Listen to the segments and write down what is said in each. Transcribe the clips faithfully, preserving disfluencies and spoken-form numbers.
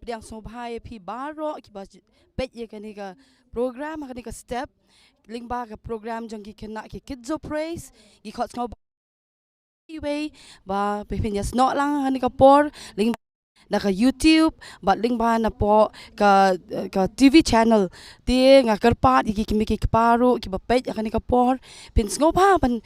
Pdiang sngewbha ïa phi baroh kiba peit ïa kane ka program, ha kane ka step. Lyngba ka program jong ki khynnah ki Kids of Praise, ngi khot sngewbha iwei ba phi phin ïa snoh lang ha kane ka por, lyngba na ka YouTube bad lyngba na poh ka, ka TV channel. Te nga kyrpad ïa ki kmie ki kpa ruh kiba peit ha kane ka por, phin sngewbha ban,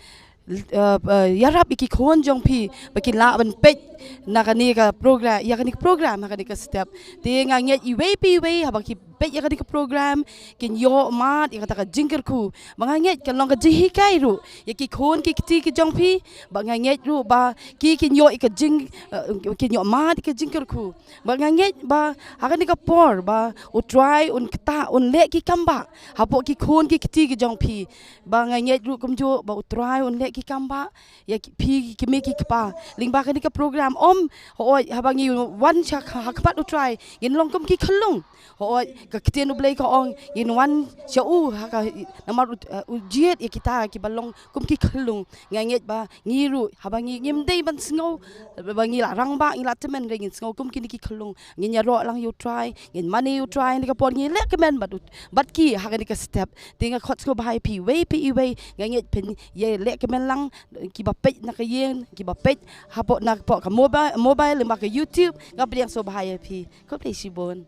eh, eh, ïarap ïa ki khun jong phi ba kin lah ban peit na kane ka program, ïa kane ka program ha kane ka step. Te nga ngeit iwei pa iwei haba ki peit ïa kane ka program kin ïoh mad ïa kata ka jingkyrkhu. Ba nga ngeit kan long ka jinghikai ruh ïa ki khun ki kti ki jong phi. Ba nga ngeit ruh ba ki kin ïoh ïa ka jing, eh, kin ïoh mad ïa ka jingkyrkhu. Ba nga ngeit ba ha kane ka por ba U Trai un ktah, un leh ki kambah hapoh ki khun ki kti ki jong phi. Ba nga ngeit ruh kumjuh ba U Trai un leh ki kambah ïa ki, phi ki kmie ki kpa lyngba kane ka program. Ym hooid haba ngi wan sha ha khmat U Trai ngin long kum ki khyllung. Hooid ka ktien U Blei ka ong ngin wan sha u ha ka, namar u, eh, u jied ïa kita kiba long kum ki khyllung. Nga ngeit ba ngi ruh haba ngi, ngim dei ban sngew ba ngi la rangbah, ngi la tymmen, hynrei ngin sngew kum kine ki khyllung. Ngin ïaroh lang ïa U Trai, ngin mane ïa U Trai ha kane ka por, ngin leh kmen bad u, bad ki ha kane ka step. Te nga khot sngewbha ïa phi iwei pa iwei, nga ngeit phin ïa leh kmen lang, kiba peit na ka ïing, kiba peit hapoh, na poh ka mobile, mobile lyngba ka YouTube. Nga pdiang sngewbha ïa phi. Khublei shibun.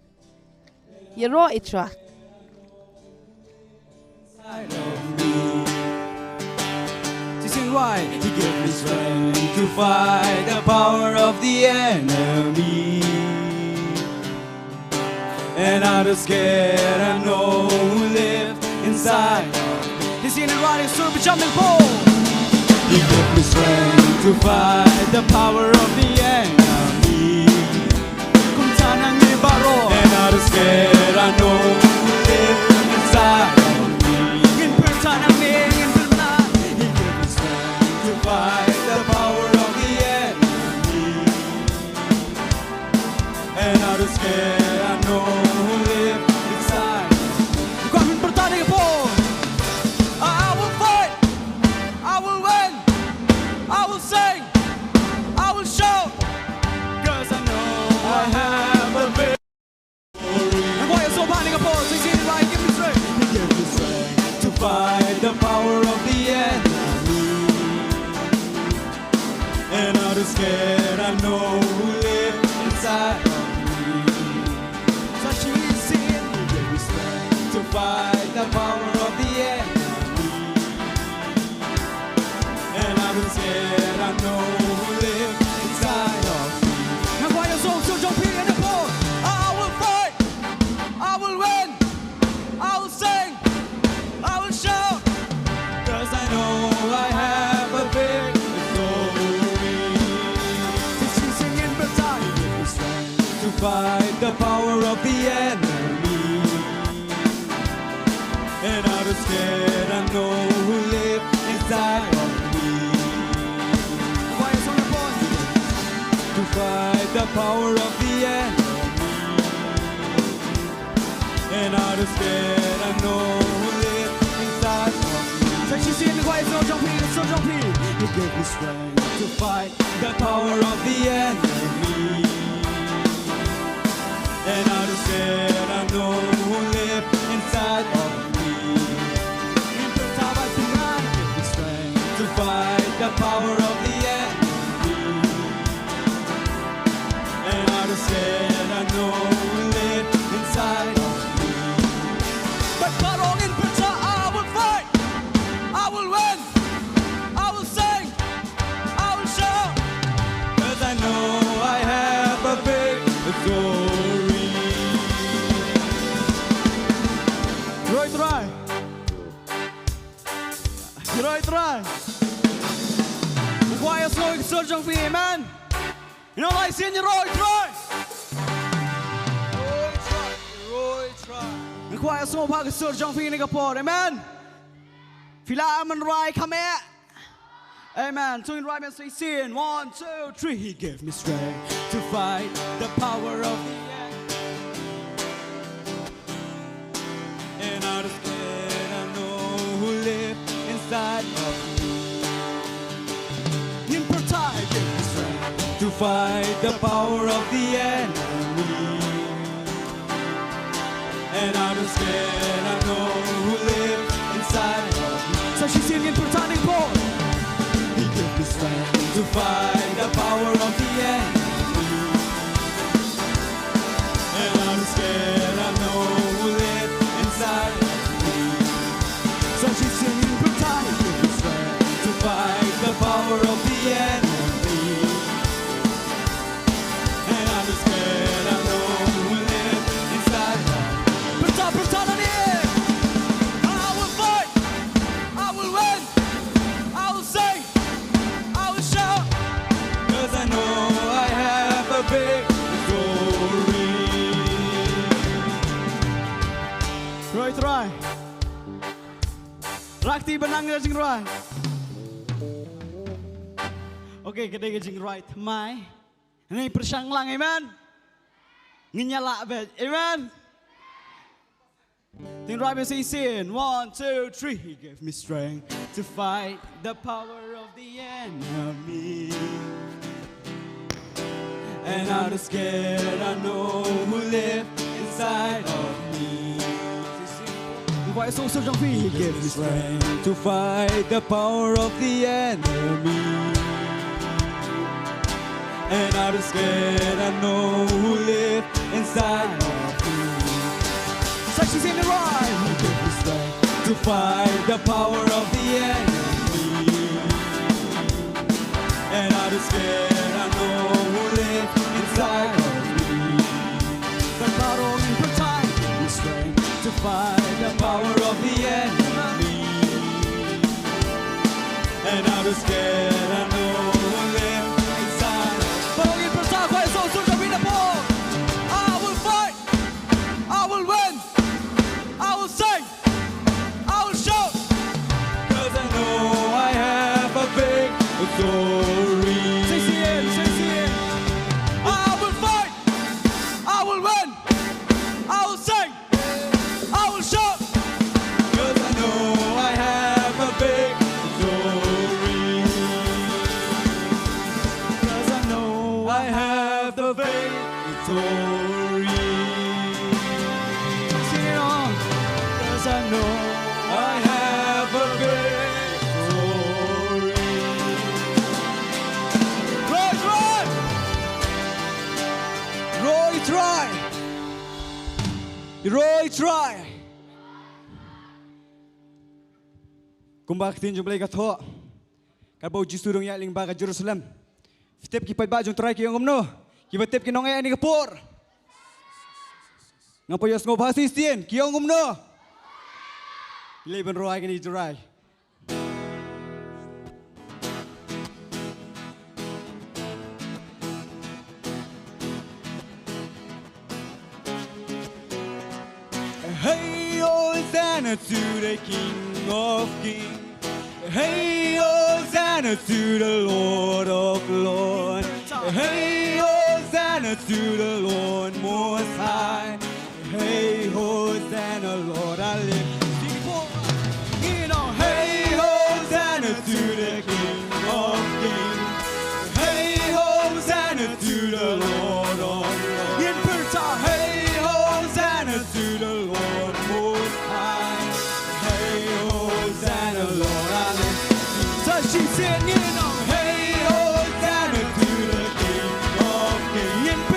Ïaroh ïa U Trai. He gave me strength to fight the power of the enemy. And I don't scared, I know who live inside. This is the right, so be jumping for. He gave me strength to fight the power of the enemy. Kumta nangne baroh. And I don't scared, I know who live inside of me. Ngin pyrta nangne, ngin pyrta. He gave me strength to fight the power of the enemy. And I don't scared, I know who live inside. Ngin pyrta nangne baroh. I will fight, I will win, I will sing, I will shout, 'cause I know I have a victory. Nang kwah ïa sngewbha nangne baroh, sing, sing, right, give me strength. He gave me strength to fight the power of the enemy. And I don't scared, I know who live inside of me. So she is in, he gave me strength to fight the power of the enemy. And I don't scared, I know who live inside of me. Nang kwah ïa song, song jong phi nangne baroh. I will fight, I will win, I will sing, I will shout, 'cause I know I have a victory. Sing, sing, sing, ngin pyrta. He gave me strength to fight the power of the enemy. And I don't scared, I know who live inside of me. Choir, song, boy. To fight the power of the enemy. And I don't scared, I know who live inside of me. Sing, sing, sing, choir, song, jong phi, song, jong phi. He gave me strength to fight the power of the enemy. And I don't scared, I know who live inside of me. Ngin pyrta bad pyrta, give me strength to fight the power of the enemy. And I don't scared, I know who live inside of me. Bad baroh ngin pyrta, I will fight, I will win, I will sing, I will shout, 'cause I know I have a victory. Ïaroh ïa U Trai. Ïaroh ïa U Trai. Nang kwah ïa sngewbha ïa ka sur jong phi, amen. Ngin ong lai sien, ïaroh ïa U Trai. Ïaroh ïa U Trai, ïaroh ïa U Trai. Nang kwah ïa sngewbha ïa ka sur jong phi kane ka por, amen. Phi lah ban rai, kham eh. Amen. To ngin rai ban sngewsih. One, two, three. He gave me strength to fight the power of the enemy. And I don't scared, I know who live inside of me. Ngin pyrta. He gave me strength to fight the power of the enemy. And I'm scared, I know who live inside of me. So she's singing, pretending, Paul. He gives me strength to fight the power of the enemy. And I'm scared, I know who live inside of me. So she's singing, pretending, he gives me strength to fight the power of the enemy. And I'm scared, I know who live inside of me. Put it up, put it up on the air. I will fight. I will win. I will sing. I will shout. 'Cause I know I have a victory. Roi Trai. Rakti ba nang ïa jingroi. Okay, ka dei ka jingroi thymmai. Ngin pyrshang lang, amen. Ngin ïa lah beit, amen. Tin roi ba shisien. One, two, three. He gave me strength to fight the power of the enemy. And I'm scared, I know who live inside of me. He gave me strength to fight the power of the enemy. And I'm scared, I know who live inside of me. Such is in the right. He gave me strength to fight the power of the enemy. And I'm scared, I know who live inside of me. But not only for time, he gives me strength to fight the power of the enemy. And I'm scared, I know who live inside. But only for time, why so soon to be the ball? I will fight, I will win, I will sing. I will shout. 'Cause I know I have a victory. Say, say it, say, say it. I will fight. I will win. I will sing. I will shout. 'Cause I know I have a victory. 'Cause I know I have the victory. Sing it on. 'Cause I know I have a victory. Roi Trai! Roi Trai! Roi Trai! Kumba ka ktien jong U Blei ka thoh, katba U Jisu u dang ïaid lyngba ka Jerusalem, phi tip ki paidbah jong U Trai ki ong kumno? Kiba tip kin ong eh ha kane ka por. Ngam pat ïohsngew bha shisien, ki ong kumno? Leit ban rwai kane U Trai. Hey, Hosanna to the King of Kings. Hey, Hosanna to the Lord of Lords. Hey, Hosanna to the Lord Most High. Hey, Hosanna, Lord, I lift you up. You know, hey, Hosanna to the King of Kings. Hey, Hosanna to the Lord of Lords. Hey, Hosanna to the Lord Most High. Hey, Hosanna, Lord, I lift you. So she's singing on. Hey, Hosanna to the King of Kings. Hey,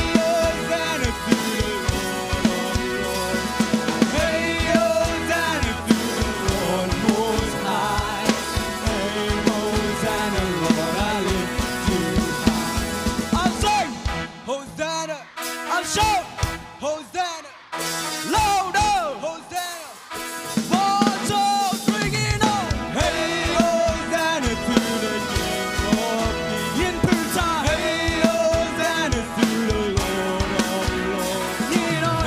Hosanna to the Lord of Lords. Hey, Hosanna to the Lord Most High. Hey, Hosanna, Lord, I lift you high. I'll sing. Hosanna. I'll shout. Hosanna. Louder. Hosanna. One, two, three, and on. Hey, Hosanna to the King of Kings. Hey, Hosanna to the Lord of Lords.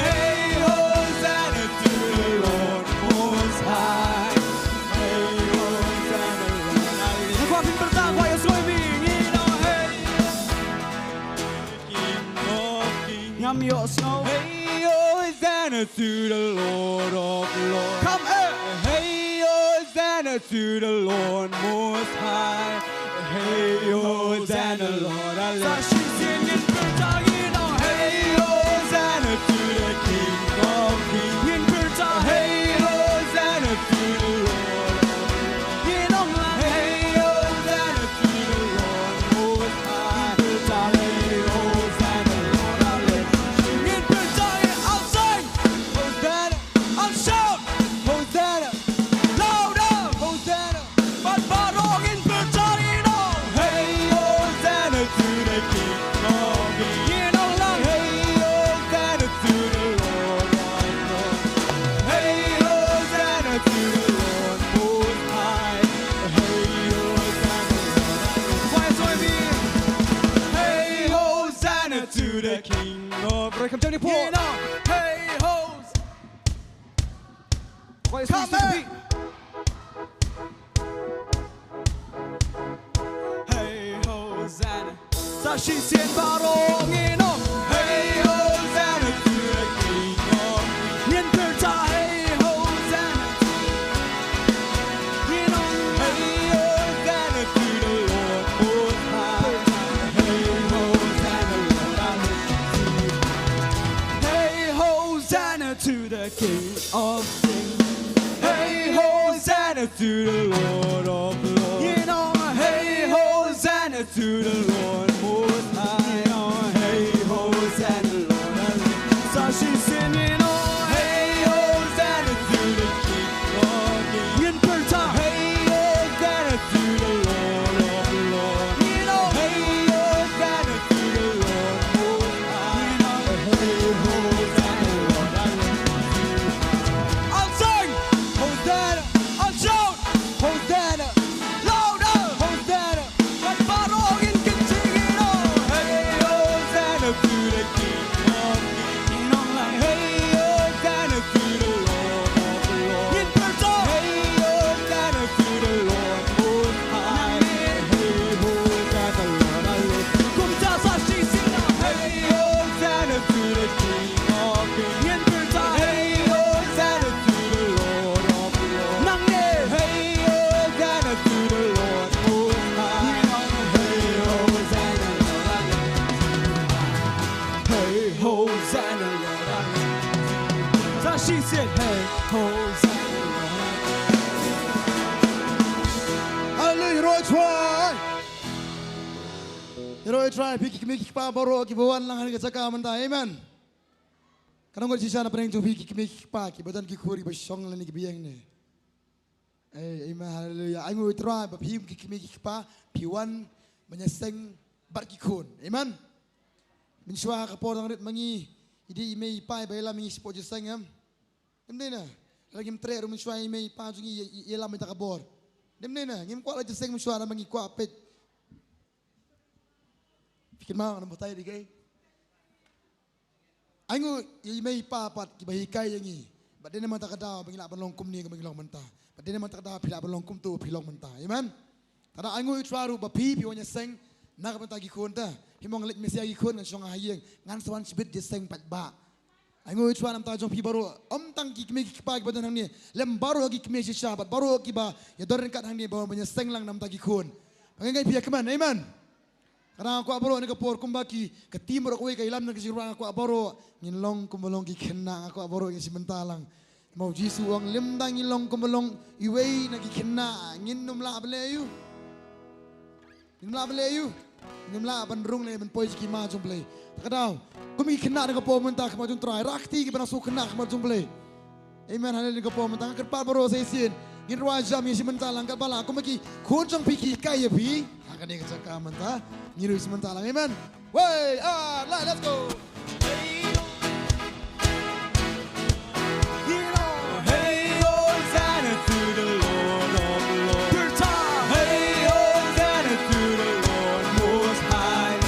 Hey, Hosanna to the Lord Most High. Hey, Hosanna, Lord, I lift. Hey. King of Kings. Ngam ïohsngew. Hey, Hosanna to the Lord of Lords. Come, eh. Hey, Hosanna to the Lord Most High. Hey, Hosanna, Lord, I lift. Hey, Hosanna to the King Come, Johnny Paul. You know, hey, hoes. Come here. Hey, Hosanna. Sa shisien baroh ngin ong, hey, Hosanna to the King of Kings. Ngin pyrta, hey, Hosanna. Ngin ong, hey, Hosanna to the Lord Most High. Hey, Hosanna, Lord, I lift you high. Hey, Hosanna to the King of Kings. Hey, Hosanna to the Lord of Lords. You know, hey, Hosanna to the Lord Most High. You know, hey, Hosanna, Lord, I lift. Sa shisien, you know, hey, Hosanna to the King of Kings. Ngin pyrta, hey, Hosanna to the Lord of Lords. You know, hey, Hosanna to the Lord Most High. You know, hey, Hosanna, Lord, I lift you high. I'll sing, Hosanna, I'll shout, Hosanna, louder, Hosanna. Kan baroh ngin kyntiew, you know. Hey, Hosanna to the King of Kings. Ngin ong lang, hey, Hosanna to the Lord of Lords. Ngin pyrta, hey, Hosanna to the Lord Most High. Hey, Hosanna, Lord, I lift. Kumta sa shisien lang, hey, Hosanna to the King of Kings. Ngin pyrta, hey, Hosanna to the Lord of Lords. Nangne, hey, Hosanna to the Lord Most High. Hey, Hosanna, Lord, I lift you high. Hey, Hosanna, Lord, I lift you high. Sa shisien, hey, Hosanna, Lord, I lift you high. Hallelujah, ïaroh ïa U Trai. Ïaroh ïa U Trai, phi ki kmie ki kpa baroh kiba wan lang ha kane ka jaka mynta. Amen. Ka nongbah shisha na pdeng jong phi ki kmie ki kpa kiba don ki khun kiba shong lane kiba ïeng ne. Ei, amen, haleluya. Ai nguh ïa U Trai ba phi ki kmie ki kpa phi wan ban ïaseng bad ki khun. Amen. Mynshuwa ha ka por dang rit ma ngi, i dei i mei i pa iba ïalam ïa ngi shapoh jingïaseng, em? Em dei ne? Lada ngim treh ruh mynshuwa i mei i pa jong ngi i, i, i ïalam ïa kata ka bor. Em dei ne? Ngim kwah la jingïaseng mynshuwa, namar ngi kwah peit. Phi kynmaw ngan batai ïa kaei? Ai nguh ïa i mei i pa pat kiba hikai ïa ngi. Bad dei namar kata ka daw ba ngi lah ban long kumne kumba ngi long mynta. Bad dei namar kata ka daw phi lah ban long kumto phi long mynta. Amen. Te da ai nguh ïa U Trai ruh ba phi, phi wan ïaseng na ka bynta ki khun te. Phi ong leit mynsiem ïa ki khun, ngan shong ha ïing, ngan sa wan shibit ïaseng pat ba. Ai nguh ïa U Trai namar jong phi baroh. Ym tang ki kmie ki kpa kiba don hangne, lem baroh ki kmie shisha bad baroh kiba ïadon ryngkat hangne ba wan ban ïaseng lang namar ki khun. Ba ngi ngai phi ïa kmen. Amen. Kata nga kwah baroh ha kane ka por kumba ki, ka team baroh kawei ka ïalam na ka jingrwai, nga kwah baroh ngin long kumba long ki khynnah, nga kwah baroh ngin shim bynta lang. Namar U Jisu u ong lymda ngin long kumba long iwei na ki khynnah ngin ym lah ban leh aïu? Ngin ym lah ban leh aïu? Ngin ym lah ban rung lane ban poi sha ki hima jong U Blei. Te ka daw kum ki khynnah ha kane ka por mynta ha khmat jong U Trai, rah kti kiba nang sngewkhynnah ha khmat jong U Blei. Amen, haleluya. Ka por mynta nga kyrpad baroh sa shisien ngin rwai jam, ngin shim bynta lang katba lah kumba ki khun jong phi ki hikai ïa phi ha kane ka jaka mynta. Ngin rwai shim bynta lang. Amen. Wei, ar, lai, let's go. Hey, Hosanna to the Lord of Lords. Third time. Hey, Hosanna to the Lord Most High.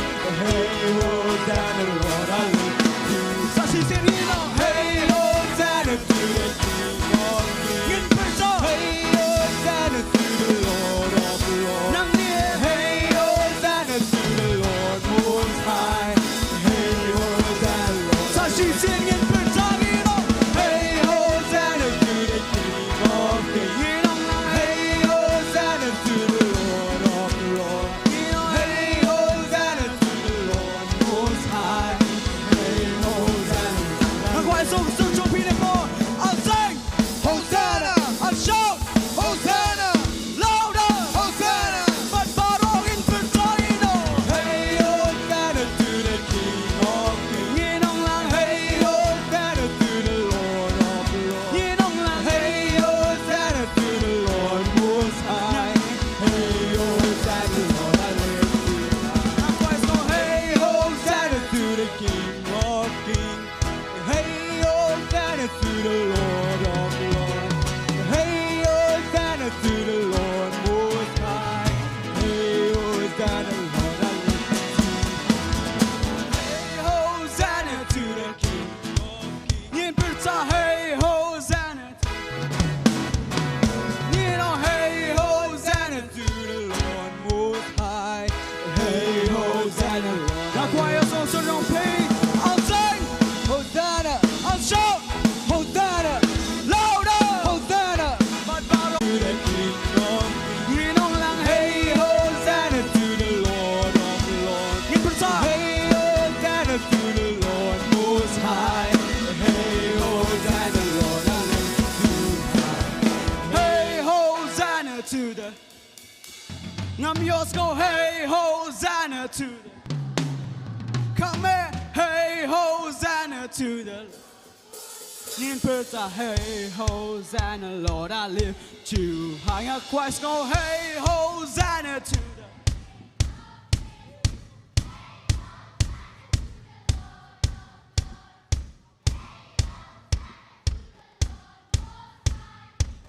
Hey, Hosanna, Lord, I lift you. Sa shisien, you know. Hey, Hosanna to the King of Kings. Ngin pyrta. Hey, Hosanna to the Lord of Lords. Nangne. Hey, Hosanna to the Lord Most High. Hey, Ngam ïohsngew, hey, Hosanna to the. Come here, hey, Hosanna to the. Ngin pyrta, hey, Hosanna, Lord, I lift you high. Nga kwah sngew, hey, Hosanna to the.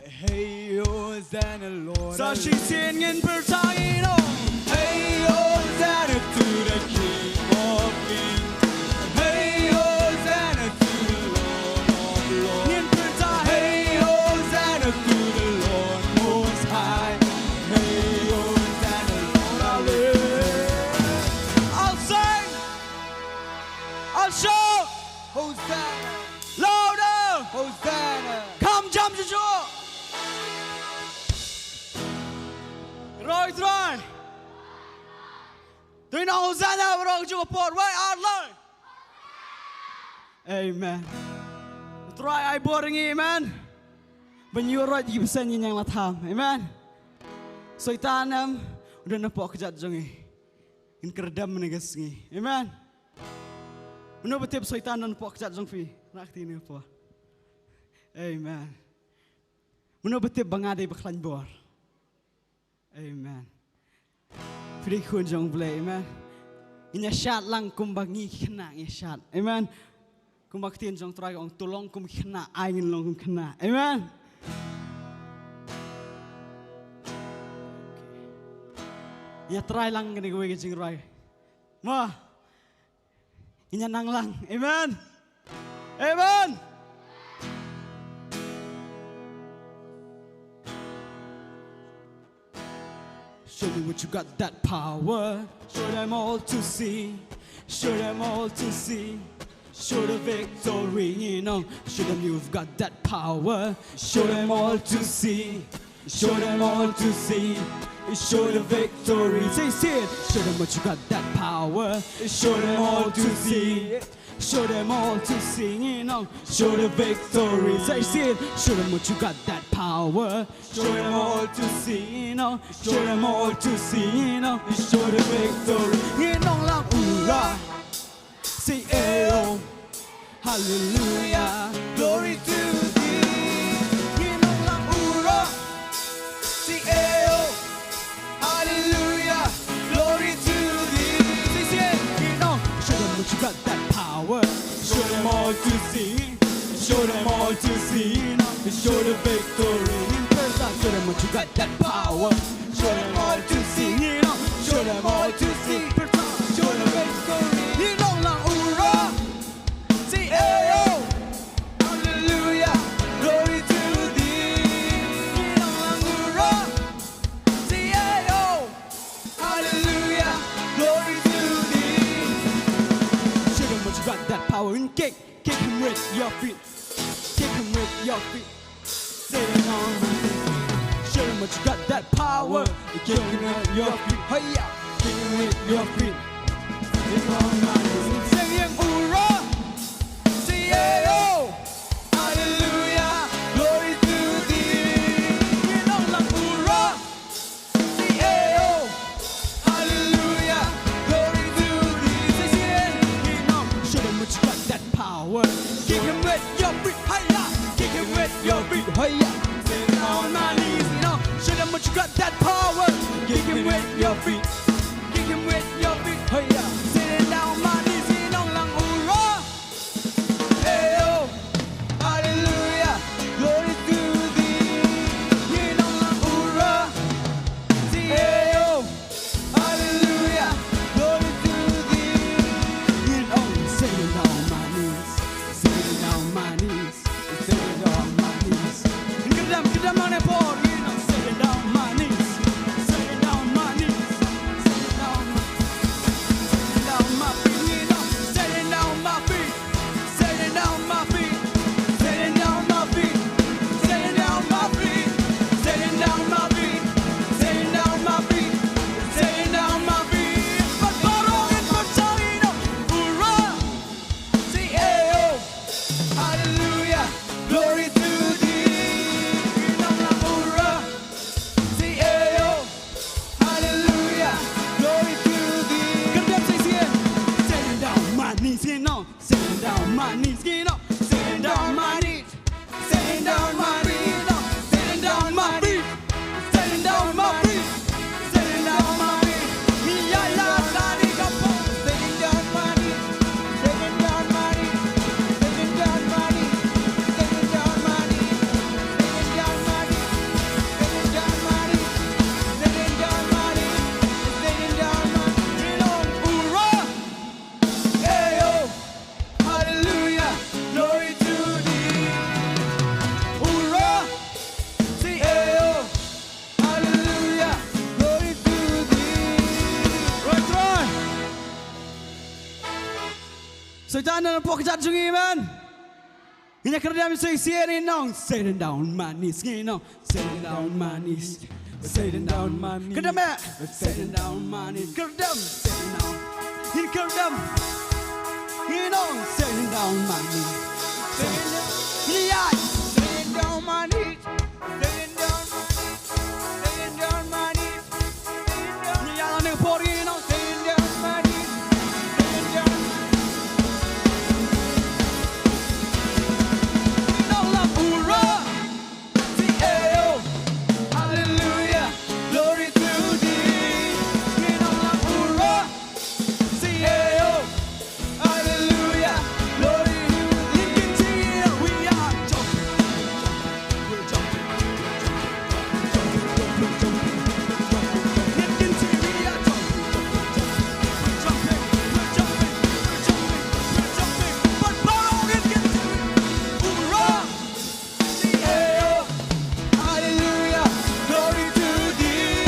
Hey, Hosanna, Lord. Sa shisien ngin pyrta ïa u. Hey, Hosanna to the King of Kings. Hey, Hosanna to the Lord of Lords. Ngin pyrta, hey, Hosanna to the Lord Most High. Hey, Hosanna, Lord, I lift. I'll sing. I'll shout. Hosanna. Louder. Hosanna. Kham jam shuh shuh. Roi Trai. To ngin ong Hosanna baroh kajuh ka por. Wei ar lai. Amen. Trai ai bor ïa ngi, amen. Ban ïuh roi ïa ki bseiñ, ngin ïeng la tham. Amen. Soitan em, u don hapoh kjat jong ngi. Ngin kyrdem mynne ka sngi. Amen. Mano ba tip Soitan don hapoh kjat jong phi? Rah kti ne hapoh. Amen. Mano ba tip ba nga dei ba khlaiñ bor? Amen. Phi dei khun jong U Blei, amen. Ngin ïa shad lang kumba ngi ki khynnah ngi ïa shad. Amen. Kumba ka ktien jong U Trai ka ong, to long kum ki khynnah, ai ngin long kum ki khynnah. Amen. Ïa trai lang kane kawei ka jingrwai. Mo. Ngin ïa nang lang. Amen. Amen. Show me what you got, that power. Show them all to see. Show them all to see. Show the victory, you know. Show them you've got that power. Show them all to see. Show them all to see. Show the victory. Say, say it. Show them what you got, that power. Show them all to see. Show them all to see, you know. Show the victory. Say, say it. Show them what you got, that power. Show them all to see, you know. Show them all to see, you know. Show the victory. Ngin ong lang ura. Say, eh, oh. Hallelujah, glory to thee. Ngin ong lang ura. Say, eh, oh. Hallelujah, glory to thee. Say, say, ngin ong. Show them what you got, that power. Show them all to see. Show them all to see. Show the victory. Ngin pyrta. Show them what you got, that power. Show them all to see. Ngin ong. Show them all to see. Pyrta. Show the victory. Ngin ong lang ura. Say, eh, oh. Hallelujah. Glory to thee. Ngin ong lang ura. Say, eh, oh. Hallelujah. Glory to thee. Show them what you got, that power, and kick. Kick him with your feet. Kick him with your feet. Say it on my knees. Show them what you got, that power. Kick him with your feet. Hey, yeah. Kick him with your feet. It's on my knees. Sing it, ura. Say, eh, oh. Hallelujah. Glory to thee. Ngin ong lang ura. Say, eh, oh. Hallelujah. Glory to thee. Say, say, eh. Ngin ong. Show them what you got, that power. Kick him with your feet. Hiya. Kick him with your feet. Hiya. Say it on my knees. Ngin ong. Show them what you got, that power. Kick him with your feet. Kick him with your feet. Hiya. Say it on my knees. Ngin ong lang ura. Hey, oh, hallelujah, glory to thee. Ngin ong lang ura. Say, hey, oh, hallelujah, glory to thee. Ngin ong, say it on my knees, say it on my knees, say it on my knees. Ngin kyrdem, kyrdem lang ne por. Ngin ong, say it on my knees, say it on my knees, say it on my, say it on my feet. Ngin ong, Kita na pok jat jong ngi, amen. Ngin ïa kyrdem shisien, ngin ong, send down money, ngin ong, send down money, send down money. Kyrdem eh. Send down money, kyrdem, send down. Ngin kyrdem. Ngin ong, send down money. Send, ïa. Send down money. Send down money. Send down money. Send down. Ïa, la neng por, ngin ong, send down money. Send down. Ngin ong, la pura. Sing, eh, oh. Hallelujah. Glory to thee. Ngin ong, la pura. Sing, eh, oh. Hallelujah. Glory. You can sing it. We are jumping. We're jumping. Jumping, jumping, jumping, jumping, jumping. You can sing, we are jumping. We're jumping. We're jumping. We're jumping. We're jumping. But follow it, can sing. Hoorah. Hallelujah, glory to thee.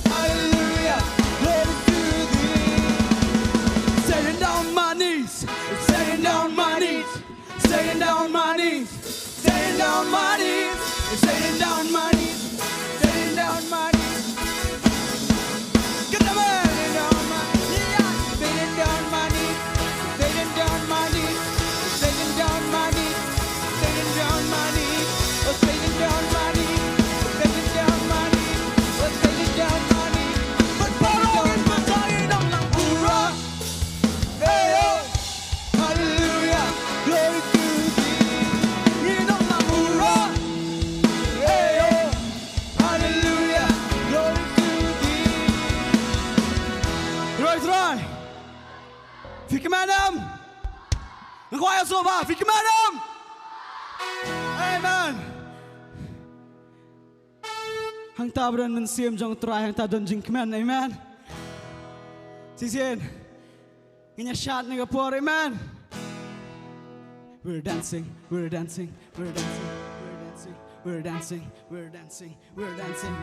Hallelujah, glory to thee. Send down money, send down money, send down money, send down money, send down money, send down money. Get the man. Send down money. Yeah. Send down money. Send down money. Send down money. Send down money. Oh, send down money. Send down money. Oh, send down money. But follow it, but I don't know. Hoorah. Hey, oh. Hallelujah. Glory to thee. Ngin ong lang hoorah. Hey, oh. Hallelujah. Glory to thee. Trai, Trai. Phi kmen em? Nga kwah ïa sngewbha, phi kmen em? Amen. Hangta ba don mynsiem jong Trai, hangta don jingkmen, amen. Shisien. Ngin ïa shad na ka por, amen. We're dancing, we're dancing, we're dancing, we're dancing, we're dancing, we're dancing, we're dancing,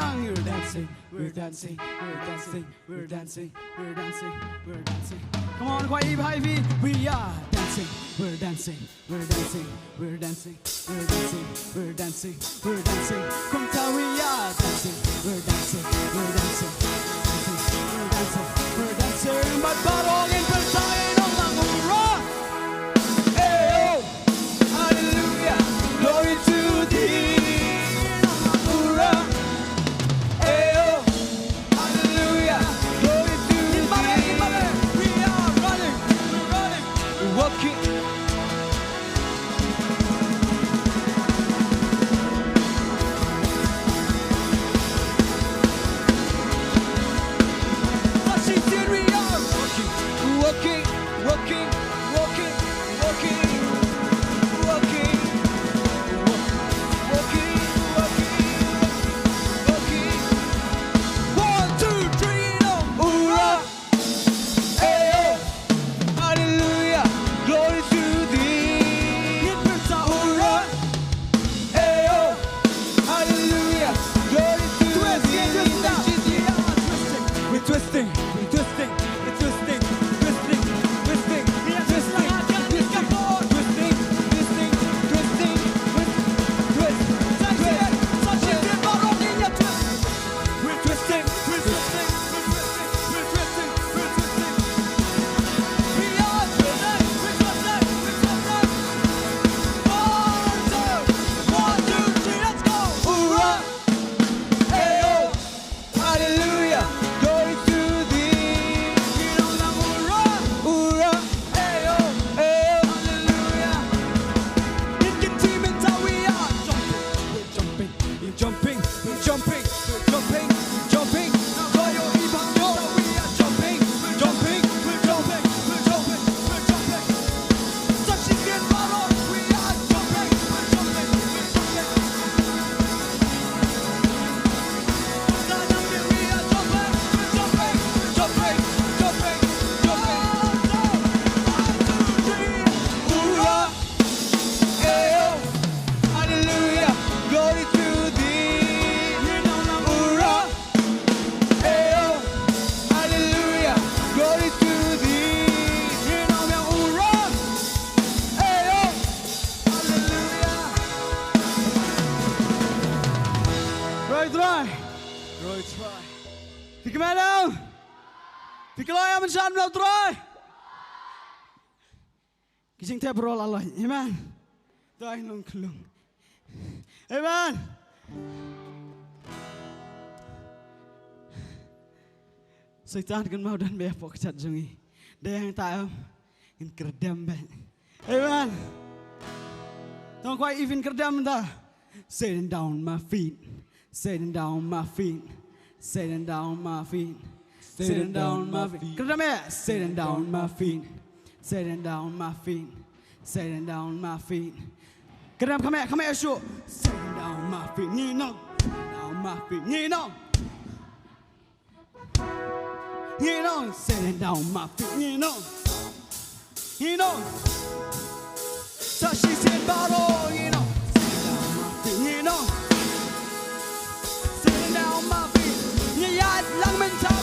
we're dancing, we're dancing, we're dancing, we're dancing, we're dancing, we're dancing. Come on, kwah ïa bha ïa phi. We are dancing, we're dancing, we're dancing, we're dancing, we're dancing, we're dancing, we're dancing. Kumta we are dancing, we're dancing, we're dancing, we're dancing, we're dancing, we're dancing. But baroh ngin pyrshang ïa nong lang hoorah. Eh, oh. Hallelujah, glory to thee. Hoorah. Eh, oh. Hallelujah, glory to thee. We are running, we're running. Walking. Washington, we are walking. Phi kmen ïa u? Phi kloi ïa u mynsiem jong u Trai? Ki jingtep baroh la lait. Amen. Dei nong klung. Amen. Soitan kan mau don beit hapoh kjat jong ngi. Dei hangta em. Ngin kyrdem beit. Amen. Tang kwai even kyrdem da. Sitting down my feet. Sitting down my feet. Sitting down my feet. Sitting down my feet. Kyrdem eh. Sitting down my feet. Sitting down my feet. Sitting down my feet. Kyrdem, come here, come here, shoot. Sitting down my feet. Ngi nong. Sitting down my feet. Ngi nong. Ngi nong, sitting down my feet, ngi nong. Ngi nong. Sa shisien baroh, ngi nong. Sitting down my feet, ngi nong. Sitting down my feet. Ngi ïaid lang mynta.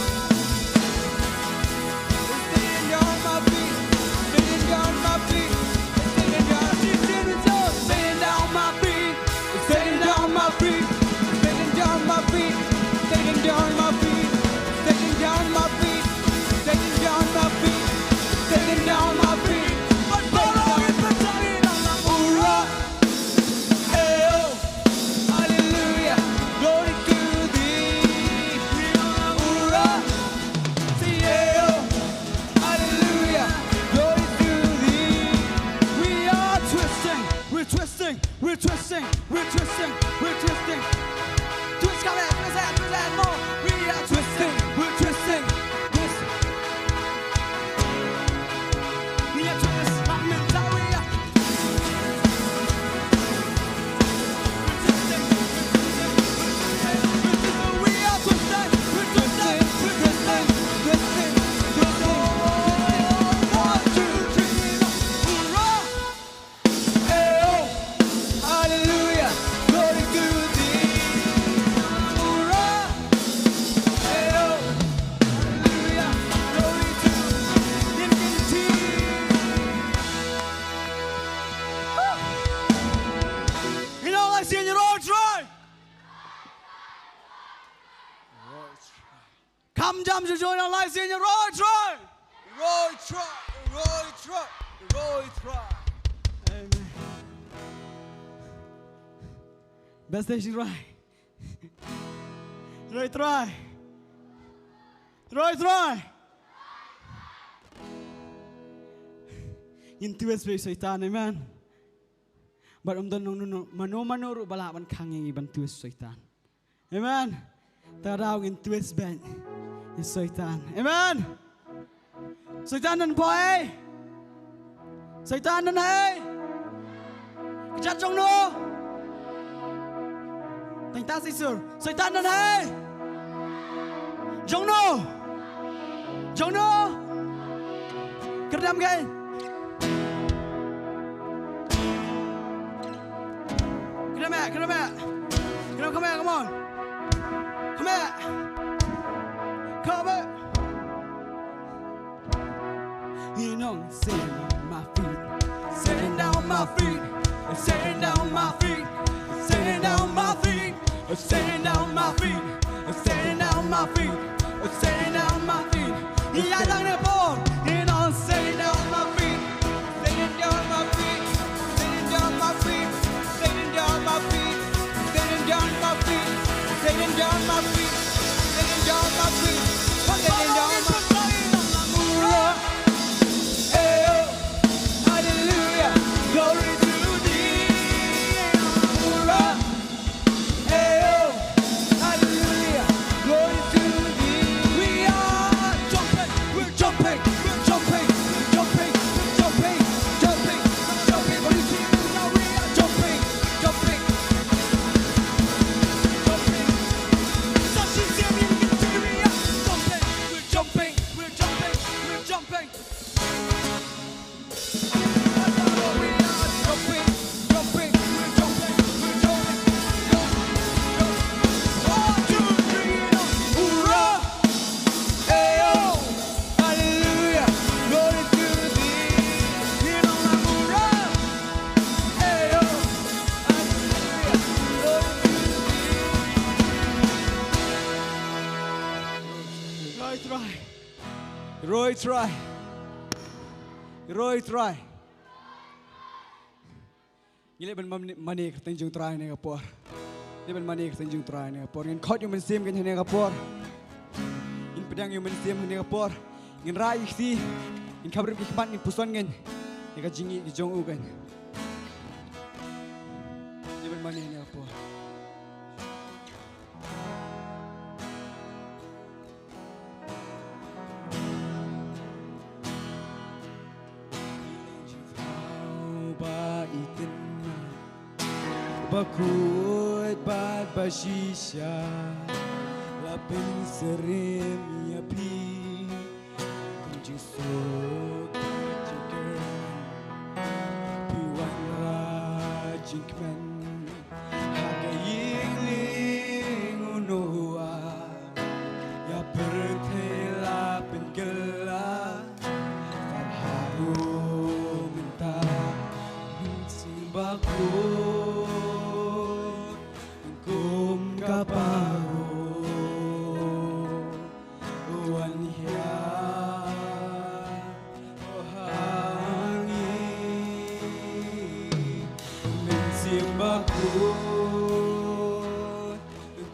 Sitting down my feet, sitting down my feet, sitting down, shisien mynta. Sitting down my feet. Sitting down my feet, sitting down my feet, sitting down my feet, sitting down my feet, sitting down my feet, sitting down my feet. But follow it, but tell it, I'm like, "Ura, eh, oh, hallelujah, glory to thee, Ura." Say, "Eh, oh, hallelujah, glory to thee." We are twisting, we're twisting, we're twisting, we're twisting, we're twisting. Twist, come here, twist that, twist that more. We are twisting, we're twisting. Twist. We are twist, I'm in, we are. Ïa u Laisien, ïa u Trai. Kham jam jujur, ïa u Laisien, ïa u Trai. Ïa u Trai, ïa u Trai, ïa u Trai. Amen. Best day, ïa u Trai. Ïa u Trai. Ïa u Trai. Ngin twist beit ïa u Soitan, amen. Bad ym don nong nong mano mano ruh ba lah ban khang ïa ngi ban twist ïa u Soitan. Amen. Te daw ngin twist beit ïa u Soitan. Amen. Soitan don poi. Soitan don hei. Kjat jong no. Tang ta sisur. Soitan don hei. Jong no. Jong no. Kyrdam kai. Come here, come here. Come here, come on. Come here. Come here. You know, sitting on my feet, sitting down my feet, sitting down my feet, sitting down my feet, sitting down my feet, sitting down my feet, sitting down my feet. Yeah, down the ball, you know, sitting down my feet. Sitting down my feet, sitting down my feet, sitting down my feet, sitting down my feet, sitting down my feet, sitting down my feet, sitting down my feet. Hallelujah, glory to thee. Hey, oh, hallelujah, glory to thee. We are jumping, we're jumping, we're jumping, we're jumping, we're jumping, jumping, jumping. What do you see? Now we are jumping, jumping, jumping. Such is the beauty, we are jumping, we're jumping. Roi Trai. Roi Trai. Ngi leh ban mane, mane kyrteng jong Trai ne ka por. Leh ban mane kyrteng jong Trai ne ka por. Ngin khot ïa u Mynsiem kan ne ka por. Ngin pdiang ïa u Mynsiem ne ka por. Ngin rai ïa ki, ngin khabrip ki khmat, ngin puson ngin ïa ka jingïeit jong u kan. Leh ban mane ne ka por. Ba itynnad, ba khuid bad ba shisha, la pynsyriem ïa phi. Kum jingsuk, jingkyrmen, phi wanrah jingkmen ha ka ïing lieng u Noah. Ïa pyrthei la pynkylla, tad haduh mynta, Mynsiem Bakhuid kum ka parabot. Wan hiar, oh, ha ngi, Mynsiem Bakhuid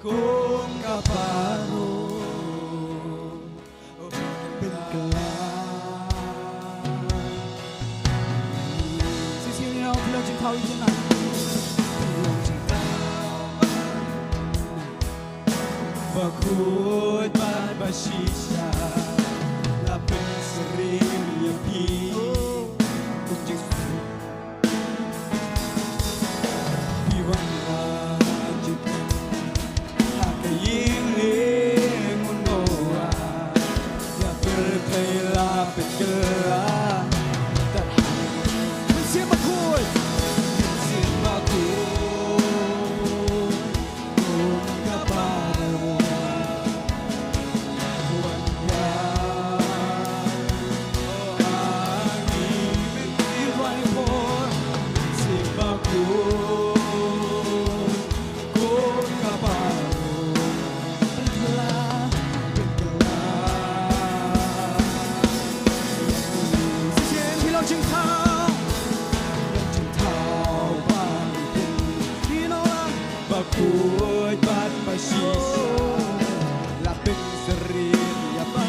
kum ka parabot. Pynkylla. Shisien ïa u, phi long jingthaw itynnad. Phi long jingthaw bakhuid bad bashisha, la pynsyriem ïa phi. Kum jingsuk, phi wanrah jingkmen ha ka ïing lieng u Noah. Ïa pyrthei la pynkylla, tad haduh, Mynsiem Bakhuid, Mynsiem Bakhuid kum ka parabot. Wan hiar, oh, ha ngi, Mynsiem Bakhuid, Mynsiem Bakhuid kum ka parabot. Pynkylla, pynkylla. Shisien phi long jingthaw, long jingthaw ba itynnad, phi long bakhuid bad bashisha, la pynsyriem ïa phi.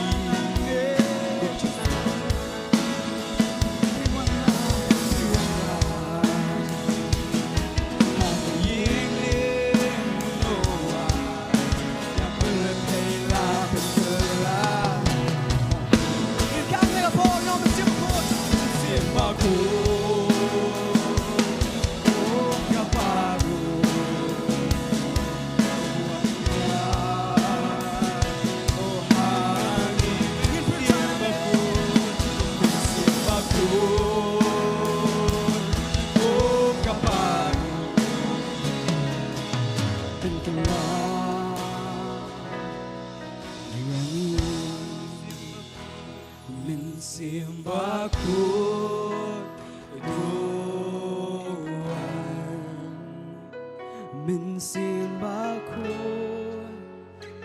Mynsiem Bakhuid, to wan. Mynsiem Bakhuid,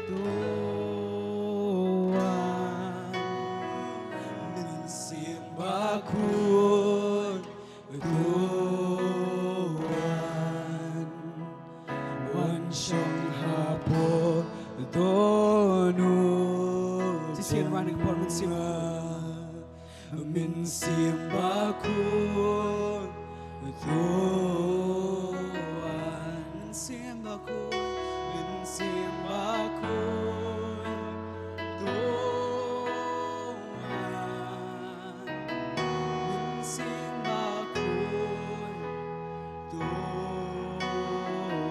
to wan. Mynsiem Bakhuid, to wan. Wan shong hapoh dohnud. Shisien wan ha ka por, Mynsiem. Mynsiem Bakhuid, to wan. Mynsiem Bakhuid, Mynsiem Bakhuid, to wan. Mynsiem Bakhuid, to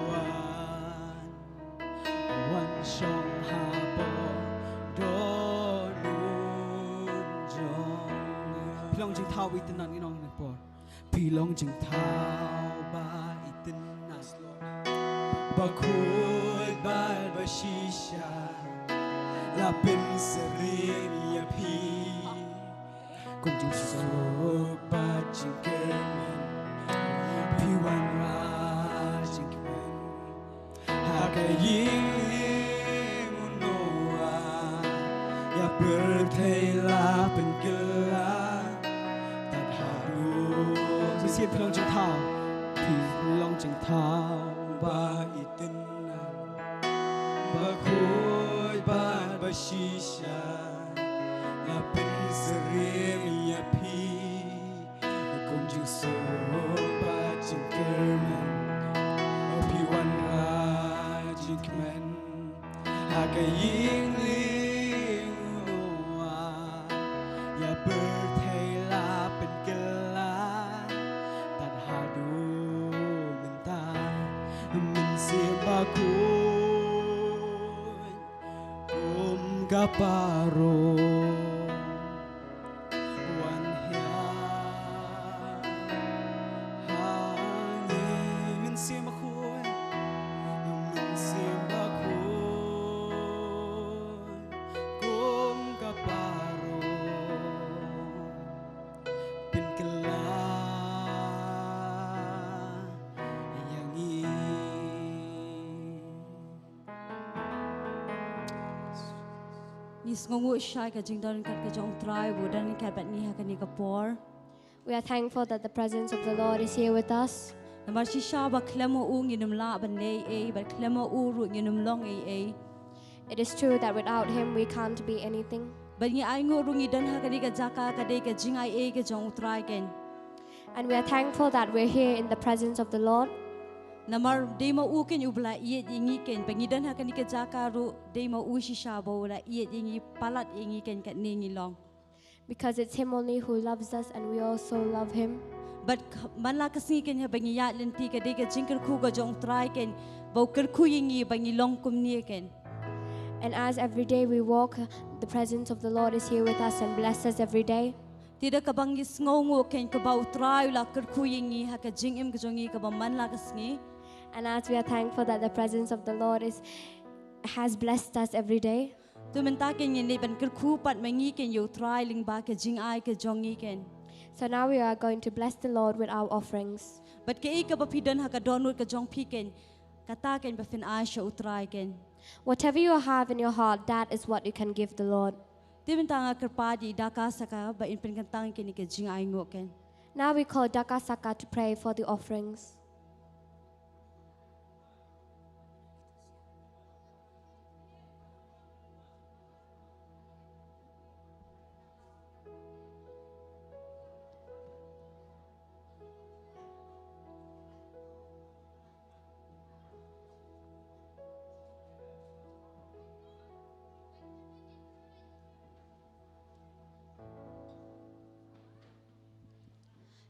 wan. Wan shong hapoh dohnud jong nga. Phi long jingthaw ba itynnad, ngi ong ha ka por. Phi long jingthaw ba itynnad, bakhuid bad bashisha, la pynsyriem ïa phi. Kum jingsuk bad jingkyrmen, phi wanrah jingkmen ha ka ïing u Noah. Ïa pyrthei la Phi long jingthaw, phi long jingthaw ba itynnad, ba khuid bad ba shisha. Nga pynsyriem ïa phi kum jingsuk bad jingkyrmen. Phi wanrah jingkmen ha ka ïing lieng u Noah, ïa pyrthei la pynkylla. Tad haduh mynta, Mynsiem Bakhuid kum ka paro wan hiar ha ngi. Mynsiem Bakhuid, Mynsiem Bakhuid kum ka paro pynkylla ïa ngi. Ngi sngewnguh shai ka jingdon kat ka jong U Trai ba u don kat bad ngi ha kane ka por. We are thankful that the presence of the Lord is here with us. Namar shisha ba khlem ma u ngin ym lah ban leh ei ei, bad khlem ma u ruh ngin ym long ei ei. It is true that without him we can't be anything. Bad ngi ainguh ruh ngi don ha kane ka jaka ka dei ka jingaiei ka jong U Trai kein. And we are thankful that we're here in the presence of the Lord. Namar dei ma u kein uba la ïeit ïa ngi kein, ba ngi don ha kane ka jaka ruh dei ma u shisha ba u la ïeit ïa ngi, palat ïa ngi kein katne ngi long. Because it's him only who loves us and we also love him. Bad k-, man la ka sngi kein haba ngi ïaid lynti ka dei ka jingkyrkhu ka jong U Trai kein ba u kyrkhu ïa ngi ba ngi long kumne kein. And as every day we walk, the presence of the Lord is here with us and bless us every day. Te da kaba ngi sngewnguh kein kaba U Trai u la kyrkhu ïa ngi ha ka jingim ka jong ngi kaba man la ka sngi. And as we are thankful that the presence of the Lord is, has blessed us every day. Te mynta kein ngin leit ban kyrkhu pat ma ngi kein ïa U Trai lyngba ka jingai ka jong ngi kein. So now we are going to bless the Lord with our offerings. Bad kaei kaba phi don ha ka dohnud ka jong phi kein, kata kein ba phin ai sha U Trai kein. Whatever you have in your heart, that is what you can give the Lord. Te mynta nga kyrpad ïa i Daka Saka ba in pynkyntang ïa kane ka jingainguh kein. Now we call Daka Saka to pray for the offerings.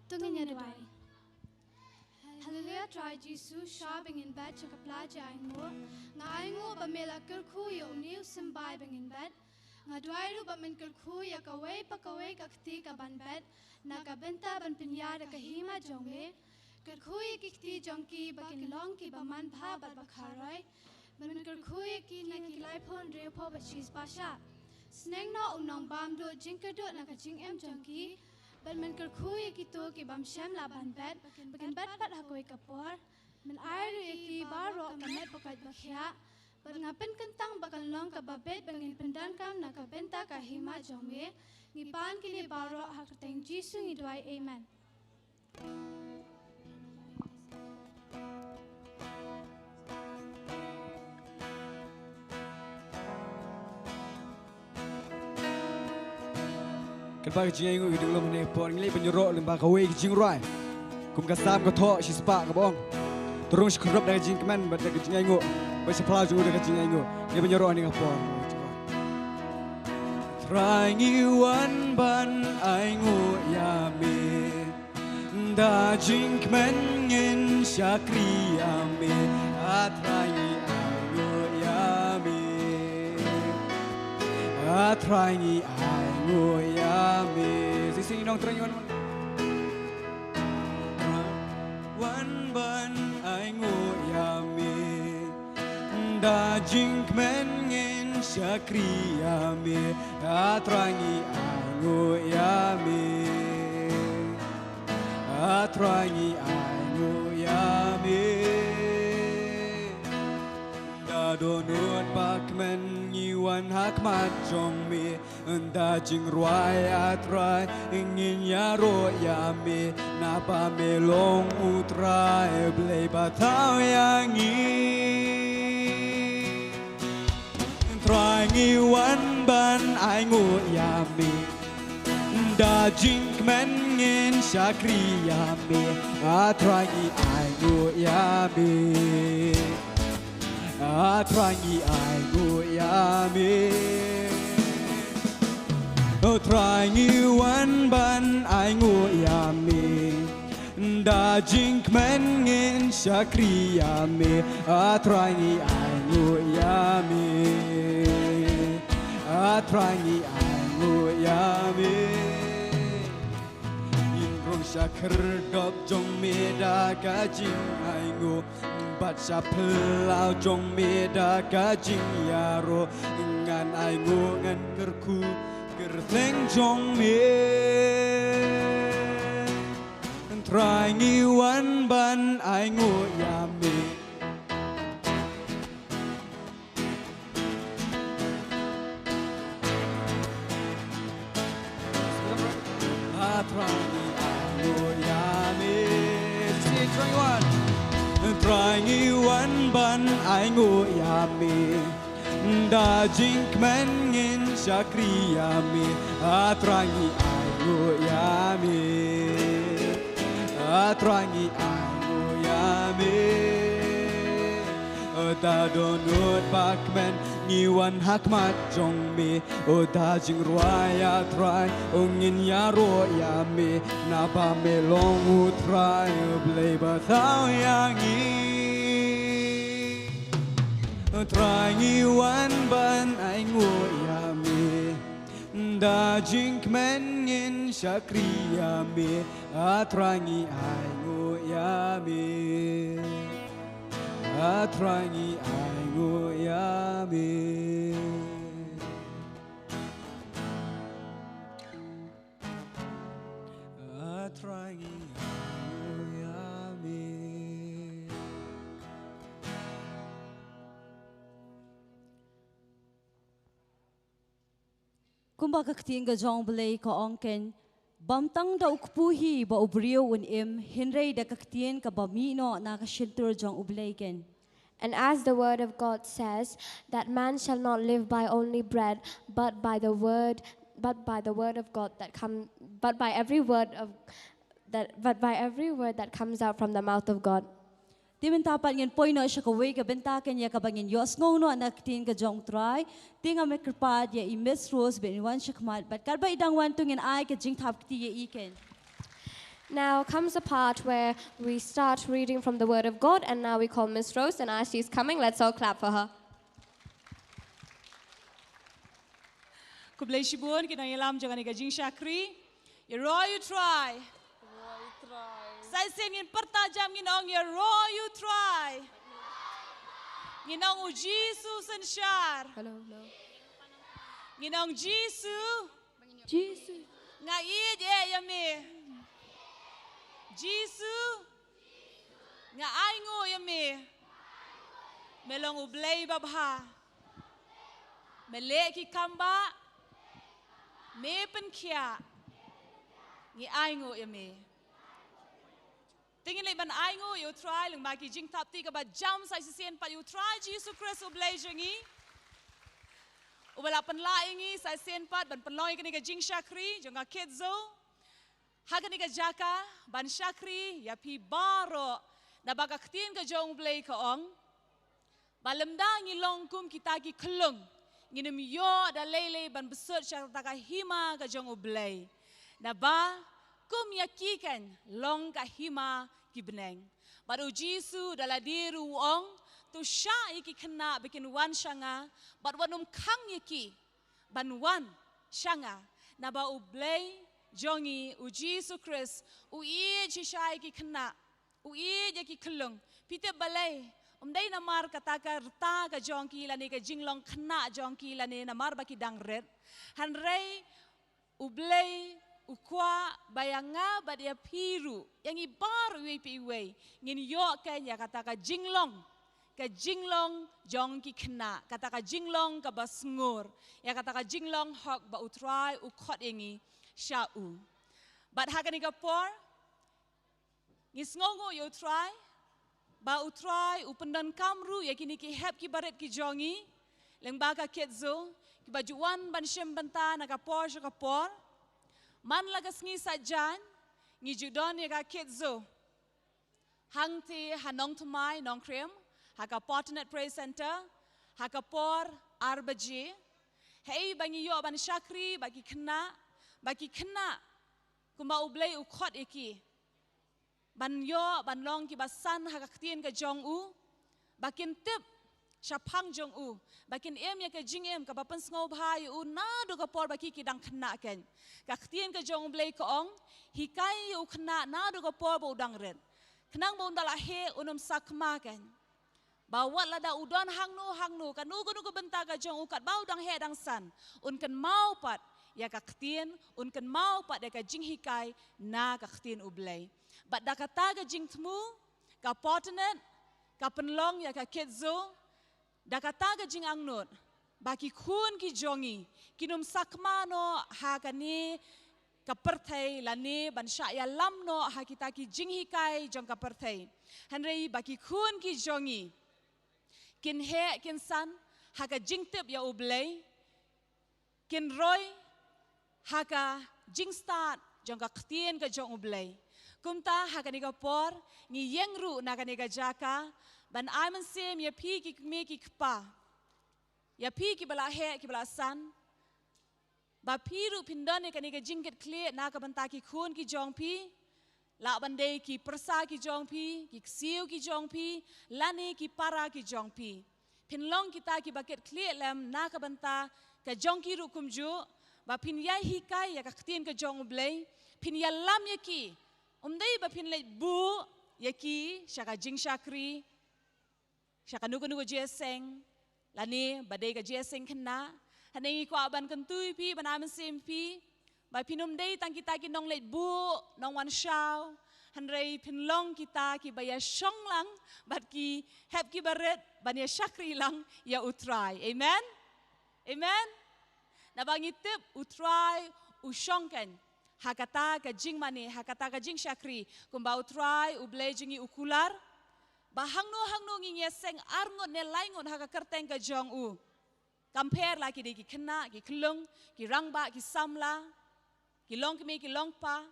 To ngin ïa duwai. Haleluia, Trai Jisu, shwa ba ngin bat sha ka pla jingaiñguh. Nga ainguh ba me la kyrkhu ïa une u symbai ba ngin bat. Nga duwai ruh ba men kyrkhu ïa kawei pa kawei ka kti kaban bat, na ka bynta ban pynïar da ka hima jong me. Kyrkhu ïa ki kti jong ki ba kin long kiba manbha bad ba kharoi. Bad men kyrkhu ïa ki na ki laiphew, hynriewphew bad shispah shah. Sneng noh u nongbam duh jingkyrduh na ka jingim jong ki. Bad men kyrkhu ïa kito ki bym shym la ban bat, ba kin bat pat ha kawei ka por. Men ai ruh ïa ki baroh ka met ba koit ba khiah. Bad nga pynkyntang ba kan long kaba bit ba ngin pyndonkam na ka bynta ka hima jong me. Ngi pan kine baroh ha ka kyrteng Jisu ngi duwai. Amen. Katba ka jingainguh ka dang long hangne por, ngi leit ban ïaroh lyngba kawei ka jingrwai. Kum ka Salm ka thoh shispah kaba ong, to rung sha khynrop da ka jingkmen bad da ka jingainguh, bad sha phyllaw jong u da ka jingainguh. Ngi leit ban ïaroh hangne ka por. Trai ngi wan ban ainguh ïa me. Da jingkmen ngin shakri ïa me, A Trai ngi ainguh ïa me. A Trai ngi ainguh ïa me. Sing, sing, nong Trai ngi wan, wan. Wan ban ainguh ïa me. Da jingkmen ngin shakri ïa me, A Trai ngi ainguh ïa me. A Trai ngi ainguh ïa me. Da Dohnud ba kmen ngi wan ha khmat jong me, da jingrwai A Trai ngin ïaroh ïa me, naba me long U Trai Blei ba thaw ïa ngi. Trai ngi wan ban ainguh ïa me, da jingkmen ngin shakri ïa me, A Trai ngi ainguh ïa me. A Trai ngi ainguh ïa me. O Trai ngi wan ban ainguh ïa me, da jingkmen ngin shakri ïa me. A Trai ngi ainguh ïa me. A Trai ngi ainguh ïa me. Ngin rung sha khyrdop jong me da ka jingainguh, bad sha phyllaw jong me da ka jingïaroh. Ngan ainguh, ngan kyrkhu kyrteng jong me. Trai ngi wan ban ainguh ïa me. A Trai ngi ainguh ïa me. Trai ngi wan. Trai ngi wan ban ainguh ïa me, da jingkmen ngin shakri ïa me. A Trai ngi ainguh ïa me. A Trai ngi ainguh ïa me. Da dohnud ba kmen ngi wan ha khmat jong me, da jingrwai A Trai ngin ïaroh ïa me, naba me long U Trai Blei ba thaw ïa ngi. Trai ngi wan ban ainguh ïa me, da jingkmen ngin shakri ïa me. A Trai ngi ainguh ïa me. A Trai ngi ainguh ïa me. A Trai ngi ainguh ïa me. Kumba ka ktien ka jong U Blei ka ong kein, bym tang da u kpu hi ba u briew un im, hynrei da ka ktien kaba mih noh na ka shyntur jong U Blei kein. And as the word of God says, that man shall not live by only bread, but by the word, but by the word of God that come, but by every word of, that, but by every word that comes out from the mouth of God. Te mynta pat ngin poi noh sha kawei ka bynta kein ïa kaba ngin ïohsngew noh na ka ktien ka jong U Trai. Te nga me kyrpad ïa i Miss Rose ba in wan sha khmat, bad katba i dang wan to ngin ai ka jingthap kti ïa i kein. Now comes the part where we start reading from the Word of God, and now we call Miss Rose, and as she's coming, let's all clap for her. Khublei shibun ki nongïalam jong kane ka jingshakri. Ïaroh ïa U Trai. Sa shisien ngin pyrta jam, ngin ong ïaroh ïa U Trai. Ngin ong U Jisu synshar. Hello, hello. Ngin ong Jisu. Jisu. Nga ïeit ïa me. Jisu. Nga ainguh ïa me. Me long U Blei babha. Me leh ki kam ba me pynkhiah. Ngi ainguh ïa me. Te ngin leit ban ainguh ïa U Trai lyngba ki jingthap kti kaba jam sa shisien pat ïa U Trai Jisu Khrist U Blei jong ngi. Uba la pynlah ïa ngi sa shisien pat ban pynlong ïa kane ka jingshakri jong ka Kids Zoo. Ha kane ka jaka ban shakri ïa phi baroh, naba ka ktien ka jong U Blei ka ong ba lymda ngi long kum kita ki khyllung, ngin ym ïoh da lei lei ban bsut sha kata ka hima ka jong U Blei. Naba kum ïa ki kein long ka hima ki bneng. Bad U Jisu da lade ruh u ong, to shah ïa ki khynnah ba kin wan sha nga, bad wat nym khang ïa ki ban wan sha nga. Naba U Blei jong ngi U Jisu Khrist u ïeit shisha ïa ki khynnah, u ïeit ïa ki khyllung. Phi tip balei? Ym dei namar kata ka rta ka jong ki lane ka jinglong khynnah jong ki lane namar ba ki dang rit. Hynrei U Blei u kwah ba ïa nga bad ïa phi ruh, ïa ngi baroh iwei pa iwei, ngin ïoh kein ïa kata ka jinglong ka jinglong jong ki khynnah, kata ka jinglong kaba sngur, ïa kata ka jinglong hok ba U Trai u khot ïa ngi sha u. Bad ha kane ka por, ngi sngewnguh ïa U Trai, ba U Trai u pyndonkam ruh ïa kine ki hep ki barit ki jong ngi, lyngba ka Kids Zoo, kiba ju wan ban shim bynta na ka por sha ka por. Man la ka sngi Saitjaiñ, ngi ju don ïa ka Kids Zoo hangta ha Nongthymmai, Nongkrem, ha ka Fortinet Prayer Center, ha ka por ar baje. Hei ba ngi ïoh ban shakri bad ki khynnah, bad ki khynnah kumba U Blei u khot ïa ki, ban ïoh ban long kiba san ha ka ktien ka jong u, ba kin tip shaphang jong u, ba kin im ïa ka jingim kaba pynsngewbha ïa u naduh ka por ba ki ki dang khynnah keiñ. Ka ktien ka jong U Blei ka ong, hikai ïa u khynnah naduh ka por ba u dang rit, khnang ba un da la heh un ym sakma keiñ. Ba wat lada u don hangno hangno, kano kano ka bynta ka jong u, katba u dang heh dang san, un kynmaw pat ïa ka ktien, un kynmaw pat ïa ka jinghikai na ka ktien U Blei. Bad da kata ka jingthmu, ka Fortinet ka pynlong ïa ka Kids Zoo, da kata ka jingangnud, ba ki khun ki jong ngi kin ym sakma noh ha kane ka pyrthei lane ban shah ïalam noh ha kita ki jinghikai jong ka pyrthei. Hynrei ba ki khun ki jong ngi kin heh kin san ha ka jingtip ïa U Blei, kin roi ha ka jingstad jong ka ktien ka jong U Blei. Kumta ha kane ka por, ngi ïeng ruh na kane ka jaka ban ai mynsiem ïa phi ki kmie ki kpa, ïa phi kiba la heh kiba la san, ba phi ruh phin don ïa kane ka jingkitkhlieh na ka bynta ki khun ki jong phi, lah ban dei ki pyrsa ki jong phi, ki ksiew ki jong phi, lane ki para ki jong phi. Phin long kita kiba kitkhlieh lem na ka bynta ka jong ki ruh kumjuh, ba phin ïai hikai ïa ka ktien ka jong U Blei, phin ïalam ïa ki. Ym dei ba phin leit buh ïa ki sha ka jingshakri, sha kano kano ka jingïaseng, lane ba dei ka jingïaseng khynnah. Hynrei ngi kwah ban kyntu ïa phi, ban ai mynsiem ïa phi, ba phin ym dei tang kita ki nongleit buh, nongwan shaw, hynrei phin long kita kiba ïashong lang bad ki hep ki barit, ban ïashakri lang ïa U Trai. Amen. Amen. Naba ngi tip U Trai u shong keiñ ha kata ka jingmane, ha kata ka jingshakri, kumba U Trai U Blei jong ngi u kular, ba hangno hangno ngi ïaseng arngut ne laingut ha ka kyrteng ka jong u, kam pher la ki dei ki khynnah, ki khyllung, ki rangbah, ki samla, ki longkmie, ki longkpa.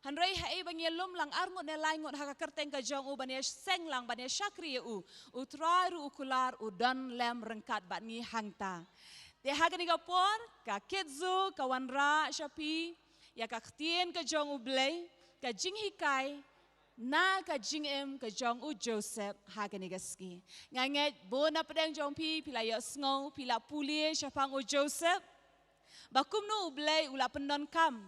Hynrei haei ba ngi ïalum lang arngut ne laingut ha ka kyrteng ka jong u, ban ïaseng lang, ban ïashakri ïa u, U Trai ruh u kular, u don lem ryngkat bad ngi hangta. Te ha kane ka por, ka Kids Zoo ka wanrah sha phi ïa ka ktien ka jong U Blei, ka jinghikai na ka jingim ka jong u Joseph ha kane ka sngi. Nga ngeit bun na pdeng jong phi, phi la ïohsngew, phi la pule shaphang u Joseph, ba kumno U Blei u la pyndonkam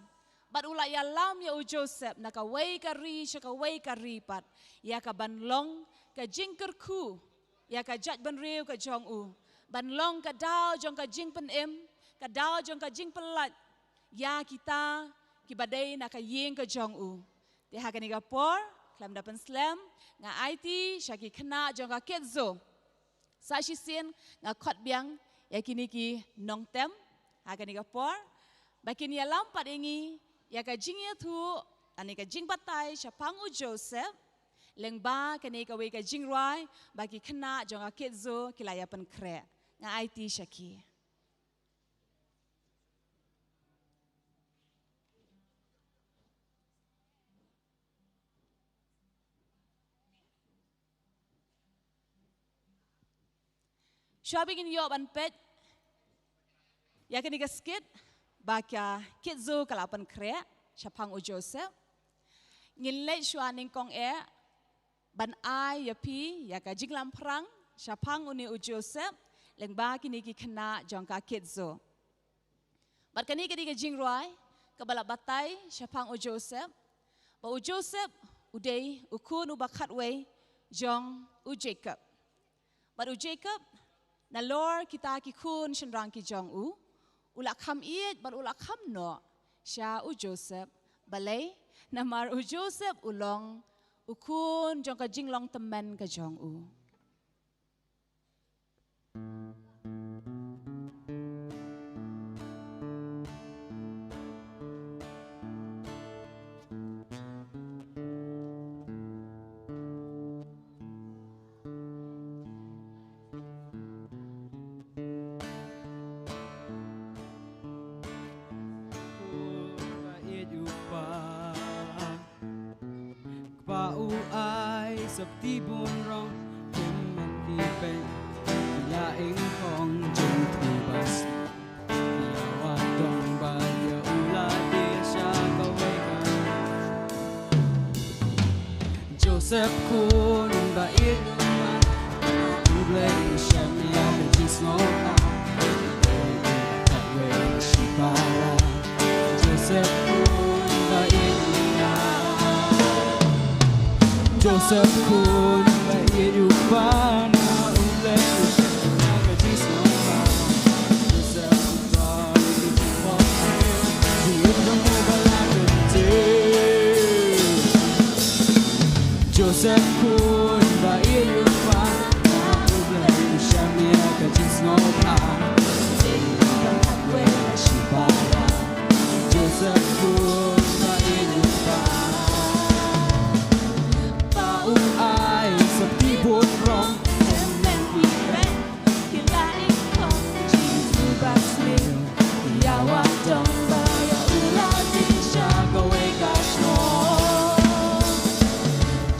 bad u la ïalam ïa u Joseph na kawei ka ri sha kawei ka ri pat, ïa ka ban long ka jingkyrkhu ïa ka jaitbynriew ka jong u, ban long ka daw jong ka jingpynim, ka daw jong ka jingpyllait ïa kita kiba dei na ka ïing ka jong u. Te ha kane ka por, khlem da pynslem, nga aiti sha ki khynnah jong ka Kids Zoo. Sa shisien nga khot biang ïa kine ki nongtem ha kane ka por, ba kin ïalam pat ïa ngi ïa ka jingïathuh, lane ka jingbatai shaphang u Joseph, lyngba kane kawei ka jingrwai ba ki khynnah jong ka Kids Zoo ki la ïa pynkhreh. Nga aiti sha ki. Shuwa ba ngin ïoh ban peit ïa kane ka skit ba ka Kids Zoo ka la pynkhreh shaphang u Joseph, ngin leit shuwa nyngkong eh ban ai ïa phi ïa ka jinglamphrang shaphang une u Joseph, lyngba kine ki khynnah jong ka Kids Zoo. Bad kane ka dei ka jingrwai kaba la batai shaphang u Joseph, ba u Joseph u dei u khun uba khatwei jong u Jacob. Bad u Jacob, nalor kita ki khun shynrang ki jong u, u la kham ïeit bad u la kham noh sha u Joseph. Balei? Namar u Joseph u long u khun jong ka jinglong tymmen ka jong u. Kpa u ai sap ti bun rong, hynmen ki peit ïa ing hong jong ki bas. Ïa wa dong ba ïa u la dei sha kawei ka. Joseph khun ba ïeit, U Blei shem ïa ka jingsngewbha. Kawei shipara. Joseph khun ba ïeit, Joseph khun ba ïeit u kpa na U Blei. Ka jingsngewbha. Joseph khun ba ïeit u kpa. Jingim jong u ba la kyntiew. Joseph khun ba ïeit u kpa na U Blei, u shem ïa ka jingsngewbha. Shipara. Joseph khun ba ïeit u kpa. Ba u ai sap ti bun rong, hynmen ki peit ki la ïeit khong jingtbit ba sniew. Ïa wa dong ba ïa u la dei sha kawei ka shnong.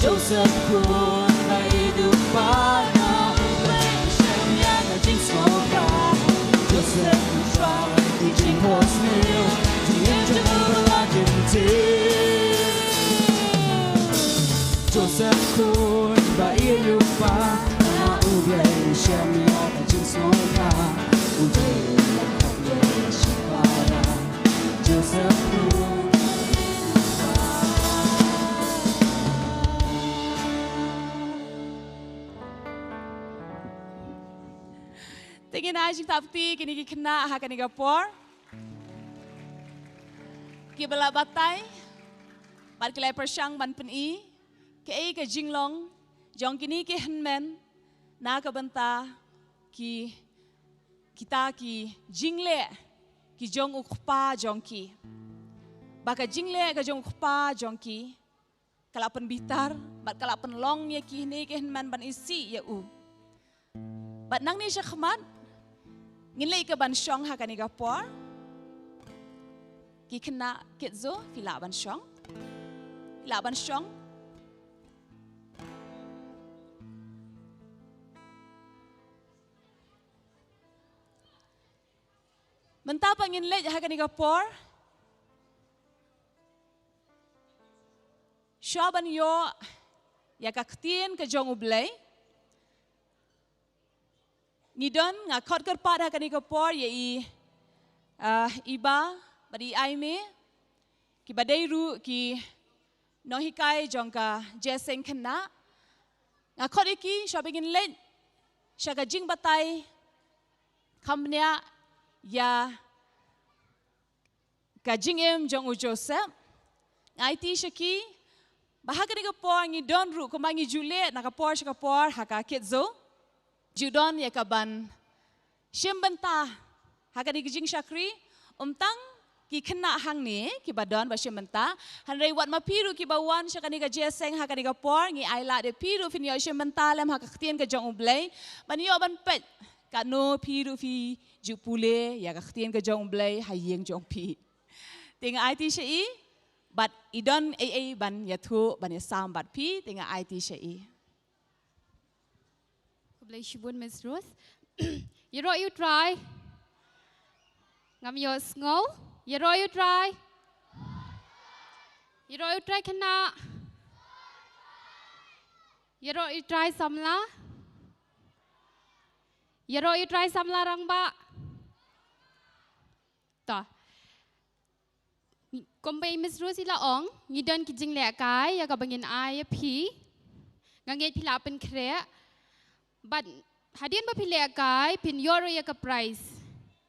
Joseph khun ba ïeit u kpa na U Blei, u shem ïa ka jingsngewbha. Joseph u shwa ïa ki jingphohsniew, ïa jingim jong u ba la kyntiew. Joseph khun ba ïeit u kpa na U Blei, u shem ïa ka jingsngewbha. U dei u la khot ïa shipara. Joseph khun. Te ngin ai jingthap kti kine ki khynnah ha kane ka por. Kiba la batai bad ki la pyrshang ban pyni kaei ka jinglong jong kine ki hynmen na ka bynta ki, kita ki jingleh ki jong u kpa jong ki. Ba ka jingleh ka jong u kpa jong ki ka la pynbitar bad ka la pynlong ïa kine ki hynmen ban isih ïa u. Bad nangne shakhmat ngin leit ka ban shong ha kane ka por. Ki khynnah Kit Zo, phi lah ban shong. Phi lah ban shong. Mynta pat ngin leit ha kane ka por. Shuwa ban ïoh ïa ka ktien ka jong U Blei, ngi don, nga khot kyrpad ha kane ka por ïa i, ah, i Bah bad i Aimee, kiba dei ruh ki nonghikai jong ka Jingïaseng Khynnah. Nga khot ïa ki shuwa ba ngin leit sha ka jingbatai kham bniah ïa ka jingim jong u Joseph. Nga aiti sha ki ba ha kane ka por ngi don ruh, kumba ngi ju leh na ka por sha ka por ha ka Kit Zo, ju don ïa ka ban shim bynta ha kane ka jingshakri. Ym tang ki khynnah hangne kiba don ba shim bynta, hynrei wat ma phi ruh kiba wan sha kane ka Jingïaseng ha kane ka por, ngi ailad ïa phi ruh phin ïoh shim bynta lem ha ka ktien ka jong U Blei, ban ïoh ban peit katno phi ruh phi ju pule ïa ka ktien ka jong U Blei ha ïing jong phi. Te nga aiti sha i, bad i don ei ei ban ïathuh, ban ïasam bad phi, te nga aiti sha i. Khublei shibun Miss Rose. Ïaroh ïa U Trai. Ngam ïohsngew. Ïaroh ïa U Trai. Ïaroh ïa U Trai khynnah. Ïaroh ïa U Trai samla. Ïaroh ïa U Trai samla rangbah. To. Kumba i Miss Rose i la ong, ngi don ki jinglehkai ïa kaba ngin ai ïa phi. Nga ngeit phi la pynkhreh. Bad hadien ba phi lehkai phin ïoh ruh ïa ka prize.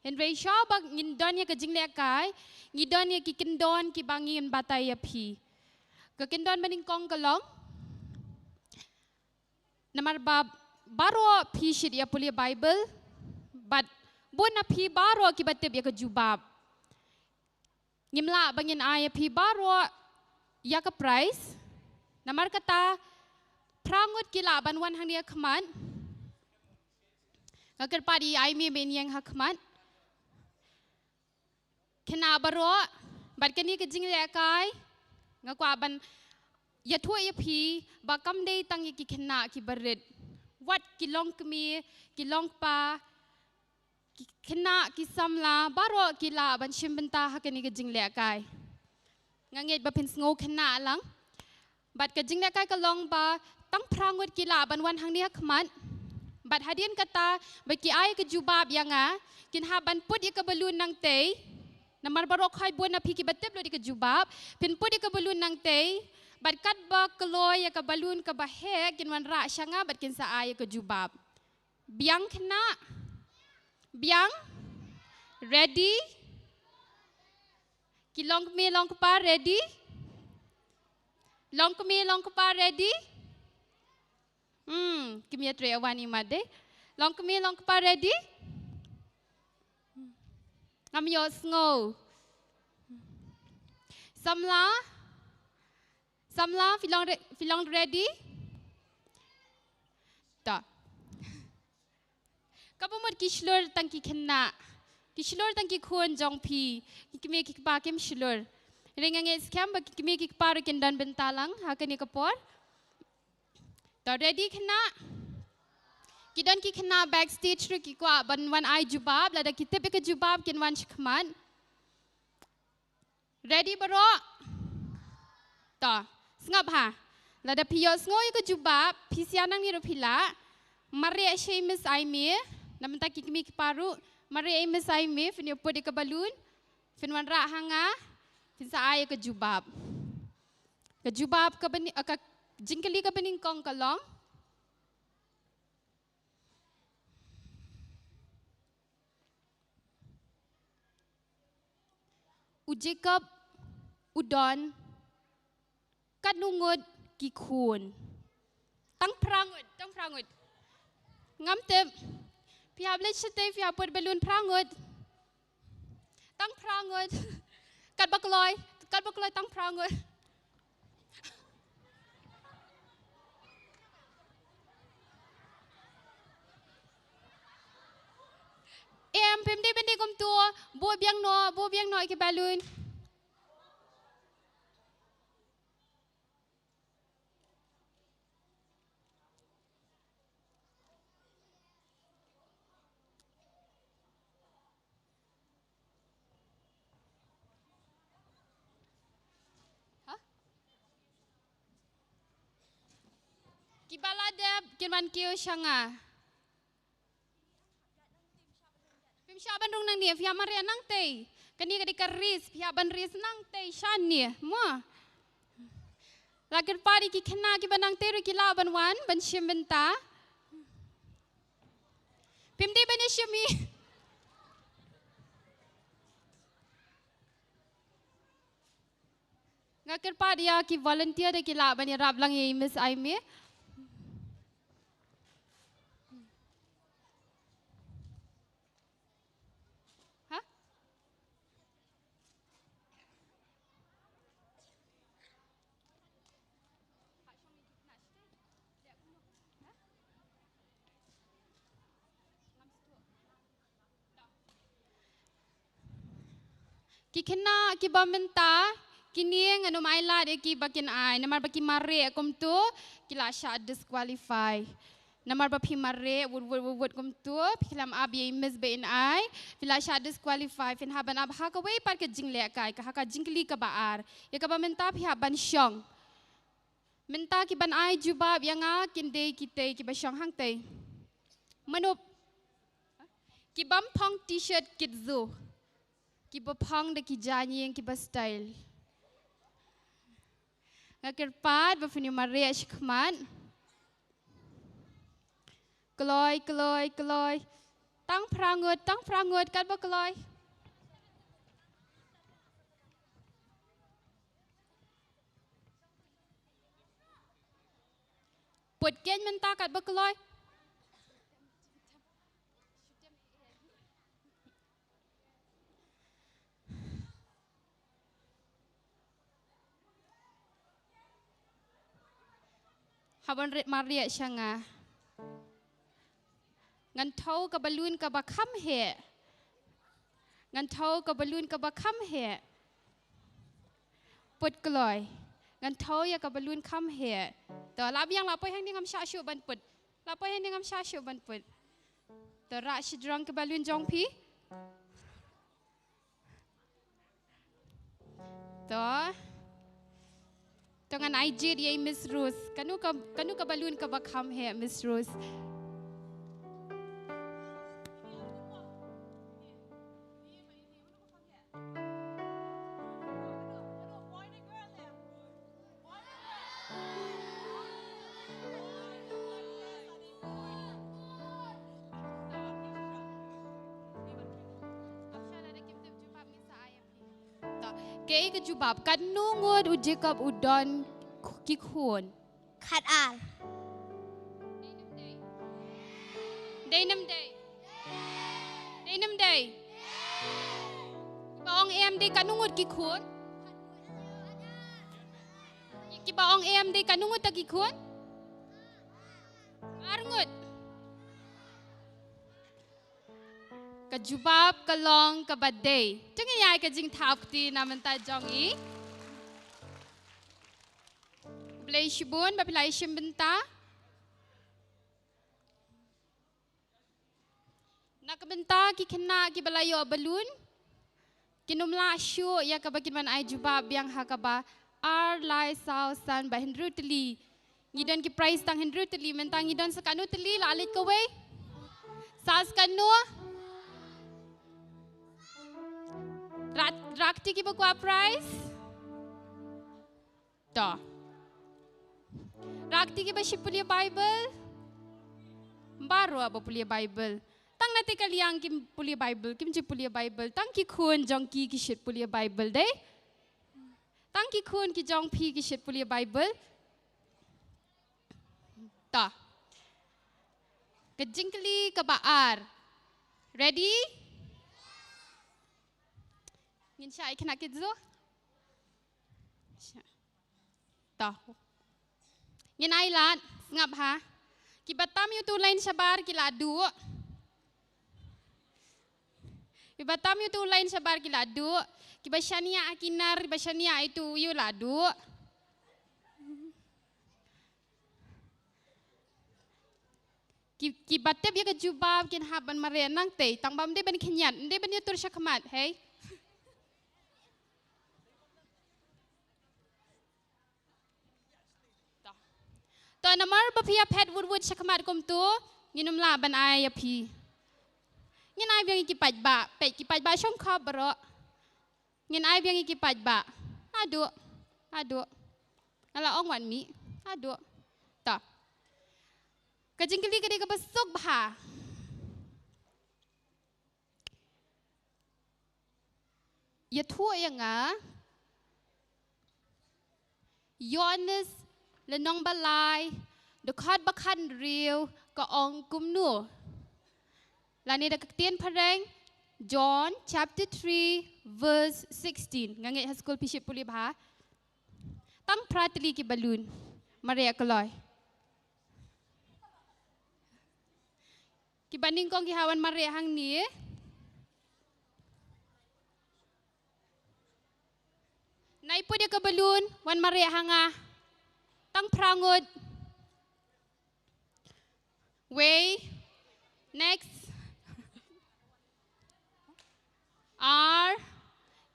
Hynrei shuwa ba ngin don ïa ka jinglehkai, ngi don ïa ki kyndon kiba ngin batai ïa phi. Ka kyndon banyngkong ka long. Namar ba Baroh phi shit ïa pule Bible, bad bun na phi baroh kiba tip ïa ka jubab. Ngim lah ba ngin ai ïa phi baroh ïa ka prize. Namar kata phra ngut ki lah ban wan hangne ha khmat. Nga kyrpad ïa i Aimee ban ïeng ha khmat. Khynnah baroh, bad kane ka jinglehkai nga kwah ban ïathuh ïa phi ba kam dei tang ïa ki khynnah kiba rit. Wat ki longkmie, ki longkpa, ki khynnah, ki samla baroh ki lah ban shim bynta ha kane ka jinglehkai. Nga ngeit ba phin sngew khynnah lang. Bad ka jinglehkai ka long ba tang phra ngut ki lah ban wan hangne ha khmat. Bad hadien kata ba ki ai ka jubab ïa nga, kin hap ban put ïa ka balloon nangtei. Namar baroh khoit bun na phi kiba tip lut ïa ka jubab, phin put ïa ka balloon nangtei. Bad katba kloi ïa ka balloon kaba heh kin wanrah sha nga bad kin sa ai ïa ka jubab. Biang khynnah? Biang? Ready? Ki longkmie longkpa ready? Longkmie longkpa ready? Hmm, kim ïatrei wan i mat de. Longkmie longkpa ready? Ngam ïohsngew. Samla? Samla, phi long re-, phi long ready? Ta. Kaba mut ki shlur tang ki khynnah. Ki shlur tang ki khun jong phi. Ki kmie ki kpa kim shlur. Hynrei nga ngeit skhem ba ki kmie ki kpa ruh kin don bynta lang ha kane ka por. To ready khynnah? Ki don ki khynnah backstage ruh ki kwah ban wan ai jubab, lada ki tip ïa ka jubab kin wan sha khmat. Ready baroh? To, sngap ha. Lada phi ïohsngew ïa ka jubab, phi sngap nangne ruh phi lah. Mareh sha i Miss Aimee, na bynta ki kmie ki kpa ruh, mareh i Miss Aimee, phin ïa put ïa ka balloon, phin wanrah ha nga, phin sa ai ïa ka jubab. Ka jubab kaba ny-, ka jingkylli kaba nyngkong ka long. U Jacob u don katno ngut ki khun? Tang phra ngut, tang phra ngut. Ngam tip. Phi hap leit shatei, phi hap put balloon phra ngut. Tang phra ngut. Katba kloi, katba kloi tang phra ngut. Em, phim dei ban dei kumto, buh biang noh, buh biang noh ki balloon. Ha? Kiba la dep kin wan kiew sha nga. Phim shah ban rung nangne, phi hap mareh nangtei. Kane ka dei ka race, phi hap ban race nangtei shane, mo. La kyrpad ïa ki khynnah kiba nangtei ruh ki lah ban wan ban shim bynta. Phim dei ban ïa shim hi. Nga kyrpad ïa ki volunteer da ki lah ban ïarap lang ïa i Miss Aimee. Ha? Ki khynnah kiba mynta, kine ngan ym ai lad ïa ki ba kin ai, namar ba ki mareh kumto, ki la shah disqualify. Namar ba phi mareh, wut, wut, wut, wut kumto, phi khlem ap ïa i Miss ba in ai, phi la shah disqualify, phin hap ban ap ha kawei pat ka jinglehkai, ka ha ka jingkylli kaba ar. Ïa kaba mynta phi hap ban shong. Mynta ki ban ai jubab ïa nga kin dei kitei kiba shong hangtei. Mano? Ki bym phong t-shirt kit zu. Kiba phong da ki jaiñ ïing kiba style. Nga kyrpad ba phin ïa mareh shakhmat. Kloi, kloi, kloi. Tang phra ngut, tang phra ngut, katba kloi. Put keiñ mynta katba kloi. Hap ban rit mareh sha nga. Ngan thew ka balloon kaba kham heh. Ngan thew ka balloon kaba kham heh. Put kloi. Ngan thew ïa ka balloon kham heh. To, la biang, la poi hangne, ngam shah shuh ban put. La poi hangne, ngam shah shuh ban put. To, rah shajrong ka balloon jong phi. To. To, ngan ai jied ïa i Miss Rose. Kano ka, kano ka balloon kaba kham heh, Miss Rose? To, kaei ka jubab? Katno ngut u Jacob u don ki khun? Khatar. Dei ne ym dei? Dei ne ym dei? Kiba ong em, dei katno ngut ki khun? Kiba ong em, dei katno ngut ta ki khun? Ar ngut. Ka jubab ka long kaba dei. To ngin ïa ai ka jingthap kti na bynta jong i. Khublei shibun ba phi la ïashim bynta. Na ka bynta ki khynnah kiba la ïoh balloon, kin ym lah shuh ïa kaba kin wan ai jubab biang ha kaba ar, lai, saw, san bad hynriew tylli. Ngi don ki prize tang hynriew tylli, mynta ngi don sa katno tylli, la leit kawei? Sa, sa katno? Rah, rah kti kiba kwah prize. To. Rah kti kiba shait pule Bible. Baroh ba pule Bible. Tang na te ka liang kim pule Bible, kim ju pule Bible. Tang ki khun jong ki ki shait pule Bible, dei? Tang ki khun ki jong phi ki shait pule Bible. To. Ka jingkylli kaba ar. Ready? Ngin shah ïa kane ka jingkylli. To. Ngin ai lad, sngap ha. Kiba tam ïa uto u line shabar ki la duh. Kiba tam ïa uto u line shabar ki la duh. Kiba shaniah ha ki nar, kiba shaniah ïa uto u ïew la duh. Ki, kiba tip ïa ka jubab kin hap ban mareh nangtei, tang ba ym dei ban khynñiat, ym dei ban ïatur shakhmat, hei. To. To, namar ba phi ïa phet wut wut shakhmat kumto, ngin ym lah ban ai ïa phi. Ngin ai biang ïa ki paidbah, peit ki paidbah shongkhop baroh. Ngin ai biang ïa ki paidbah. Naduh, naduh. Nga la ong wan mih, naduh. To. Ka jingkylli ka dei kaba suk bha. Ïathuh ïa nga, Ïoannis lynnong ba lai, dkhot ba khathynriew ka ong kumno? Lane da ka ktien phareng, John chapter three verse sixteen. Nga ngeit ha skul phi shait pule bha. Tang phra tylli ki balloon. Mareh kloi. Kiba nyngkong ki hap ban mareh hangne. Nai put ïa ka balloon, wan mareh ha nga. Tang phra ngut. Wei. Next. Ar.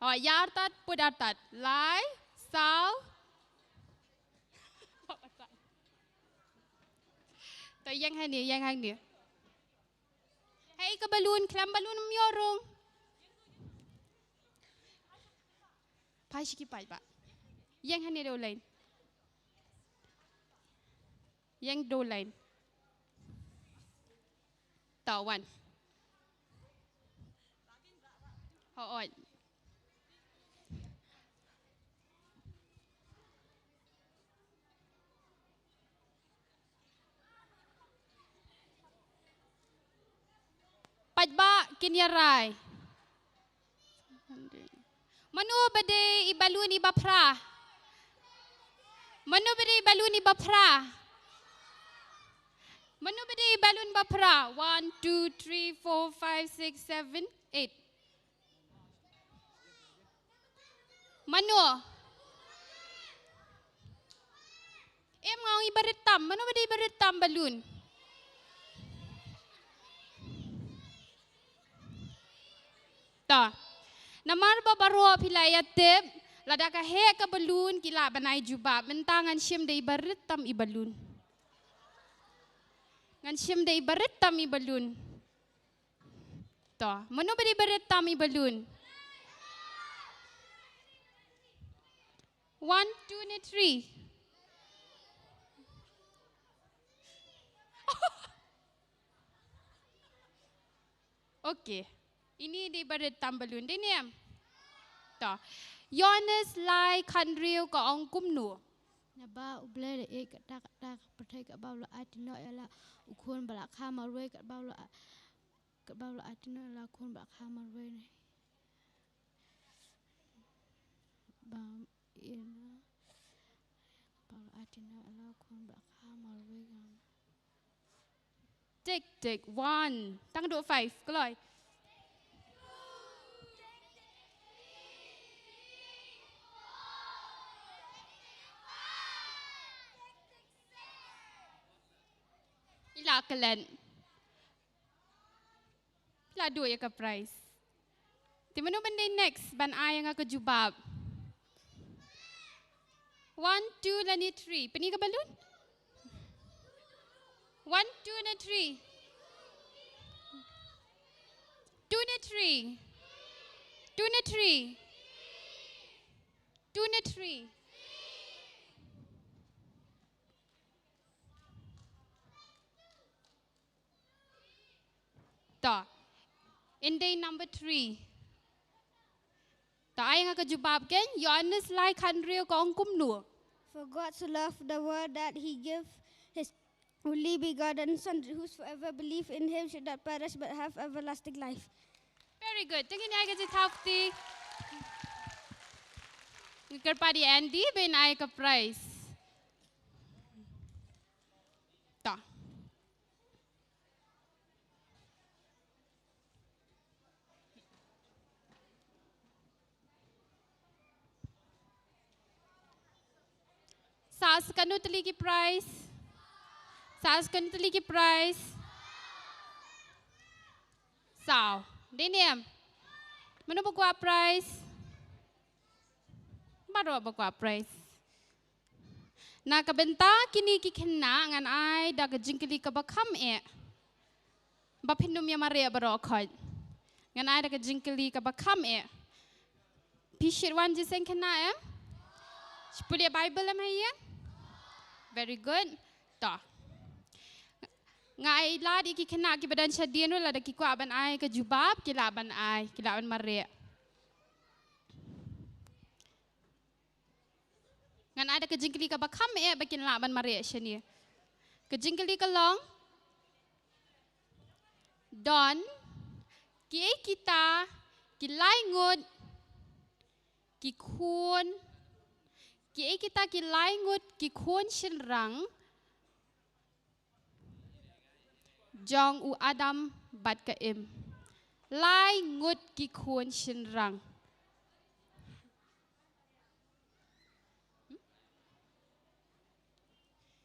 Oh, ïa artat, put artat. Lai, saw. To, ïeng hangne, ïeng hangne. Hei ka balloon, khlem balloon ym ïoh rung. Phai sha ki paidbah. Ïeng hangne da u line. Ïeng da u line. To, wan. Hooid. Paidbah kin ïa rai. Mano ba dei i balloon iba phra? Mano ba dei i balloon iba phra? Mano ba dei balun ba phra? One, two, three, four, five, six, seven, eight. Mano? Em, nga ong i barit tam. Mano ba dei barit tam balun? Ta. Namar ba baroh phi la ïa tip, lada ka heh ka balun ki lah ban ai jubab. Mynta ngan shim da i barit tam i balun. Ngan shim da i barit tam i balun. Ta. Mano ba dei barit tam i balun? One, two ne three? Okay. Ini dei barit tam balun. Dei ne em? Ta. Ïoannis lai khatñiew ka ong kumno? Naba U Blei u la ïeit katta katta ka pyrthei katba u la aiti noh ïa la u khun ba la kha marwei katba u la, katba u la aiti noh ïa la u khun ba la kha marwei ne. Ba ina. Ba la aiti noh ïa la u khun ba la kha marwei. Tick, tick, one. Tang duh five, kloi. I la klet. La duh ïa ka prize. Te mano ban dei next ban ai ïa nga ka jubab? One, two lane three. Pynïa ka balun. One, two ne three? Two ne three? Two ne three? Two ne three? Ta. Ynda number three. Ta, ai nga ka jubab kein, Ïoannis lai khatñiew ka ong kumno? For God so loved the world that he gave his only begotten Son, whosoever believe in him should not perish but have everlasting life. Very good. Te ngin ai ka jingthaw kti. Ngi kyrpad ïa Andy ban ai ka prize. Ta. Sa, sa katno tylli ki prize? Sa, sa katno tylli ki prize? Saw. Dei ne em? Mano ba kwah prize? Baroh ba kwah prize. Na ka bynta kine ki khynnah ngan ai da ka jingkylli kaba kham eh. Ba phin ym ïa mareh baroh khoit. Ngan ai da ka jingkylli kaba kham eh. Phi shit wan jingïaseng khynnah em? Shu pule Bible em ha ïing? Very good. To. Nga ai lad ïa ki khynnah kiba don shadien ruh, lada ki kwah ban ai ka jubab, ki lah ban ai, ki lah ban mareh. Ngan ai da ka jingkylli kaba kham eh ba kin lah ban mareh shane. Ka jingkylli ka long, don kiei kita ki lai ngut ki khun, kiei kita ki lai ngut ki khun shynrang jong u Adam bad ka Im. Lai ngut ki khun shynrang.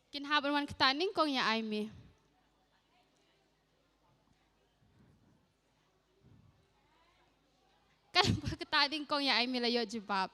Kin hap ban wan ktah nyngkong ïa Aimee. Kan ba ktah nyngkong ïa Aimee la ïoh jubab.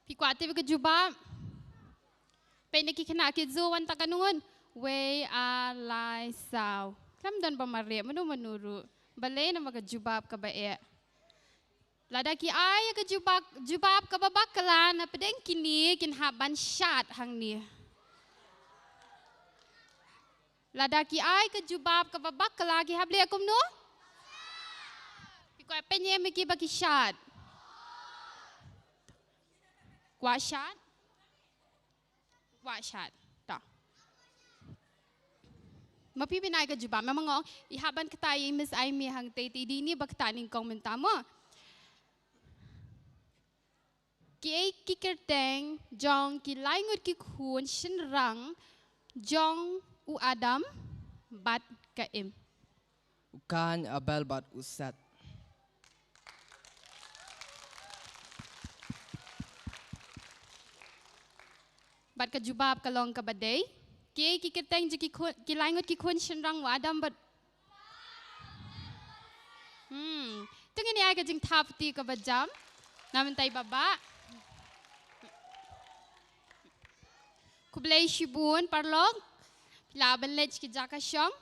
Phi kwah tip ka jubab? Peit na ki khynnah ki ju wan tang katno ngut. Wei, ar, lai, saw. Khlem don ba mareh mano mano ruh. Balei? Namar ka jubab kaba eh. Lada ki ai ka jubab, jubab kaba bakla, na pdeng kine kin hap ban shad hangne. Lada ki ai ka jubab kaba bakla, ki hap leh kumno? Ki kwah pynïaid ïa ki ba ki shad. Kwah shad? Kwah shad. To. Ma phi pynai ka jubab, ma nga ong i hap ban ktah ïa i Miss Aimee hangtei, te dei ine ba ktah nyngkong mynta mo. Kiei ki kyrteng jong ki laingut ki khun shynrang jong u Adam bad ka Im? U Kain, Abel bad u Set. Bad ka jubab ka long kaba dei. Kiei ki kyrteng jong ki khun, ki laingut ki khun shynrang u Adam bad Hmm. To ngin ïa ai ka jingthap kti kaba jam na mynta i Baba. Khublei shibun paralok. Phi lah ban leit ki jaka shong.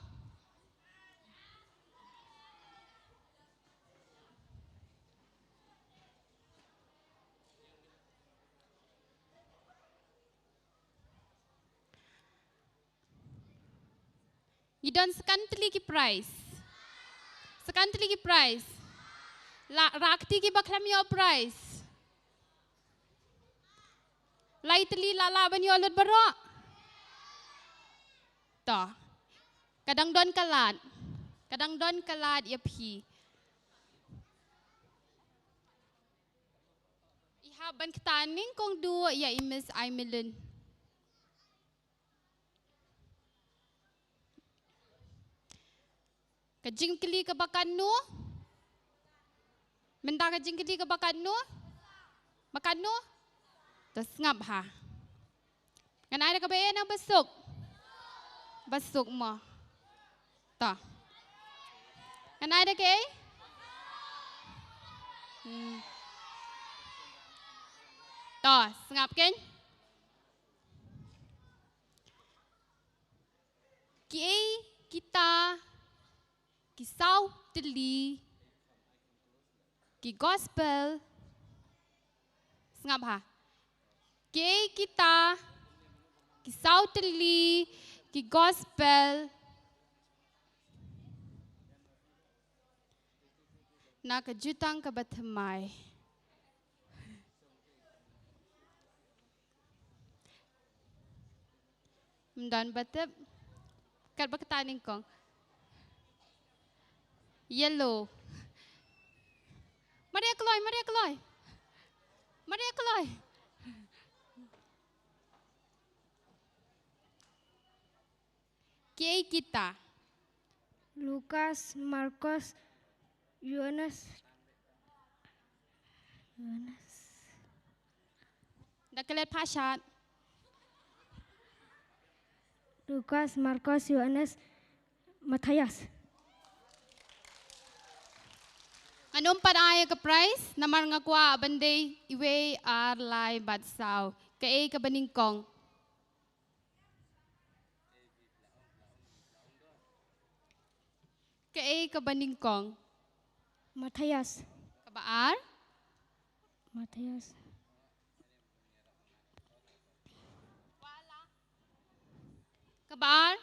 Ngi don skhem tylli ki prize. Skhem tylli ki prize. La, rah kti kiba khlem ïoh prize. Lai tylli la lah ban ïoh lut baroh. To. Ka dang don ka lad. Ka dang don ka lad ïa phi. I hap ban ktah nyngkong duh ïa i Miss Aimelin. Ka jingkylli kaba katno? Mynta ka jingkylli kaba katno? Ba katno? To sngap ha. Ngan ai da kaba eh ne ba suk? Ba suk mo. To. Ngan ai da kaei? Hmm. To, sngap keiñ. Kiei kita ki saw tylli ki gospel? Sngap ha. Kiei kita ki saw tylli ki gospel na ka jutang kaba thymmai? Ym don ba tip. Katba ktah nyngkong. Yellow. Mareh kloi, mareh kloi. Mareh kloi. Kiei kita? Lukas, Markos, Ïoannis. Ïoannis. Da klet pha shad. Lukas, Markos, Ïoannis, Mathaios. Ngan ym pat ai ka prize namar nga kwah ban dei iwei, ar, lai bad saw. Kaei kaba nyngkong? Kaei kaba nyngkong? Mathaios. Kaba ar? Mathaios. Kaba ar?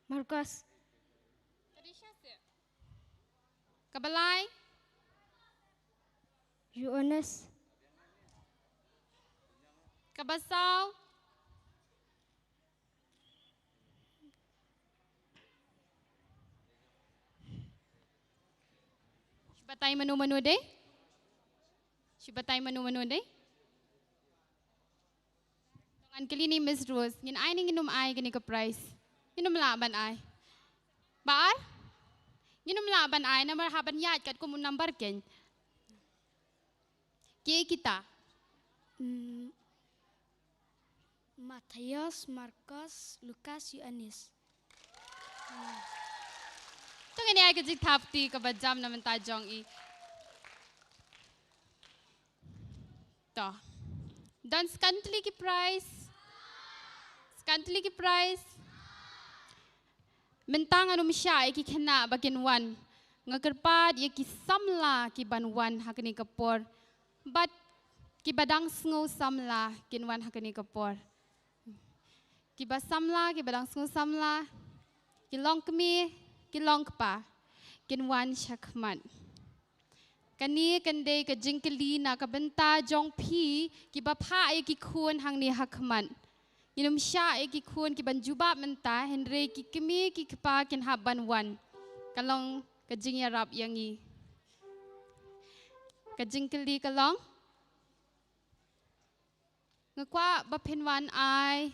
Markos. Kaba lai? Ïoannis. Kaba saw? Shu batai mano mano dei? Shu batai mano mano dei? Ngan kylli ni Miss Rose, ngin ai ne ngin ym ai kane ka prize? Ngin ym lah ban ai. Ba ar? Ngin ym lah ban ai namar hap ban ïaid katkum u number keiñ. Kiei kita? Mm, Mathaios, Markos, Lukas, Ïoannis. To ngin ïa ai ka jingthap kti kaba jam na bynta jong i. To. Don skhem tylli ki prize. Kan tylli ki prize. Mynta ngan ym shah ïa ki khynnah ba kin wan. Nga kyrpad ïa ki samla ki ban wan ha kane ka por. Bad ki ba dang sngew samla kin wan ha kane ka por. Ki ba samla, ki ba dang sngew samla. Ki long kmie, ki long kpa. Kin wan sha khmat. Kane kan dei ka jingkylli na ka bynta jong phi ki ba phah ïa ki khun hangne ha khmat. Ngin ym shah ïa ki khun ki ban jubab mynta, hynrei ki kmie ki kpa kin hap ban wan. Ka long ka jingïarap ïa ngi. Ka jingkylli ka long. Nga kwah ba phin wan ai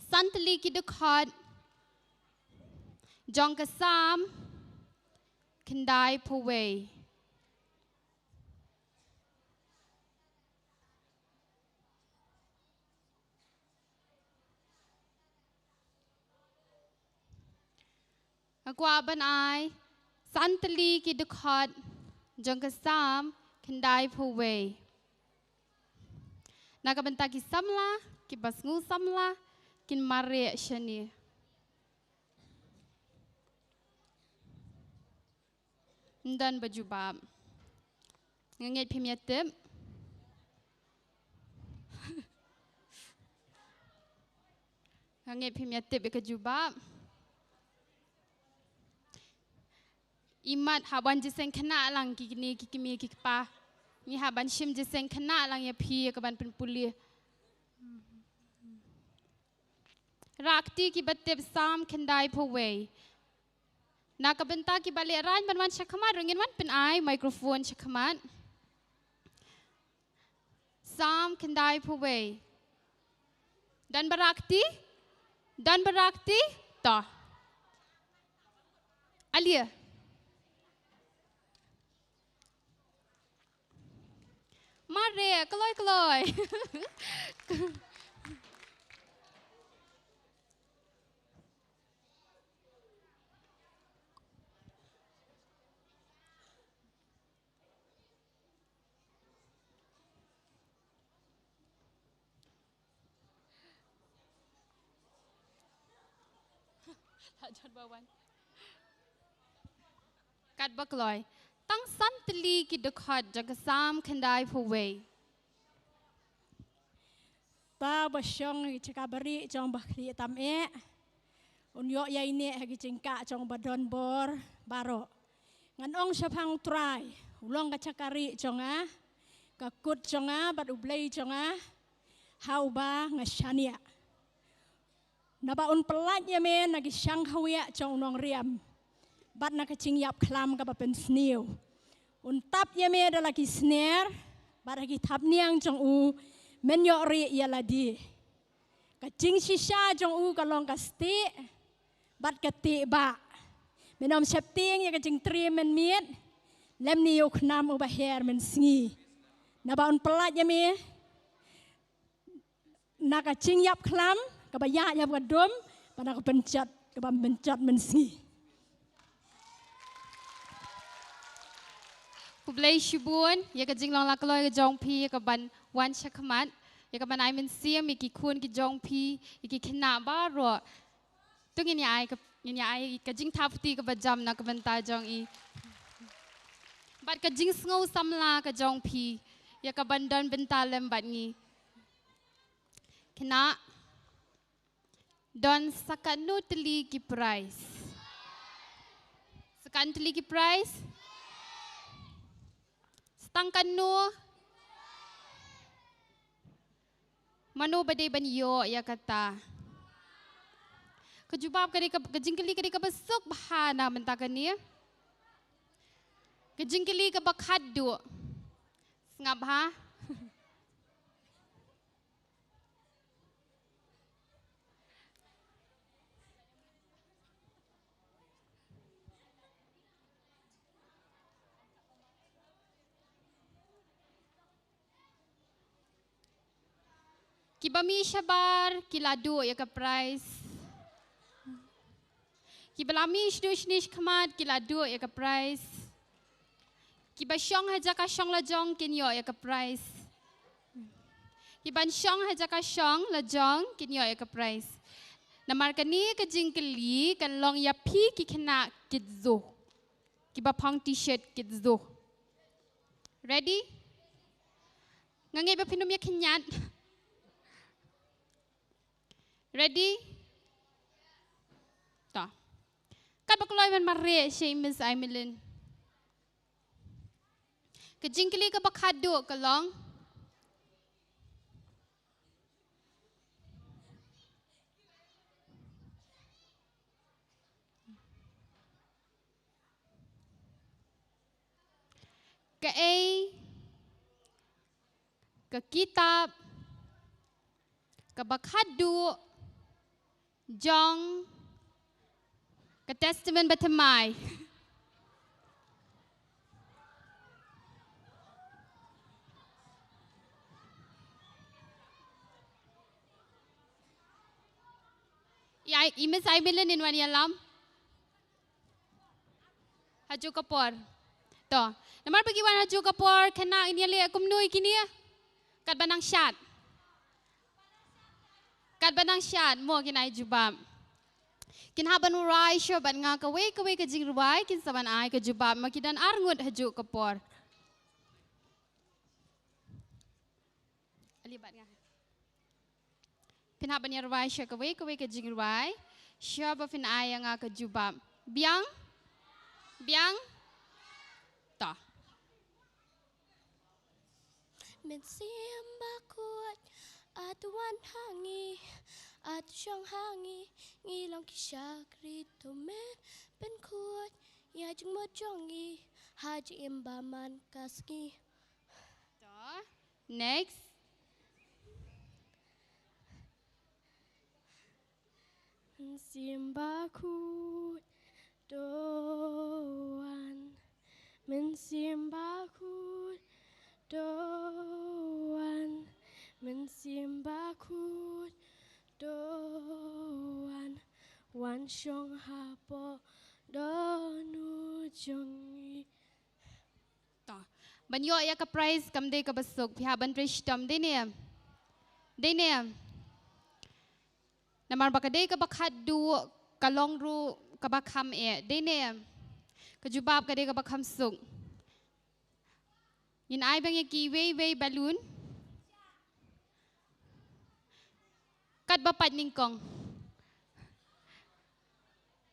san tylli ki dkhot jong ka Salm khyndaiphew wei. Nga kwah ban ai san tylli ki dkhot jong ka Salm khyndaiphew wei. Na ka bynta ki samla, ki ba sngew samla, kin mareh shane. Ym don ba jubab. Nga ngeit phim ïa tip. Nga ngeit phim ïa tip ïa ka jubab. Imat hap wan jingïaseng khynnah lang ki kine ki kmie ki kpa. Ngi hap ban shim jingïaseng khynnah lang ïa phi ïa ka ban pynpule. Rakti ki ba tip Salm khyndaiphew wei. Na ka bynta ki ba leh rang ban wan sha khmat, ruh ngin wan pyn-ai microphone sha khmat. Salm khyndaiphew wei. Don ba rakti? Don ba rakti? To. Alia. Mareh, kloi kloi. Katba kloi. Tang san tylli ki dkhot jong ka Salm khyndaiphew wei. Uta uba shong ha ki jaka barieh jong uba khlieh tam eh, un ïoh ïaineh ha ki jingkah jong uba don bor baroh. Ngan ong shaphang U Trai, u long ka jaka rieh jong nga, ka kut jong nga bad U Blei jong nga, ha uba nga shaniah. Naba un pyllait ïa me na ki shang khawiah jong u nongriam, bad na ka jingïap khlam kaba pynsniew. Un tap ïa me da la ki sner, bad ha ki thapniang jong u men ïoh rieh ïa lade. Ka jingshisha jong u ka long ka stieh bad ka tieh bah. Men ym sheptieng ïa ka jingtriem mynmiet, lymne ïa u khnam uba her mynsngi. Naba un pyllait ïa me na ka jingïap khlam kaba ïaid ha ka dum, bad na ka pynjot kaba pynjot mynsngi. Khublei shibun ïa ka jinglong la kloi ka jong phi, ïa ka ban wan sha khmat, ïa ka ban ai mynsiem ïa ki khun ki jong phi, ïa ki khynnah baroh. To ngin ïa ai ka, ngin ïa ai ka jingthap kti kaba jam na ka bynta jong i. Bad ka jingsngew samla ka jong phi, ïa ka ban don bynta lem bad ngi. Khynnah, don sa katno tylli ki prize? Sa katno tylli ki prize? Sa tang katno? Mano ba dei ban ïoh ïa kata? Ka jubab ka dei ka, ka jingkylli ka dei kaba suk bha na mynta kane. Ka jingkylli kaba khatduh. Sngap bha. Kiba mih shabar ki la duh ïa ka prize. Kiba la mih shaduh shane shakhmat ki la duh ïa ka prize. Kiba shong ha jaka shong la jong kin ïoh ïa ka prize. Ki ban shong ha jaka shong la jong kin ïoh ïa ka prize. Namar kane ka jingkylli kan long ïa phi ki khynnah kit zu. Kiba phong t-shirt kit zu. Ready? Nga ngeit ba phin ym ïa khynñiat. Ready? To. Katba kloi ban mareh sha i Miss Aimelin. Ka jingkylli kaba khadduh ka long. Kaei ka kitab kaba khadduh jong ka Testament Bathymmai? Ïa, i Miss Aimelin in wan ïalam. Hajuh ka por. To. Namar ba ki wan hajuh ka por, kane ngin ïa leh kumno ïa kine? Katba nang shad. Katba nang shad, mo kin ai jubab. Kin hap ban rwai shuwa bad nga kawei kawei ka jingrwai, kin sa ban ai ka jubab, ma ki don ar ngut hajuh ka por. Ali bad nga. Phin hap ban ïa rwai sha kawei kawei ka jingrwai. Sha ba phin ai ïa nga ka jubab. Biang? Biang? To. Mynsiem Bakhuid, ïa to wan ha ngi, ïa to shong ha ngi, ngi long ki shakri, to men pynkhuid ïa jingmut jong ngi ha jingim ba man ka sngi. To. Next. Mynsiem Bakhuid to wan. Mynsiem Bakhuid to wan. Mynsiem Bakhuid to wan. Wan shong hapoh dohnud jong ngi. To. Ban ïoh ïa ka prize kam dei kaba suk, phi hap ban trei shitom, dei ne? Dei ne? Namar ba ka dei kaba khadduh, ka long ruh kaba kham eh, dei ne? Ka jubab ka dei kaba kham suk. Ngin ai biang ïa ki wei wei balloon. Katba pait nyngkong.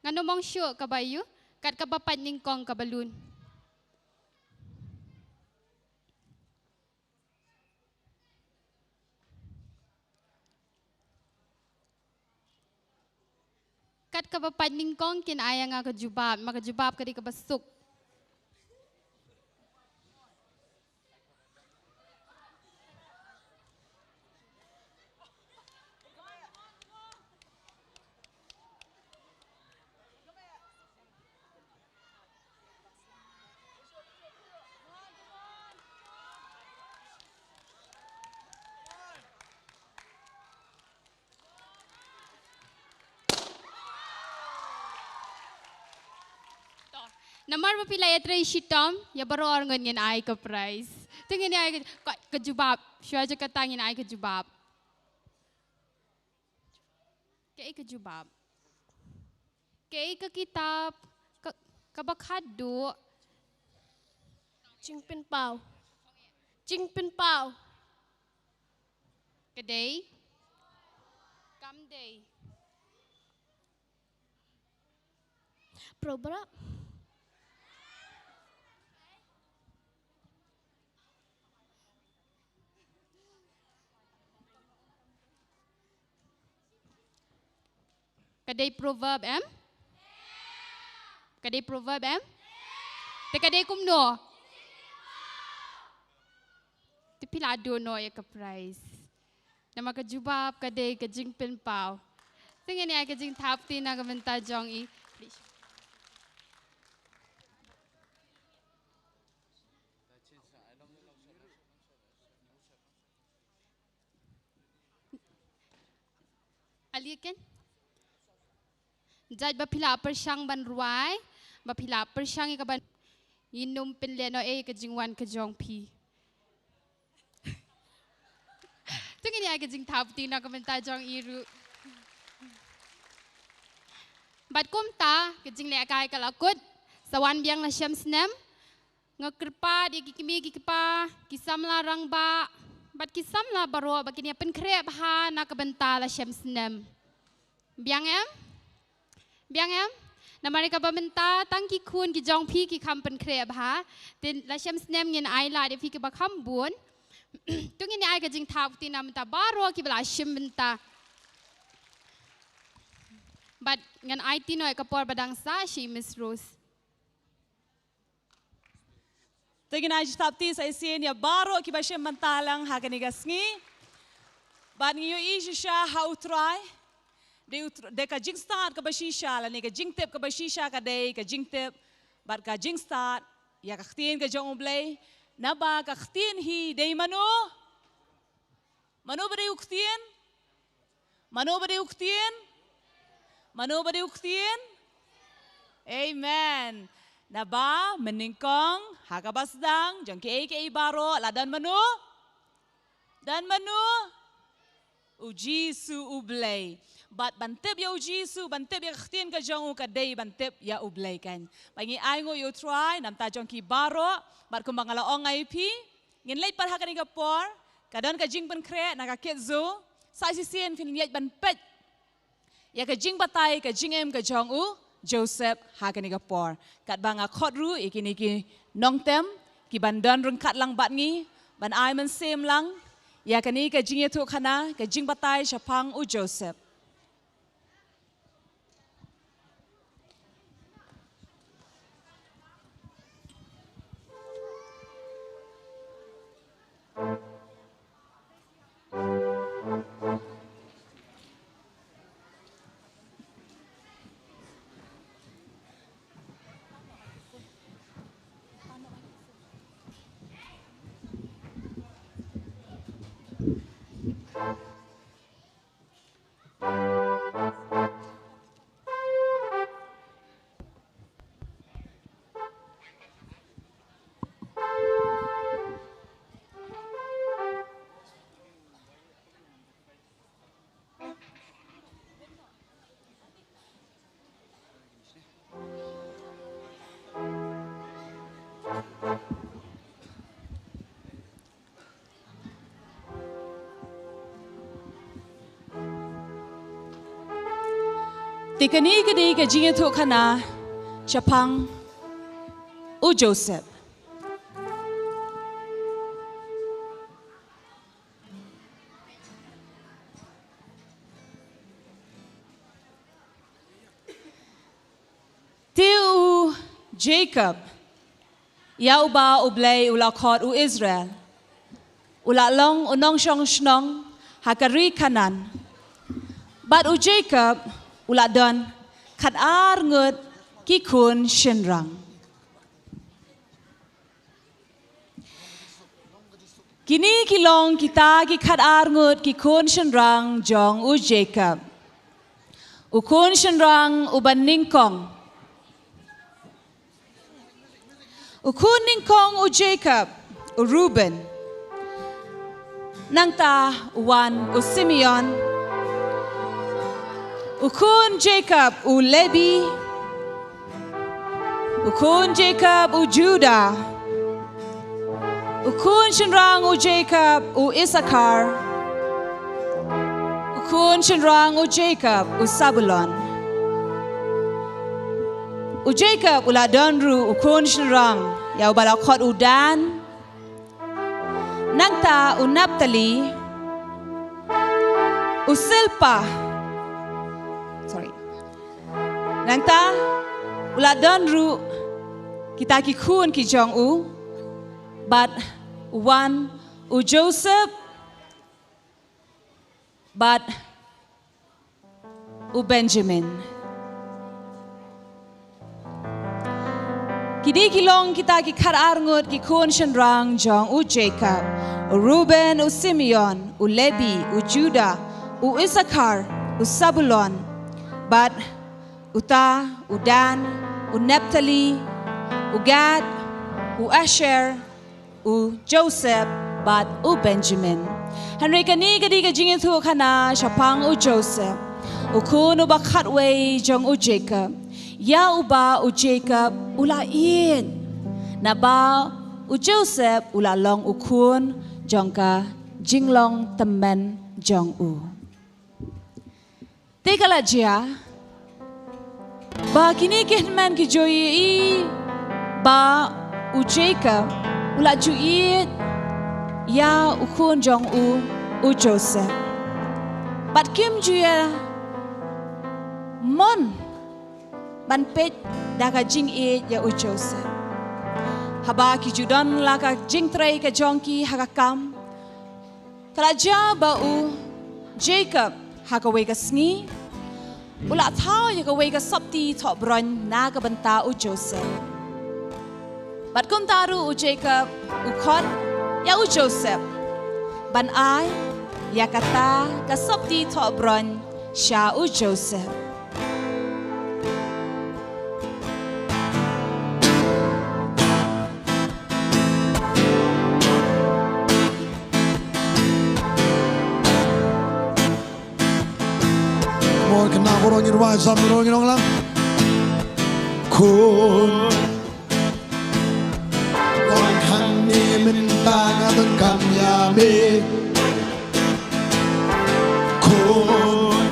Ngan ym ong shuh kaba aiu, kat kaba pait nyngkong ka balloon. Kat kaba pait nyngkong kin ai ïa nga ka jubab, ma ka jubab ka dei kaba suk. To. Namar ba phi la ïatrei shitom, ïa baroh arngut ngin ai ka prize. Te ngin ai ka, ka, ka jubab. Shuwa jong kata ngin ai ka jubab. Kaei ka jubab? Kaei ka kitab ka, kaba khadduh? Jingpynpaw. Jingpynpaw. Ka dei? Kam dei. Proverb. Ka dei proverb em? Ka dei proverb em? Te ka dei kumno? Te phi la duh noh ïa ka prize. Namar ka jubab ka dei ka jingpynpaw. Te ngin ïa ka jingthap kti na ka bynta jong i. Alikin? Jait ba phi la pyrshang ban rwai, ba phi la pyrshang ïa ka ban, ngin ym pynlehnohei ïa ka jingwan ka jong phi. Te Ïa ka jingthap ti na ka bynta jong i ruh. Bad kumta ka jinglehkai ka la kut, sa wan biang la shem snem. Nga kyrpad ïa ki kmie ki kpa, ki samla rangbah bad ki samla baroh ba kin ïa pynkhreh bha na ka bynta la shem snem. Biang em? Biang em? Namar ïa kaba mynta tang ki khun ki jong phi ki kham pynkhreh bha. Te la shem snem ngin ai lad ïa phi kiba kham bun. To ngin ïa ai ka jingthap ti na bynta baroh kiba la shim bynta. Bad ngan ai ti noh ïa ka por ba dang sah sha i Miss Rose. Te ngin ai jingthap ti sa shisien ïa baroh kiba shim bynta lang ha kane ka sngi. Bad ngi ïohi shisha ha U Trai. Dei U Tr-, dei ka jingstad kaba shisha lane ka jingtip kaba shisha ka dei ka jingtip bad ka jingstad ïa ka ktien ka jong U Blei. Naba ka ktien hi dei mano? Mano ba dei u ktien? Mano ba dei u ktien? Mano ba dei u ktien? Amen. Naba mynnyngkong ha kaba sdang jong kiei kiei baroh la don mano? Don mano? U Jisu U Blei. Bad ban tip ïa U Jisu, ban tip ïa ka ktien ka jong u ka dei ban tip ïa U Blei kan. Ba ngi ai nguh ïa U Trai na bynta jong ki baroh, bad kumba nga la ong ïa phi, ngin leit pat ha kane ka por, ka don ka jingpynkhreh na ka Kids Zoo, sa shisien phin ïa ban peit ïa ka jingbatai ka jingim ka jong u Joseph ha kane ka por. Katba nga khot ruh ïa kine ki nongtem ki ban don ryngkat lang bad ngi, ban ai mynsiem lang ïa kane ka jingïathuhkhana ka jingbatai shaphang u Joseph. Te kane ka dei ka jingïathuhkhana shaphang u Joseph. Te u Jacob, ïa uba U Blei u la khot u Israel, u la long u nongshong shnong ha ka ri Kanaan. Bad u Jacob u la don khatar ngut ki khun shynrang. Kine ki long kita ki khatar ngut ki khun shynrang jong u Jacob. U khun shynrang uba nyngkong. U khun nyngkong u Jacob, u Reuben. Nangta u wan u Simeon. U khun Jacob u Lebi. U khun Jacob u Judah. U khun shynrang u Jacob u Issachar. U khun shynrang u Jacob u Zebulon. U Jacob u la don ruh u khun shynrang, ïa uba la khot u Dan. Nangta u Naphtali, u Silpah. Sorry. Nangta u la don ruh kita ki khun ki jong u, bad u wan u Joseph, bad u Benjamin. Kine ki long kita ki khatar ngut ki khun shynrang jong u Jacob, u Reuben, u Simeon, u Lebi, u Judah, u Issachar, u Zebulon, bad uta u Dan, u Naphtali, u Gad, u Asher, u Joseph bad u Benjamin. Hynrei kane ka dei ka jingïathuhkhana shaphang u Joseph, u khun uba khatwei jong u Jacob, ïa uba u Jacob u la ïeit, naba u Joseph u la long u khun jong ka jinglong tymmen jong u. Te ka la jia ba kine ki hynmen ki ju ïohi ba u Jacob u la ju ïeit ïa u khun jong u, u Joseph. Bad kim ju ïa mon ban peit da ka jingïeit ïa u Joseph. Haba ki ju don la ka jingtrei ka jong ki ha ka kam, ka la jia ba u Jacob ha kawei ka sngi u la thaw ïa kawei ka sopti thohbroin na ka bynta u Joseph. Bad kumta ruh u Jacob u khot ïa u Joseph ban ai ïa kata ka sopti thohbroin sha u Joseph. Mo, kane baroh ngin rwai, sam baroh ngin ong lang. Khun, wan hangne mynta nga donkam ïa me. Khun,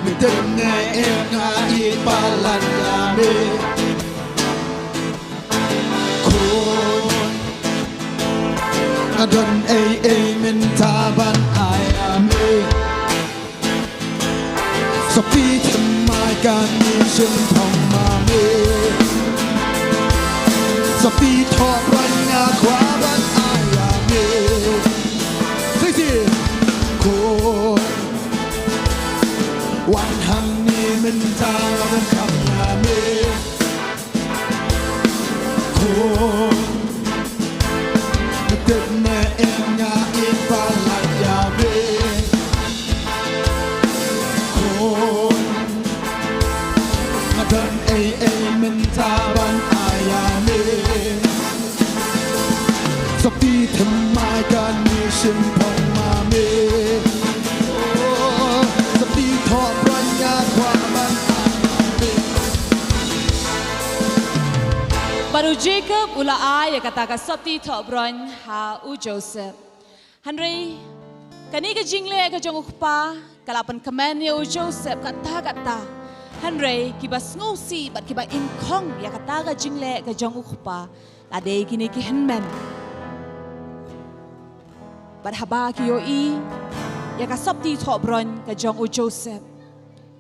mynta ne em nga ïeit palat ïa me. Khun, nga don ei ei mynta ban ai ïa me. Sopti thymmai kane shim phong ma me. Sopti thohbroin nga kwah ban ai ïa me. Sisi. Khun, wan hangne mynta nga donkam ïa me. Khun, tip ne em nga ïeit palat ïa me. Khun, nga don ei ei mynta ban ai ïa me. Sopti thymmai kane shim phong ma me. Oh, sopti thohbroin nga kwah ban ai ïa me. Bad u Jacob u la ai ïa kata ka sopti thohbroin ha u Joseph. Hynrei kane ka jingleh ka jong u kpa ka la pynkmen ïa u Joseph katta katta. Hynrei kiba sngewsih bad kiba im khong ïa kata ka jingleh ka jong u kpa la dei kine ki hynmen. Bad haba ki ïohi ïa ka sopti thohbroin ka jong u Joseph,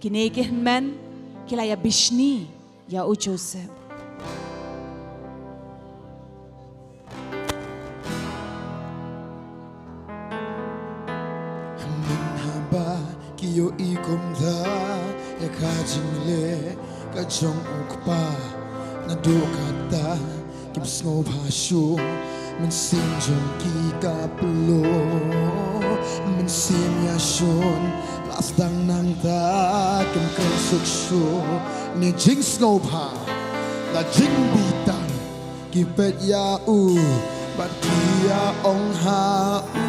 kine ki hynmen ki la ïa bishni ïa u Joseph. Hynmen haba ki ïohi kumta ïa ka jingleh ka jong u kpa, naduh kata kim sngewbha shuh, mynsiem jong ki ka pynlut, mynsiem ïashun, la sdang nangta kim kren suk shuh. Ne jingsngewbha la jingbitar, ki peit ïa u bad ki ïa ong ha u,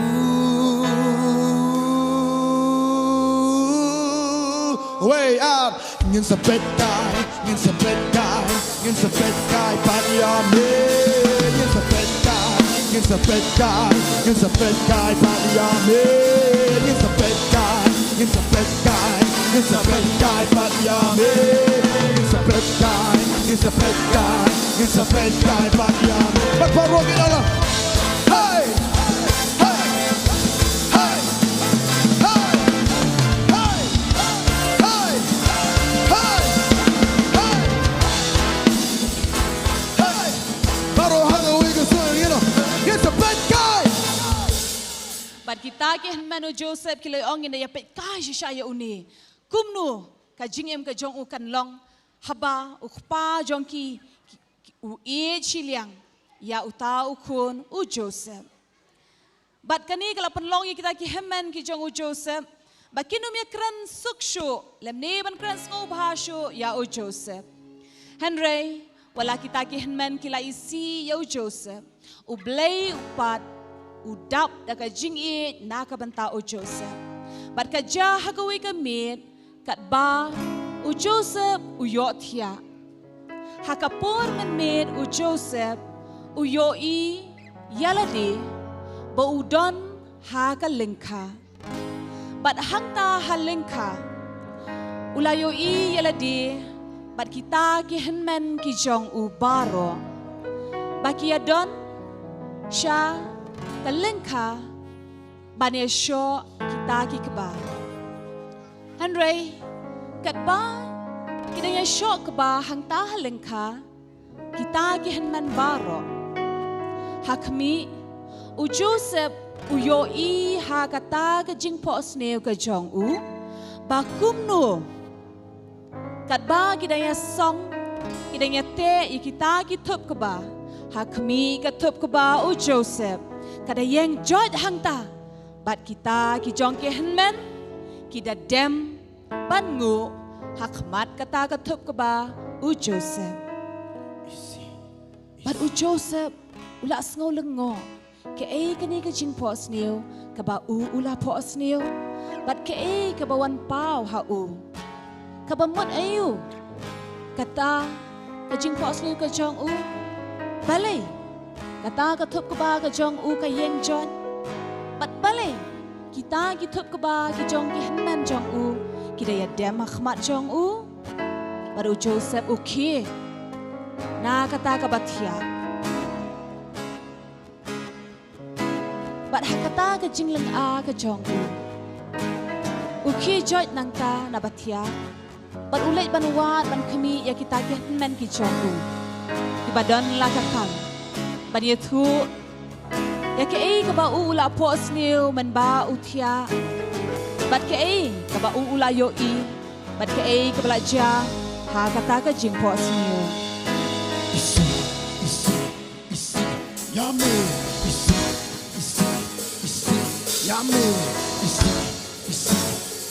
wei ap. Ngin sa peit kai, ngin sa peit kai, ngin sa peit kai pat ïa me. Ngin sa peit kai, ngin sa peit kai, ngin sa peit kai pat ïa me. Ngin sa peit kai, ngin sa peit kai, ngin sa peit kai pat ïa me. Ngin sa peit kai, ngin sa peit kai, ngin sa peit kai pat ïa me. Bad baroh ngin ong lang. Hey! Hey! Hey! Baroh ha kawei ka sur, ngin ong, ngin sa peit kai. Bad kita ki hynmen u Joseph ki la ong, ngin da ïa peit kai shisha ïa une. Kumno ka jingim ka jong u kan long haba u kpa jong ki, ki, ki, u ïeit shiliang ïa uta u khun u Joseph. Bad kane ka la pynlong ïa kita ki hynmen ki jong u Joseph ba kin ym ïa kren suk shuh lymne ban kren sngewbha shuh ïa u Joseph. Hynrei wat la kita ki hynmen ki la isih ïa u Joseph, U Blei u pat u dap da ka jingïeit na ka bynta u Joseph. Bad ka jia ha kawei ka miet, katba u Joseph u ïohthiah. Ha ka por mynmiet u Joseph u ïohi ïa lade ba u don ha ka lyngkha. Bad hangta ha lyngkha u la ïohi ïa lade bad kita ki hynmen ki jong u baroh ba ki ïadon sha ka lyngkha ban ïashoh kita ki kba. Hynrei katba ki dang ïashoh kba hangta ha lyngkha, kita ki hynmen baroh, ha khmih, u Joseph u ïohi ha kata ka jingphohsniew ka jong u ba kumno katba ki dang ïasong, ki dang ïateh ïa kita ki thup kba, ha khmih ka thup kba u Joseph ka da ïeng joit hangta. Bad kita ki jong ki hynmen ki da dem ban nguh ha khmat kata ka thup kba u Joseph. Bad u Joseph u la sngew lyngngoh kaei kane ka jingphohsniew kaba u u la phohsniew, bad kaei kaba wan paw ha u. Kaba mut aïu kata ka jingphohsniew ka jong u? Balei kata ka thup kba ka jong u ka ïeng joit? Bad balei kita ki thup kba ki jong ki hynmen jong u ki da ïadem ha khmat jong u? Bad u Joseph u khie na kata kaba thiah. Bad ha kata ka jinglyngngoh ka jong u, u khie joit nangta naba thiah. Bad u leit ban wad ban khmih ïa kita ki hynmen ki jong u kiba don la ka kam, ban ïathuh ïa kaei kaba u u la phohsniew mynba u thiah, bad kaei kaba u u la ïohi, bad kaei kaba la jia ha kata ka jingphohsniew. Isi, isi, isi, ïa me. Isi, isi, isi, ïa me. Isi, isi,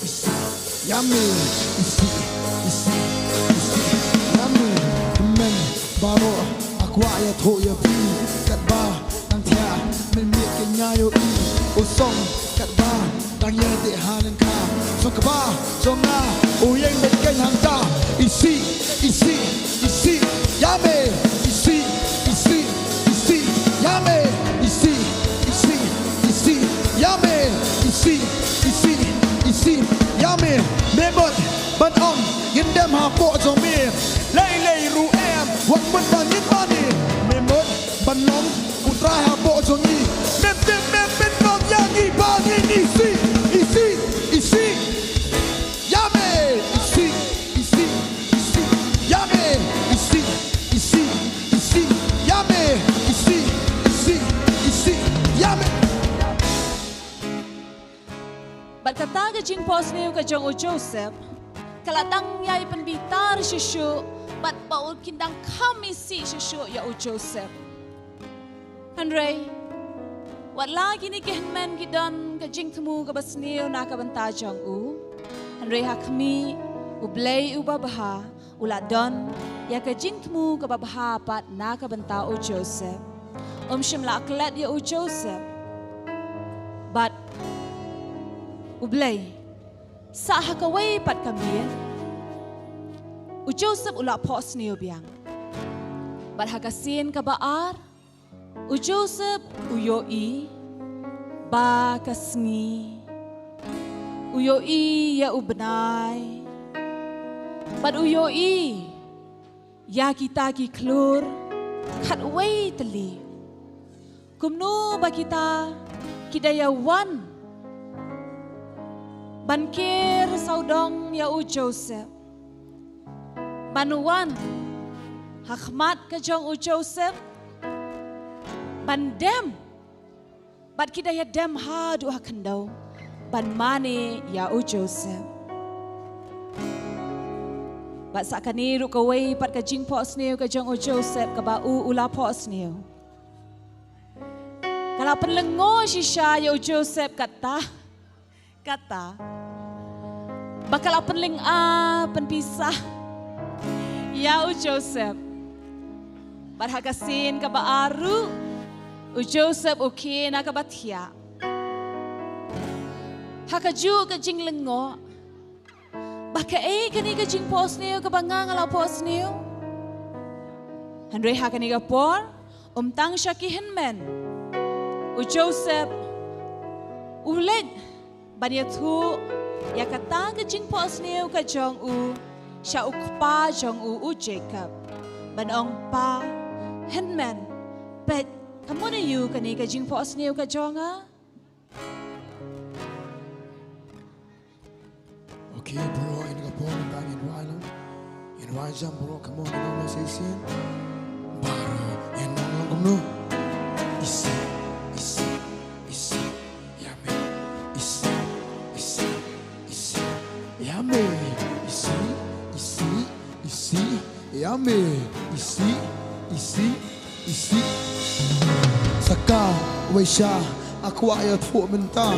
isi, ïa me. Isi, isi, isi, ïa me. Hynmen baroh, nga kwah ïathuh ïa phi katba nang thiah mynmiet, ka nga ïohi u song katba dang ïeng te ha lyngkha. Song kba jong nga u ïeng beit keiñ hangta. Isi, isi, isi, ïa me. Isi, isi, isi, ïa me. Isi, isi, isi, ïa me. Isi, isi, isi, ïa me. Me mut ban ong ngin dem hapoh jong me. Lei lei ruh em, wat mut ba ngin mane. Me mut ban long u Trai hapoh jong ngi. Mem tip mem pynlong ïa ngi ba ngin isi, isi, isi, ïa me. Isi, isi, isi, ïa me. Isi, isi, isi, ïa me. Isi, isi, isi, ïa me. Bad kata ka jingphohsniew ka jong u Joseph ka la dang ïai pynbitar shuh shuh, bad ba u kin dang kham isih shuh shuh ïa u Joseph. Hynrei wat la kine ki hynmen ki don ka jingthmu kaba sniew na ka bynta jong u, hynrei ha khmih, U Blei uba bha u la don ïa ka jingthmu kaba bha pat na ka bynta u Joseph. Um shym la klet ïa u Joseph. Bad U Blei, sa ha kawei pat ka miet, u Joseph u la phohsniew biang. Bad ha ka sien kaba ar, u Joseph u ïohi ba ka sngi, u ïohi ïa u bnai, bad u ïohi ïa kita ki khlur khatwei tylli. Kumno ba kita ki da ïa wan ban ker sawdong ïa u Joseph, ban wan ha khmat ka jong u Joseph, ban dem, bad ki da ïa dem haduh ha khyndew ban mane ïa u Joseph. Bad sa kane ruh kawei pat ka jingphohsniew ka jong u Joseph kaba u u la phohsniew ka la pynlyngngoh shisha ïa u Joseph kata, kata ba ka la pynlyngngoh pynpisah ïa u Joseph. Bad ha ka sien kaba ar ruh, U Joseph u khie na kaba thiah. Ha kajuh ka jinglyngngoh. Ba kaei kane ka jingphohsniew kaba nga nga la phohsniew. Hynrei ha kane ka por, ym tang sha ki hynmen. U Joseph, u leit ban ïathuh, ïa kata ka jingphohsniew ka jong u, sha u kpa jong u u Jacob. Ban ong pa, hynmen, peit, ka mut aiu kane ka jingphohsniew ka jong nga? Okay, bro, in ka por mynta ngin wai lang. Ngin wai jam, bro, come on, ngin ong shisien. Baroh, ngin ong lang kumno. Isih, isih, isih, ïa me. Isih, isih, isih, ïa me. Isih, isih, isih, ïa me. Isih, isih, isih. Sa kawei sha, nga kwah ïathuh mynta.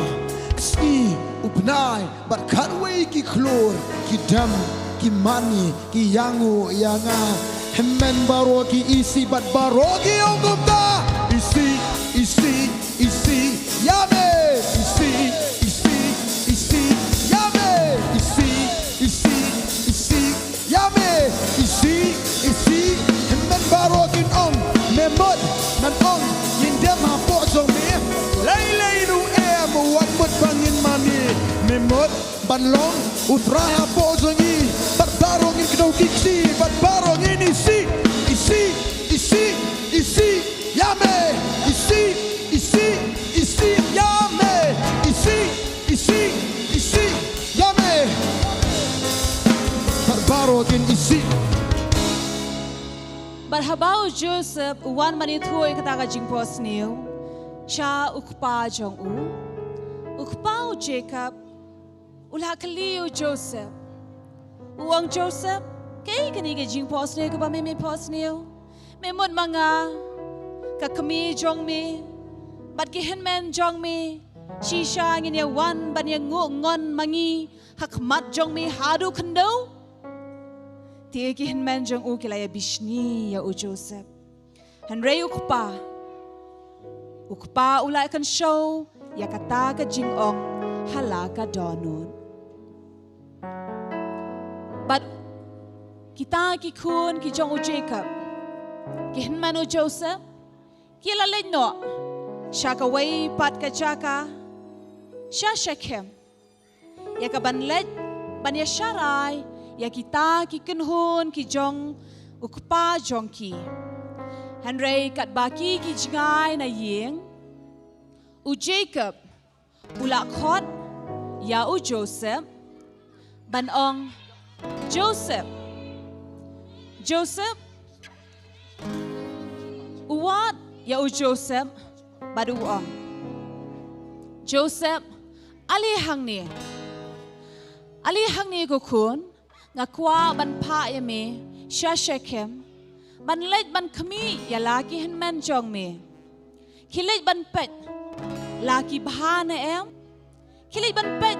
Ka sngi u bnai bad khatwei ki khlur, ki dem, ki mane, ki ïanguh ïa nga. Hynmen baroh ki isih bad baroh ki ong kumta. Isih, isih, isih, ïa me. Isih, isih, isih, ïa me. Isih, isih, isih, ïa me. Isih, isih, hynmen baroh kin ong. Me mut, ngan ong, ngin dem hapoh jong me. Lei lei ruh em, wat mut ba ngin mane. Me mut ban long u Trai hapoh jong ngi. Bad baroh ngin kdew ki kti, bad baroh ngin isih, isih, isih, isih, ïa me. Isih, isih, isih, ïa me. Isih, isih, isih, ïa me. Bad baroh kin isih. Bad haba u Joseph u wan ban ïathuh ïa kata ka jingphohsniew sha u kpa jong u, u kpa u Jacob u la kylli u Joseph. U ong, Joseph, kaei kane ka jingphohsniew kaba me me phohsniew? Me mut ma nga, ka kmie jong me bad ki hynmen jong me, shisha ngin ïa wan ban ïa nguh ngon ma ngi ha khmat jong me haduh khyndew? Te ki hynmen jong u ki la ïa bishni ïa u Joseph. Hynrei u kpa, u kpa u la kynshew ïa kata ka jingong ha la ka dohnud. Bad kita ki khun ki jong u Jacob, ki hynmen u Joseph, ki la leit noh sha kawei pat ka jaka, sha Shechem, ïa ka ban leit ban ïa sharai ïa kita ki kynhun ki jong u kpa jong ki. Hynrei katba ki ki jngai na ïing, u Jacob u la khot ïa u Joseph ban ong, Joseph, Joseph. U wad ïa u Joseph bad u ong, Joseph, ale hangne. Ale hangne ko khun, nga kwah ban phah ïa me sha Shechem ban leit ban khmih ïa la ki hynmen jong me. Khie leit ban peit la ki bha ne em. Khie leit ban peit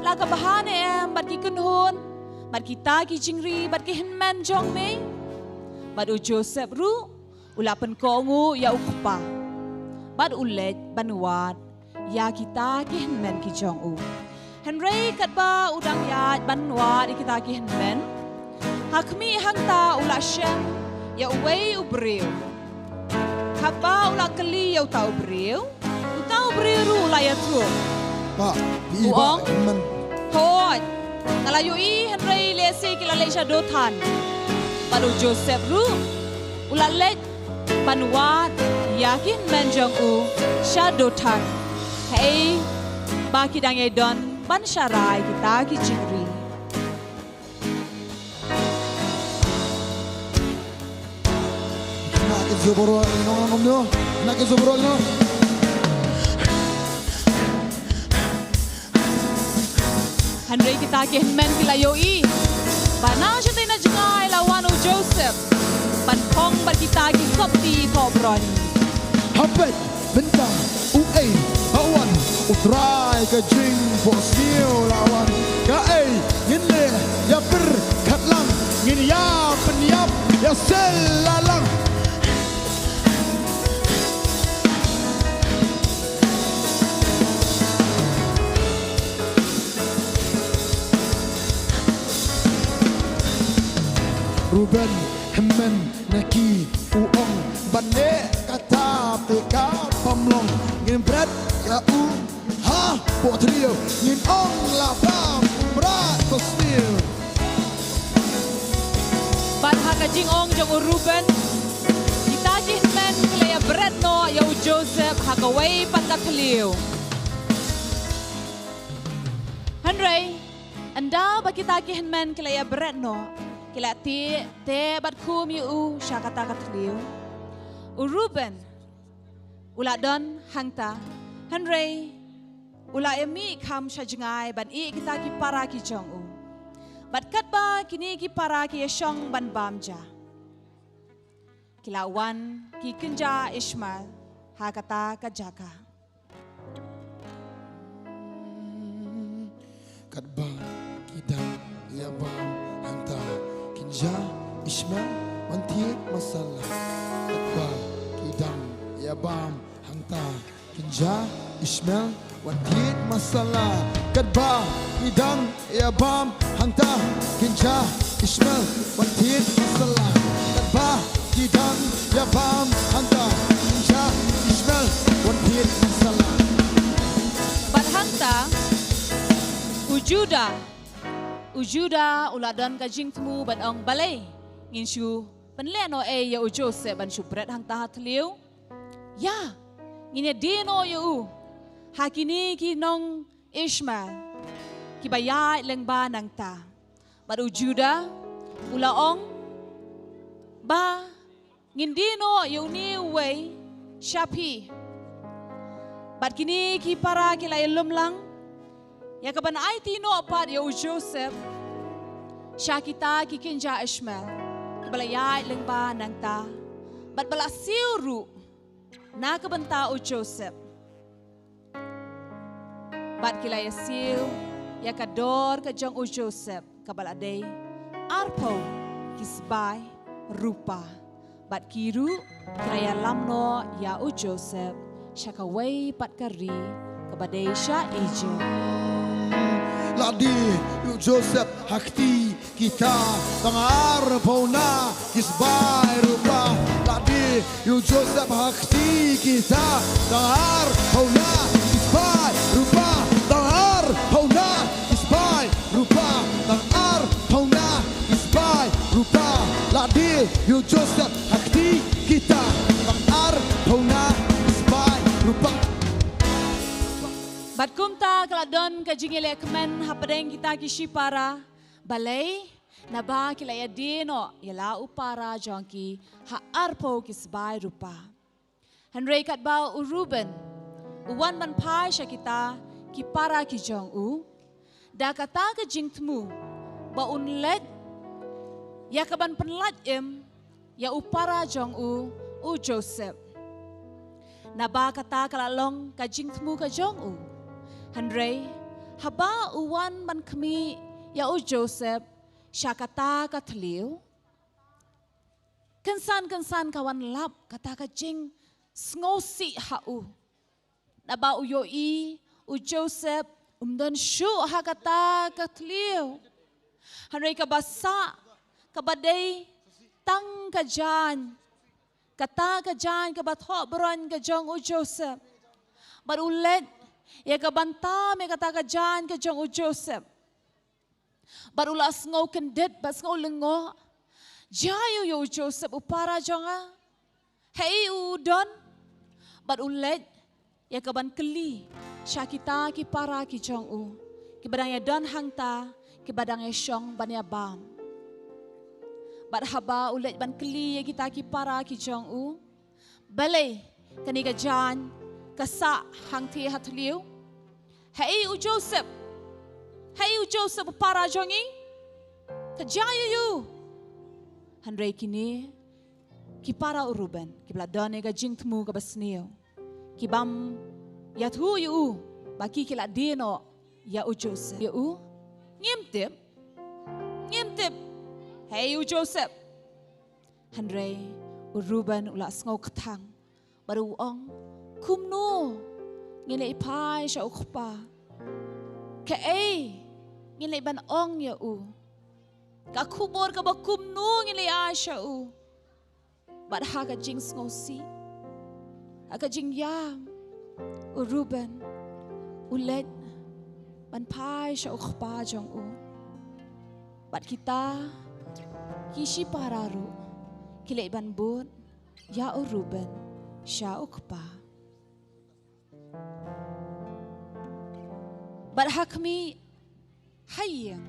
la ka bha ne em bad ki kynhun bad kita ki jingri bad ki hynmen jong me. Bad u Joseph ruh u la pynkohnguh ïa u kpa bad u leit ban wad ïa kita ki hynmen ki jong u. Hynrei katba u dang ïaid ban wad ïa kita ki hynmen, ha khmih hangta u la shem ïa uwei u briew. Haba u la kylli ïa uta u briew, uta u briew ruh u la ïathuh. Ba, u ong, hooid, nga la ïohi, hynrei lehse ki la leit sha Dothan. Bad u Joseph ruh u la leit ban wad ïa ki hynmen jong u sha Dothan, haei ba ki dang ïai don ban sharai kita ki jingri. Hynrei kita ki hynmen ki la ïohi ba na shatei na jngai la wan u Joseph ban phong bad kita ki khopti thohbron. Hapdeng mynta uei ba wan, u Trai ka jingphohsniew la wan. Kaei ngin leh, ïa pyrkhat lang, ngin ïa pynïap ïa sel la lang. Reuben hynmen na ki u ong, ban leh kata te ka bym long. Ngin bret ïa u hapoh thliew, ngin ong la bam, mrad ko sniew. Bad ha ka jingong jong u Reuben, kita ki hynmen ki la ïa bret noh ïa u Joseph ha kawei pat ka thliew. Hynrei ynda ba kita ki hynmen ki la ïa bret noh, ki la teh teh bad khum ïa u sha kata ka thliew. U Reuben u la don hangta, hynrei u la ïa mih kham sha jngai ban ïeh kita ki para ki jong u. Bad katba kine ki para ki ïa shong ban bam ja, ki la wan ki kynja Ishmael ha kata ka jaka. Katba ki dang ïa bam hangta, kynja Ishmael wan thied masala. Katba ki dang ïa bam hangta, kynja Ishmael wan thied masala. Katba ki dang ïa bam hangta, kynja Ishmael wan thied masala. Katba ki dang ïa bam hangta, kynja Ishmael wan thied masala. Bad hangta u Judah, u Judah u la don ka jingthmu ban ong, balei ngin shu pynleh noh ei ïa u Joseph ban shu bret hangta ha thliew? Ïa, ngin ïa die noh ïa u ha kine ki nong Ishmael kiba ïaid lyngba nangta. Bad u Judah u la ong ba ngin die noh ïa une uwei sha phi. Bad kine ki para ki la ïalum lang ïa ka ban aiti noh pat ïa u Joseph sha kita ki kynja Ishmael kiba la ïaid lyngba nangta, bad ba la siew ruh na ka bynta u Joseph. Bad ki la ïa siew ïa ka dor ka jong u Joseph kaba la dei arphew ki sbai rupa. Bad ki ruh ki la ïalam noh ïa u Joseph sha kawei pat ka ri kaba dei sha Egypt. La die ïa u Joseph ha kti kita tang arphew na ki sbai rupa. La die ïa u Joseph ha kti kita tang arphew na ki sbai rupa. Tang arphew na ki sbai rupa. Tang arphew na ki sbai rupa. La die ïa u Joseph ha kti kita tang arphew na ki sbai rupa. Bad kumta ka la don ka jingïalehkmen hapdeng kita ki shipara. Balei? Naba ki la ïa die noh ïa la u para jong ki ha arphew ki sbai rupa. Hynrei katba u Reuben u wan ban phai sha kita ki para ki jong u da kata ka jingthmu ba un leit ïa ka ban pynlait im ïa u para jong u, u Joseph. Naba kata ka la long ka jingthmu ka jong u. Hynrei haba u wan ban khmih ïa u Joseph sha kata ka thliew, kynsan kynsan ka wan lap kata ka jingsngewsih ha u. Naba u ïohi u Joseph um don shuh ha kata ka thliew. Hynrei kaba sah kaba dei tang ka jaiñ, kata ka jaiñ kaba thoh bron ka jong u Joseph. Bad u leit ïa ka ban tam ïa kata ka jaiñ ka jong u Joseph. Bad u la sngew kyndit bad sngew lyngngoh. Jia ïa u Joseph u para jong nga? Haei u don? Bad u leit ïa ka ban kylli sha kita ki para ki jong u kiba dang ïa don hangta, kiba dang ïa shong ban ïa bam. Bad haba u leit ban kylli ïa kita ki para ki jong u, balei kane ka jaiñ ka sah hangthie ha thliew? Haei u Joseph? Haei u Joseph u para jong ngi? Ka jia ïa u. Hynrei kine ki para u Reuben kiba la don ïa ka jingthmu kaba sniew, ki bym ïathuh ïa u ba ki ki la die noh ïa u Joseph. Ïa u, ngim tip. Ngim tip. Haei u Joseph? Hynrei u Reuben u la sngew kthang bad u ong, kumno ngin leit phai sha u kpa? Kaei ngin leit ban ong ïa u? Ka khubor kaba kumno ngin leh ai sha u. Bad ha ka jingsngewsih, ha ka jingïam, u Reuben u leit ban phai sha u kpa jong u. Bad kita ki shipara ruh ki leit ban bud ïa u Reuben sha u kpa. Bad ha khmih ha ïing,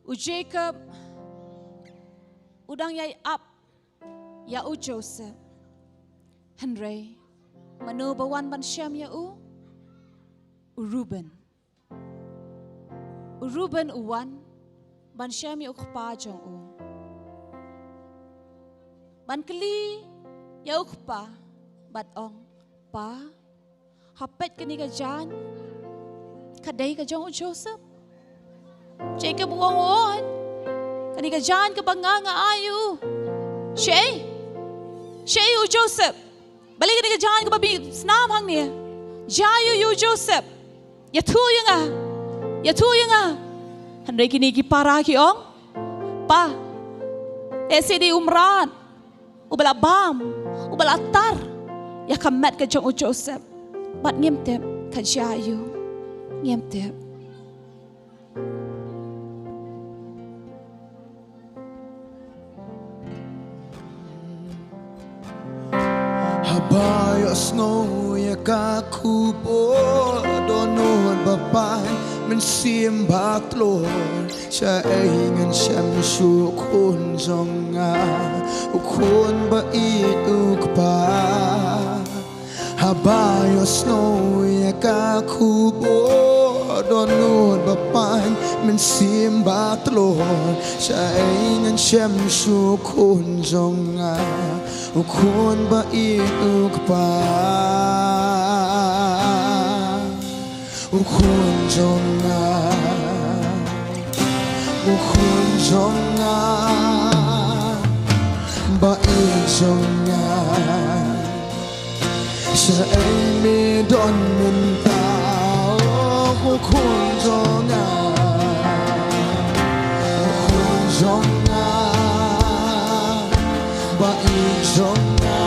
u Jacob u dang ïai ap ïa u Joseph. Hynrei mano ba wan ban shem ïa u? U Reuben. U Reuben u wan ban shem ïa u kpa jong u, ban kylli ïa u kpa bad ong, Pa, ha peit kane ka jaiñ, ka dei ka jong u Joseph? Jacob u ong, Oi, kane ka jaiñ kaba nga nga ai ïa u, shaei? Shaei u Joseph? Balei kane ka jaiñ kaba bit snam hangne? Jia ïa u Joseph. Ïathuh ïa nga. Ïathuh ïa nga. Hynrei kine ki para ki ong, Pa, lehse dei u mrad uba la bam, uba la tar ïa ka met ka jong u Joseph. Bad ngim tip ka jia ïa u. Ngim tip. Haba ïohsngew ïa ka khubor, dohnud ba paid mynsiem ba tlot, shaei ngan shem shuh khun jong nga, u khun ba ïeit u kpa. Haba ïohsngew ïa ka khubor, dohnud ba paid mynsiem ba tlot, shaei ngan shem shuh khun jong nga, u khun ba ïeit u kpa. U khun jong nga, u khun jong nga, ba ïeit jong nga. Shaei me don mynta, oh, u khun jong nga, u khun jong nga, ba ïeit jong nga.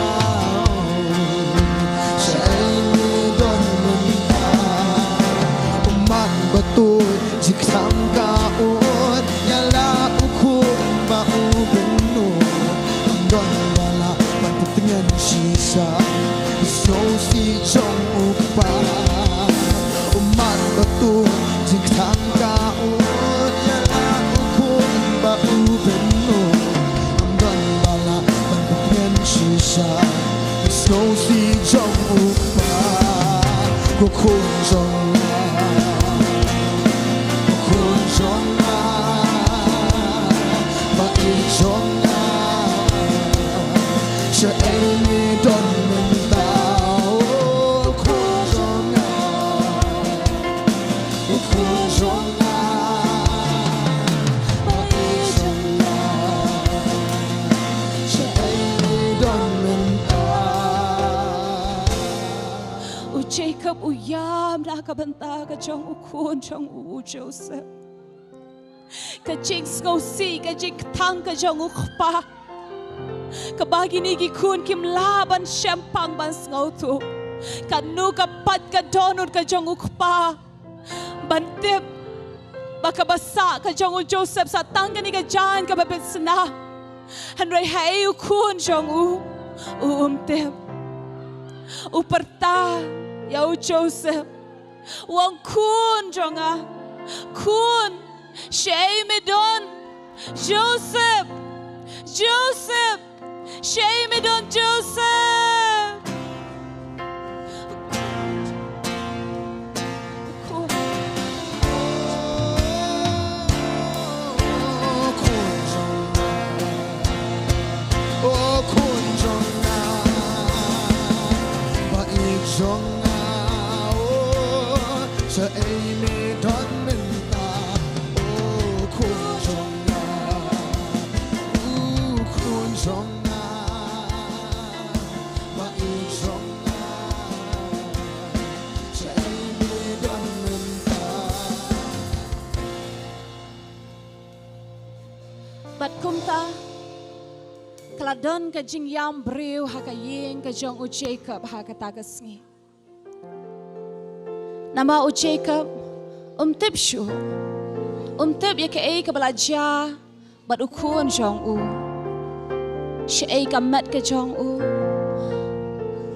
Shaei me don mynta, u mat ba tuid jingktang ka ud, ïa la u khun ba u bynnud. Don ba lah ban pyntngen shisha sngewsih jong u kpa. U mat ba tuid jingktang ka ud, ïa la u khun ba u bynnud. Don ba lah ban pyntngen shisha sngewsih jong u kpa. Ko khun jong nga, ko khun jong nga, ba ïeit jong nga. Shaei me don mynta, oh, khun jong nga, oh, khun jong nga, ba ïeit jong nga. Shaei me don mynta. U Jacob u ïam na ka bynta ka jong u khun jong u, u Joseph. Ka jingsngewsih, ka jingktang ka jong u kpa, kaba kine ki khun kim lah ban shemphang ban sngewthuh. Kano ka pait ka dohnud ka jong u kpa ban tip ba kaba sah ka jong u Joseph sah tang kane ka jaiñ kaba bit snam. Hynrei haei u khun jong u, u um tip. U pyrta ïa u Joseph, u ong, khun jong nga, khun, shaei me don? Joseph, Joseph, shaei me don, Joseph? Khun. Oh, khun jong nga. Oh, khun jong nga. Ba ïeit jong nga. Oh, shaei me don mynta? Oh, khun jong nga. Oh, khun jong nga. Bad kumta ka la don ka jingïam briew ha ka ïing ka jong u Jacob ha kata ka sngi. Namar u Jacob um tip shuh, um tip ïa kaei kaba la jia bad u khun jong u. Shaei ka met ka jong u,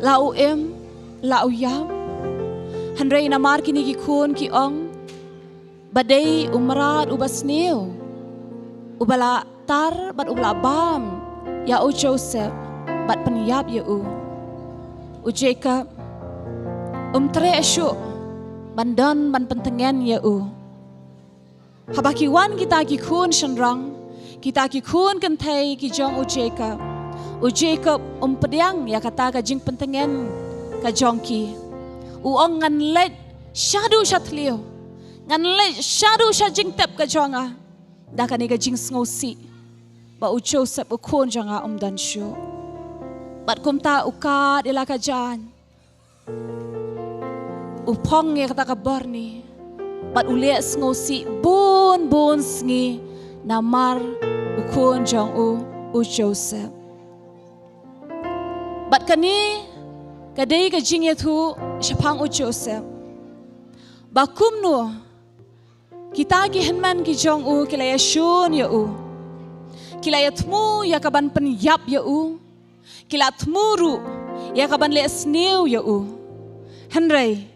la u im, la u ïap. Hynrei namar kine ki khun ki ong ba dei u mrad uba sniew, uba la tar bad uba la bam ïa u Joseph bad pynïap ïa u, u Jacob um treh shuh ban don ban pyntngen ïa u. Haba ki wan kita ki khun shynrang, kita ki khun kynthei ki jong u Jacob, u Jacob um pdiang ïa kata ka jingpyntngen ka jong ki. U ong, ngan leit shaduh sha thliew, ngan leit shaduh sha jingtep ka jong nga da kane ka jingsngewsih ba u Joseph u khun jong nga um don shuh. Bad kumta u kad ïa la ka jaiñ, u phong ïa kata ka byrni bad u leh sngewsih bun bun sngi namar u khun jong u, u Joseph. Bad kane ka dei ka jingïathuh shaphang u Joseph ba kumno kita ki hynmen ki jong u ki la ïashun ïa u, ki la ïathmu ïa ka ban pynïap ïa u, ki la thmu ruh ïa ka ban leh sniew ïa u. Hynrei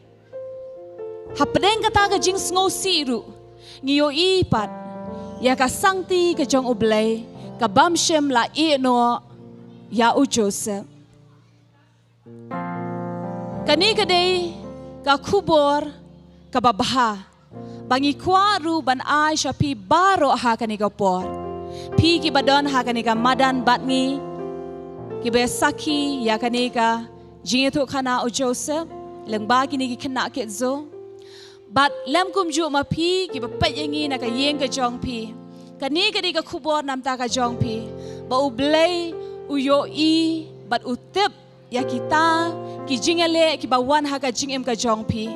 hapdeng kata ka jingsngewsih ruh ngi ïohi pat ïa ka sangti ka jong U Blei ka bym shym la ïeh noh ïa u Joseph. Kane ka dei ka khubor kaba bha ba ngi kwah ruh ban ai sha phi baroh ha kane ka por. Phi kiba don ha kane ka madan bad ngi kiba sakhi ïa kane ka jingïathuhkhana u Joseph lyngba kine ki khynnah kit zo. Bad lem kumjuh ma phi kiba peit ïa ngi na ka ïing ka jong phi, kane ka dei ka khubor namar ka jong phi ba U Blei u ïohi bad u tip ïa kita ki jingïaleh kiba wan ha ka jingim ka jong phi.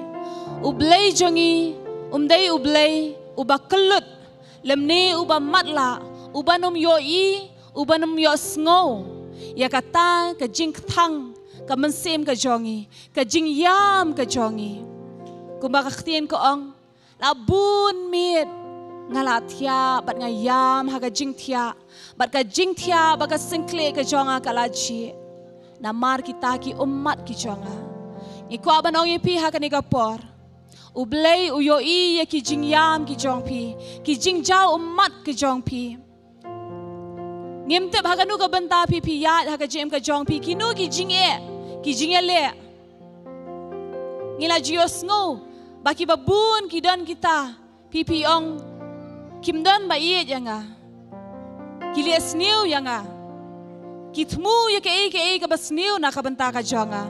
U Blei jong ngi um dei U Blei uba kyllut lymne uba matlah, uba ym ïohi, uba ym ïohsngew ïa kata ka jingkthang ka mynsiem ka jong ngi, ka jingïam ka jong ngi. Kumba ka ktien ka ong, la bun miet nga la thiah bad nga ïam ha ka jingthiah, bad ka jingthiah bad ka syngklik ka jong nga ka la jhieh namar kita ki ummat ki jong nga. Ngi kwah ban ong ïa phi ha kane ka por, U Blei u ïohi ïa ki jingïam ki jong phi, ki jingjaw ummat ki jong phi. Ngim tip ha kano ka bynta phi phi ïaid ha ka jingim ka jong phi, kino ki jingeh, ki jingïaleh. Ngi la ju ïohsngew ba kiba bun ki don kita, phi phi ong, kim don ba ïeit ïa nga, ki leh sniew ïa nga, ki thmu ïa kaei kaei kaba sniew na ka bynta ka jong nga.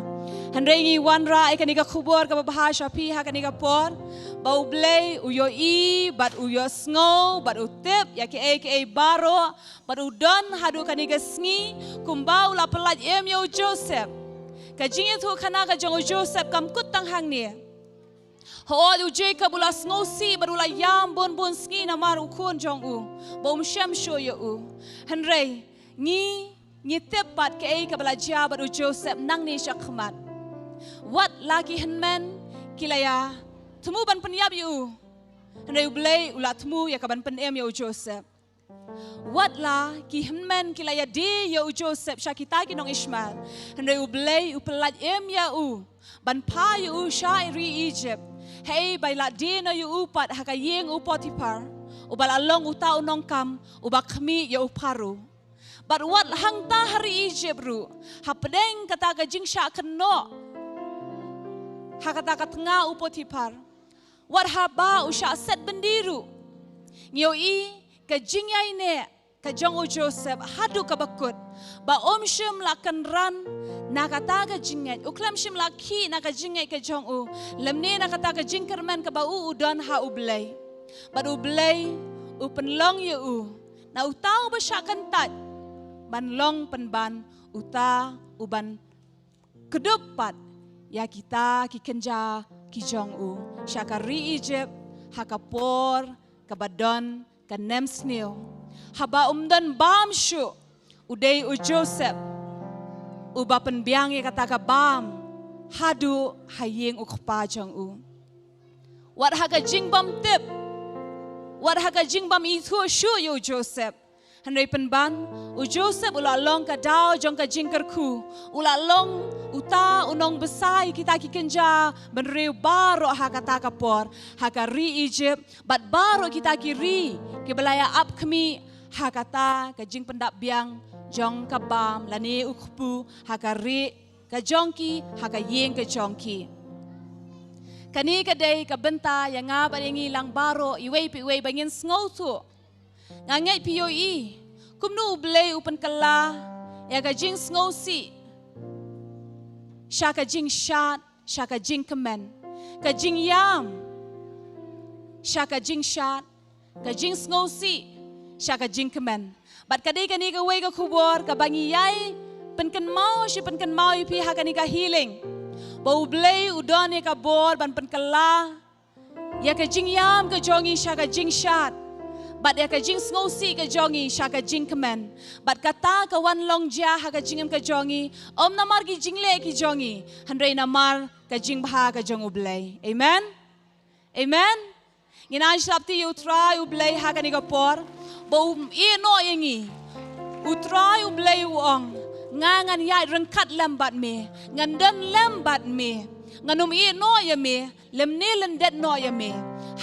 Hynrei ngi wanrah ïa kane ka khubor kaba bha sha phi ha kane ka por ba U Blei u ïohi bad u ïohsngew bad u tip ïa kaei kaei baroh bad u don haduh kane ka sngi kumba u la pyllait im ïa u Joseph. Ka jingïathuhkhana ka jong u Joseph kam kut tang hangne. Hooid, u Jacob u la sngewsih bad u la ïam bun bun sngi namar u khun jong u ba um shem shuh ïa u. Hynrei ngi, ngi tip pat kaei kaba la jia bad u Joseph nangne shakhmat. Wat la ki hynmen ki la ïa thmu ban pynïap ïa u, hynrei U Blei u la thmu ïa ka ban pynim ïa u Joseph. Wat la ki hynmen ki la ïadie ïa u Joseph sha kita ki nong Ishmael, hynrei U Blei u pyllait im ïa u ban phah ïa u sha ri Egypt. Hei ba la die noh ïa u pat ha ka ïing u Potiphar, uba la long uta u nongkam uba khmih ïa u Pharaoh. Bad wat hangta ha ri Egypt ruh, hapdeng kata ka jingshah kynnoh ha kata ka tnga u Potiphar, wat haba u shah set byndi ruh, ngi ïohi ka jingïaineh ka jong u Joseph haduh kaba kut, ba um shym la kynran na kata ka jingngeit, u khlem shym la khih na ka jingngeit ka jong u, lymne na kata ka jingkyrmen kaba u u don ha U Blei. Bad U Blei u pynlong ïa u na uta uba shah kyntait ban long pynban uta uban kdup pat ïa kita ki kynja ki jong u sha ka ri Egypt ha ka por kaba don ka nemsniew. Haba um don bam shuh, u dei u Joseph uba pynbiang ïa kata ka bam haduh ha ïing u kpa jong u. Wat ha ka jingbym tip, wat ha ka jingbym ithuh shuh ïa u Joseph. Hynrei pynban, u Joseph u la long ka daw jong ka jingkyrkhu, u la long uta u nongbsa ïa kita ki kynja bynriew baroh ha kata ka por, ha ka ri Egypt, bad baroh kita ki ri kiba la ïa ap khmih ha kata ka jingpyndap biang jong ka bam lane u kpu ha ka ri ka jong ki, ha ka ïing ka jong ki. Kane ka dei ka bynta ïa nga bad ïa ngi lang baroh, iwei pa iwei ba ngin sngewthuh. Nga ngeit phi ïohi kumno U Blei u pynkylla ïa ka jingsngewsih sha ka jingshad, sha ka jingkmen, ka jingïam sha ka jingshad, ka jingsngewsih sha ka jingkmen. Bad ka dei kane kawei ka khubor kaba ngi ïai pynkynmaw shi pynkynmaw ïa phi ha kane ka healing, ba U Blei u don ïa ka bor ban pynkylla ïa ka jingïam ka jong ngi sha ka jingshad, bad ïa ka jingsngewsih ka jong ngi sha ka jingkmen. Bad kata ka wan long jia ha ka jingim ka jong ngi, ym namar ki jingleh ki jong ngi, hynrei namar ka jingbha ka jong U Blei. Amen. Amen. Ngin ai shlap ïa U Trai U Blei ha kane ka por, ba um ïehnoh ïa ngi. U Trai U Blei u ong, nga ngan ïaid ryngkat lem bad me, ngan don lem bad me, ngan ym ïehnoh ïa me, lymne lyndet noh ïa me.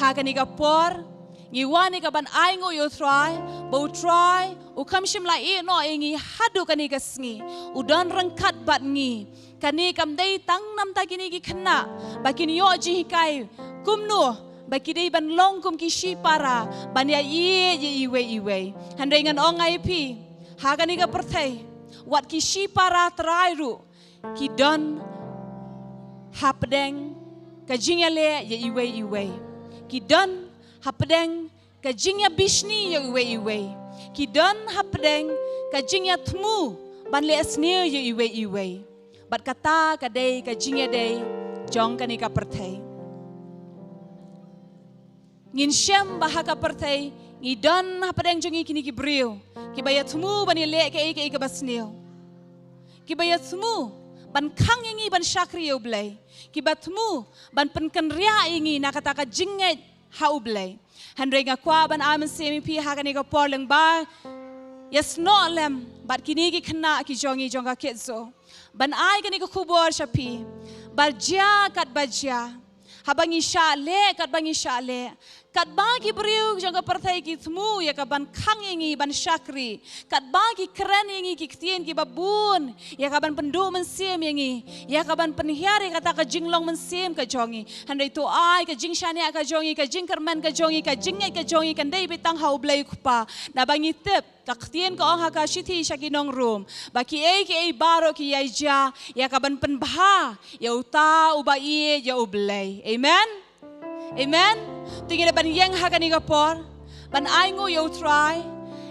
Ha kane ka por ngi wan ïa ka ban ainguh ïa U Trai, ba U Trai u kham shym la ïehnoh ïa ngi haduh kane ka sngi, u don ryngkat bad ngi. Kane kam dei tang namar kine ki khynnah ba kin ïoh jinghikai kumno ba ki dei ban long kum ki shipara ban ïaieit ïa iwei iwei. Hynrei ngan ong ïa phi, ha kane ka pyrthei, wat ki shipara trai ruh ki don hapdeng ka jingïaleh ïa iwei iwei. Ki don hapdeng ka jingïabishni ïa iwei iwei. Ki don hapdeng ka jingïathmu ban leh sniew ïa iwei iwei. Bad kata ka dei ka jingïadei jong kane ka pyrthei. Ngin shem ba ha ka pyrthei ngi don hapdeng jong ngi kine ki briew kiba ïathmu ban ïaleh kaei kaei kaba sniew, kiba ïathmu ban khang ïa ngi ban shakri ïa U Blei, kiba thmu ban pynkynriah ïa ngi na kata ka jingngeit ha U Blei. Hynrei nga kwah ban ai mynsiem ïa phi ha kane ka por lyngba ïasnoh lem bad kine ki khynnah ki jong ngi jong ka Kyietso, ban ai kane ka khubor sha phi ba jia katba jia, haba ngi shah leh katba ngi shah leh, katba ki briew jong ka pyrthei ki thmu ïa ka ban khang ïa ngi ban shakri, katba ki kren ïa ngi ki ktien kiba bun ïa ka ban pynduh mynsiem ïa ngi, ïa ka ban pynhiar ïa kata ka jinglong mynsiem ka jong ngi, hynrei to ai ka jingshaniah ka jong ngi, ka jingkyrmen ka jong ngi, ka jingngeit ka jong ngi kan dei beit tang ha U Blei U Kpa. Naba ngi tip ka ktien ka ong ha ka shithi sha ki nong Rom ba kiei kiei baroh ki ïai jia ïa ka ban pynbha ïa uta uba ïeit ïa U Blei. Amen. Amen. Te ngi dei ban ïeng ha kane ka por ban ainguh ïa U Trai,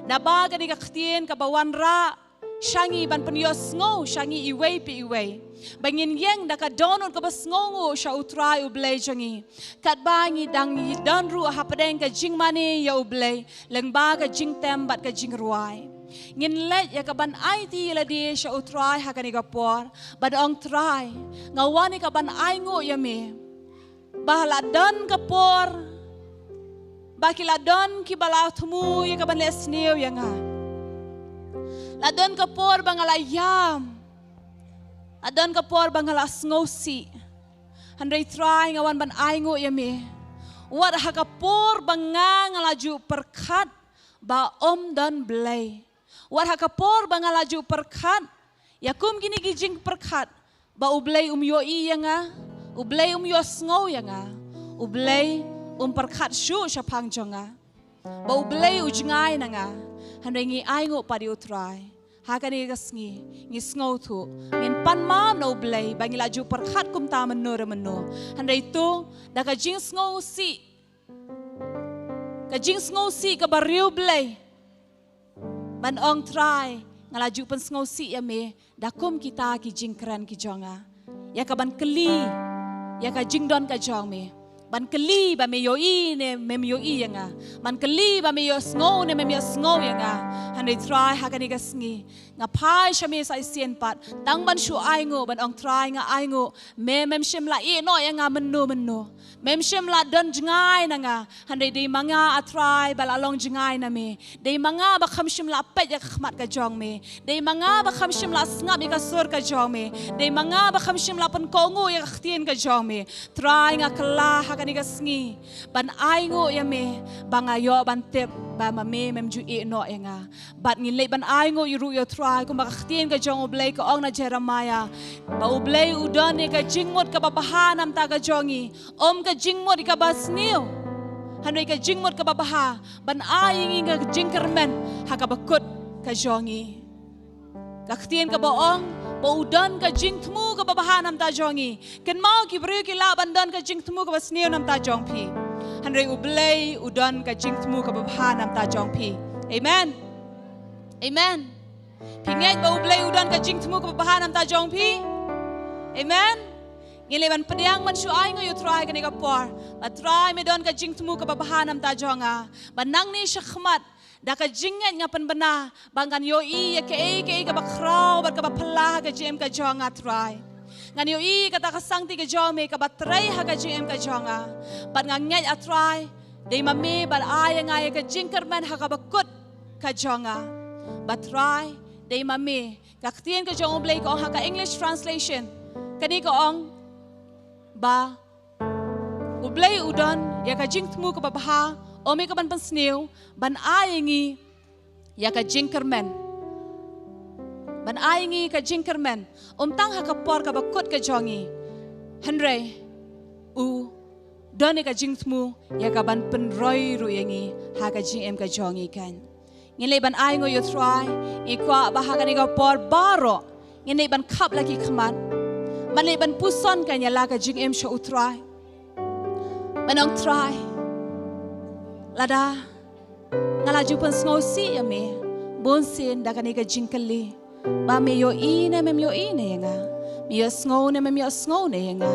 naba kane ka ktien kaba wanrah sha ngi ban pynïohsngew sha ngi iwei pa iwei, ba ngin ïeng da ka dohnud kaba sngewnguh sha U Trai U Blei jong ngi. Katba ngi dang ïadon ruh hapdeng ka jingmane ïa U Blei lyngba ka jingtem bad ka jingrwai, ngin leit ïa ka ban aiti ïa lade sha U Trai ha kane ka por, ban ong, Trai, nga wan ïa ka ban ainguh ïa me ba la don ka por ba ki la don kiba la thmu ïa ka ban leh sniew ïa nga. La don ka por ba nga la ïam, la don ka por ba nga la sngewsih. Hynrei Trai, nga wan ban ainguh ïa me, wat ha ka por ba nga, nga la ju pyrkhat ba ym don Blei, wat ha ka por ba nga la ju pyrkhat ïa kum kine ki jingpyrkhat ba U Blei um ïohi ïa nga, U Blei um ïohsngew ïa nga, U Blei um pyrkhat shuh shaphang jong nga, ba U Blei u jngai na nga. Hynrei ngi ainguh pat ïa U Trai, ha kane ka sngi ngi sngewthuh ngin pan map na U Blei ba ngi la ju pyrkhat kumta mynno re mynno. Hynrei to da ka jingsngewsih, ka jingsngewsih kaba riewblei, ban ong, Trai, nga la ju pynsngewsih ïa me da kum kita ki jingkren ki jong nga, ïa ka ban kylli ïa ka jingdon ka jong me. ban kylli ba me ïohi ne mem ïohi ïa nga. Ban kylli ba me ïohsngew ne mem ïohsngew ïa nga. Hynrei Trai, ha kane ka sngi nga phai sha me sa shisien pat, tang ban shu ainguh, ban ong, Trai, nga ainguh, me mem shym la ïehnoh ïa nga mynno mynno. Mem shym la don jngai na nga. Hynrei dei ma nga, A Trai, ba la long jngai na me. Dei ma nga ba kham shym la peit ïa ka khmat ka jong me. Dei ma nga ba kham shym la sngap ïa ka sur ka jong me. Dei ma nga ba kham shym la pynkohnguh ïa ka ktien ka jong me. Trai, nga kylla ha kane ka sngi ban ainguh ïa me, ba nga ïoh ban tip ba ma me mem ju ïehnoh ïa nga. Bad ngin leit ban ainguh ruh ïa U Trai, kumba ka ktien ka jong U Blei ka ong na Jeremiah, ba U Blei u don ïa ka jingmut kaba bha namar ka jong ngi, ym ka jingmut kaba sniew, hynrei ka jingmut kaba bha, ban ai ïa ngi ka jingkyrmen ha kaba kut ka jong ngi. Ka ktien kaba ong ba u don ka jingthmu kaba bha namar jong ngi. Kynmaw, ki briew ki lah ban don ka jingthmu kaba sniew namar jong phi, hynrei U Blei u don ka jingthmu kaba bha namar jong phi. Amen. Amen. Phi ngeit ba U Blei u don ka jingthmu kaba bha namar jong phi? Amen. Ngin leit ban pdiang ban shu ainguh ïa U Trai kane ka por. Ba Trai, me don ka jingthmu kaba bha namar jong nga. Ba nangne shakhmat, da ka jingngeit nga pynbna ba ngan ïohi ïa kaei kaei kaba khraw bad kaba phylla ha ka jingim ka jong nga, Trai. Ngan ïohi ïa kata ka sangti ka jong me kaba trei ha ka jingim ka jong nga. Bad nga ngeit, A Trai, dei ma me ba ai ïa nga ïa ka jingkyrmen ha kaba kut ka jong nga. Bad Trai, dei ma me, ka ktien ka jong U Blei ka ong ha ka English translation, kane ka ong ba U Blei u don ïa ka jingthmu kaba bha, ym ïa kaban pynsniew, ban ai ïa ngi ïa ka jingkyrmen. Ban ai ïa ngi ka jingkyrmen, ym tang ha ka por kaba kut ka jong ngi, hynrei u don ïa ka jingthmu ïa kaban pynroi ruh ïa ngi ha ka jingim ka jong ngi kan. Ngin leit ban ainguh ïa U Trai. Ngi kwah ba ha kane ka por baroh ngin leit ban khap la ki khmat, ban leit ban puson kan ïa la ka jingim sha U Trai. Ban ong, Trai, lada nga la ju pynsngewsih ïa me bunsien da kane ka jingkylli, ba me ïohi ne mem ïohi ne ïa nga, me ïohsngew ne mem ïohsngew ne ïa nga,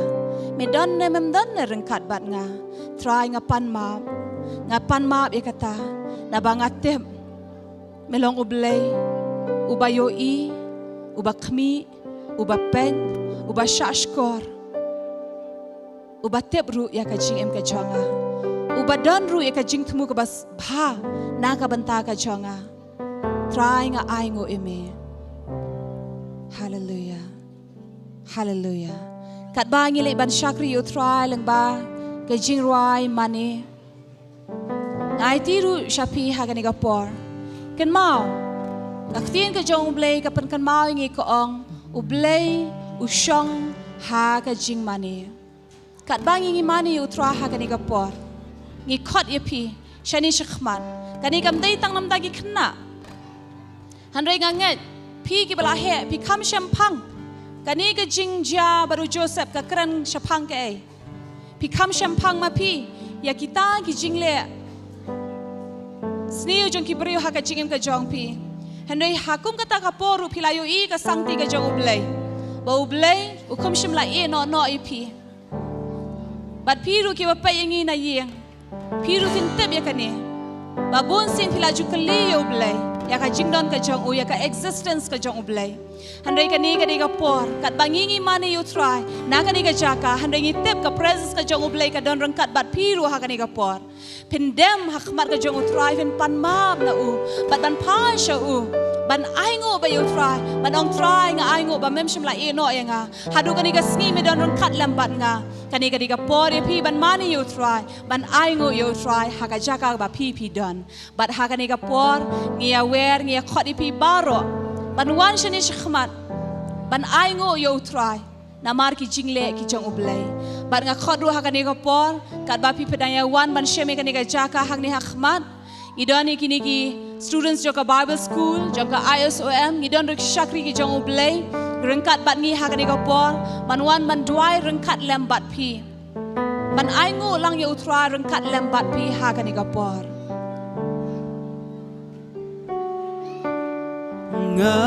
me don ne mem don ne ryngkat bad nga, Trai, nga pan map. Nga pan map ïa kata, naba nga tip me long U Blei uba ïohi, uba khmih, uba peit, uba shahshkor, uba tip ruh ïa ka jingim ka jong nga, uba don ruh ïa ka jingthmu kaba bha na ka bynta ka jong nga. Trai, nga ainguh ïa me. Haleluia. Haleluia. Katba ngi leit ban shakri ïa U Trai lyngba ka jingrwai mane, nga aiti ruh sha phi ha kane ka por. Kynmaw, ka ktien ka jong U Blei ka pynkynmaw ïa ngi, ka ong, U Blei u shong ha ka jingmane. Katba ngi, ngi mane ïa U Trai ha kane ka por, ngi khot ïa phi shane shakhmat. Kane kam dei tang namar ki khynnah, hynrei nga ngeit phi kiba la heh, phi kham shemphang. Kane ka jingjia bad u Joseph ka kren shaphang kaei? Phi kham shemphang ma phi ïa kita ki jingleh sniew jong ki briew ha ka jingim ka jong phi. Hynrei ha kum kata ka por ruh phi la ïohi ka sangti ka jong U Blei, ba U Blei u kham shym la ïehnoh noh ïa phi. Bad phi ruh kiba peit ïa ngi na ïing, phi ruh phin tip ïa kane, ba bunsien phi la ju kylli ïa U Blei ïa ka jingdon ka jong u, ïa ka existence ka jong U Blei. Hynrei kane ka dei ka por katba ngi, ngi mane ïa U Trai na kane ka jaka, hynrei ngi tip ka presence ka jong U Blei ka don ryngkat bad phi ruh ha kane ka por. Phin dem ha khmat ka jong U Trai, phin pan map na u, bad ban phai sha u, ban ainguh bad ïa U Trai, ban ong, Trai, nga ainguh ba mem shym la ïehnoh ïa nga. Haduh kane ka sngi me don ryngkat lem bad nga. Kane ka dei ka por ïa phi ban mane ïa U Trai, ban ainguh ïa U Trai ha ka jaka ba phi, phi don. Bad ha kane ka por ngi ïa wer, ngi ïa khot ïa phi baroh ban wan shane shakhmat, ban ainguh ïa U Trai namar ki jingleh ki jong U Blei. Bad nga khot ruh ha kane ka por, katba phi, phi dang ïa wan ban shem ïa kane ka jaka hangne ha khmat, ngi don ïa kine ki students jong ka Bible School, jong ka I S O M, ngi don ruh ki shakri ki jong U Blei ryngkat bad ngi ha kane ka por, ban wan ban duwai ryngkat lem bad phi, ban ainguh lang ïa U Trai ryngkat lem bad phi ha kane ka por. Nga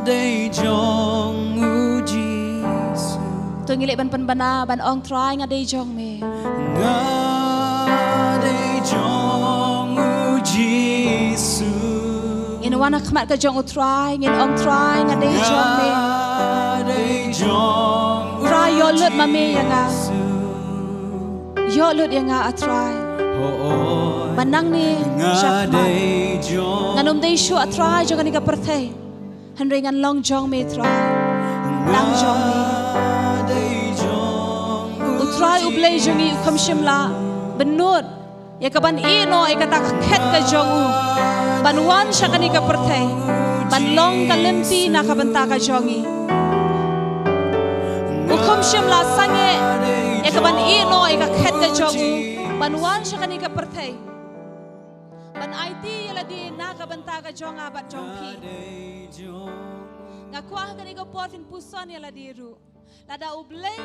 dei jong u Jisu. To ngi leh ban pynbna, ban ong, Trai, nga dei jong me. Nga dei jong u Jisu. Ngin wan ha khmat ka jong u Trai, ngin ong, Trai, nga dei jong me. Nga dei jong u Trai, ïoh lut ma me ïa nga. Jisu. Ïoh lut ïa nga, a Trai. Oh, oh. Ba nangne sha khmat, ngan ym dei shuh, a Trai, jong kane ka pyrthei. Hynrei ngan long jong me, Trai. Tang jong me. U Trai U Blei jong ngi u kham shym la bynnud ïa ka ban ïeh noh ïa kata ka khet ka jong u ban wan sha kane ka pyrthei, ban long ka lynti na ka bynta ka jong ngi. U kham shym la sangeh ïa ka ban ïeh noh ïa ka khet ka jong u ban wan sha kane ka pyrthei, ban aiti ïa lade na ka bynta ka jong nga bad jong phi. Nga kwah ha kane ka por phin puson ïa lade ruh. Lada U Blei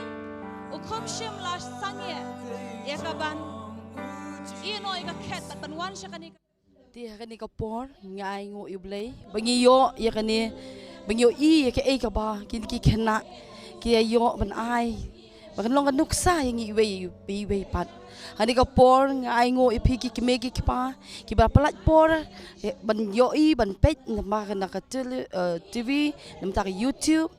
u kham shym la sangeh ïa ka ban ïeh noh ïa ka khet bad ban wan sha kane ka, te ha kane ka por nga ainguh ïa U Blei ba ngi ïoh ïa kane, ba ngi ïohi ïa kaei kaba kine ki khynnah ki ïa ïoh ban ai, ba kan long ka nuksa ïa ngi iwei pa iwei pat. Ha kane ka por nga ainguh ïa phi ki kmie ki kpa kiba pynlait por, eh, ban ïohi, ban peit namar na ka tele-, eh, T V, namar ka YouTube.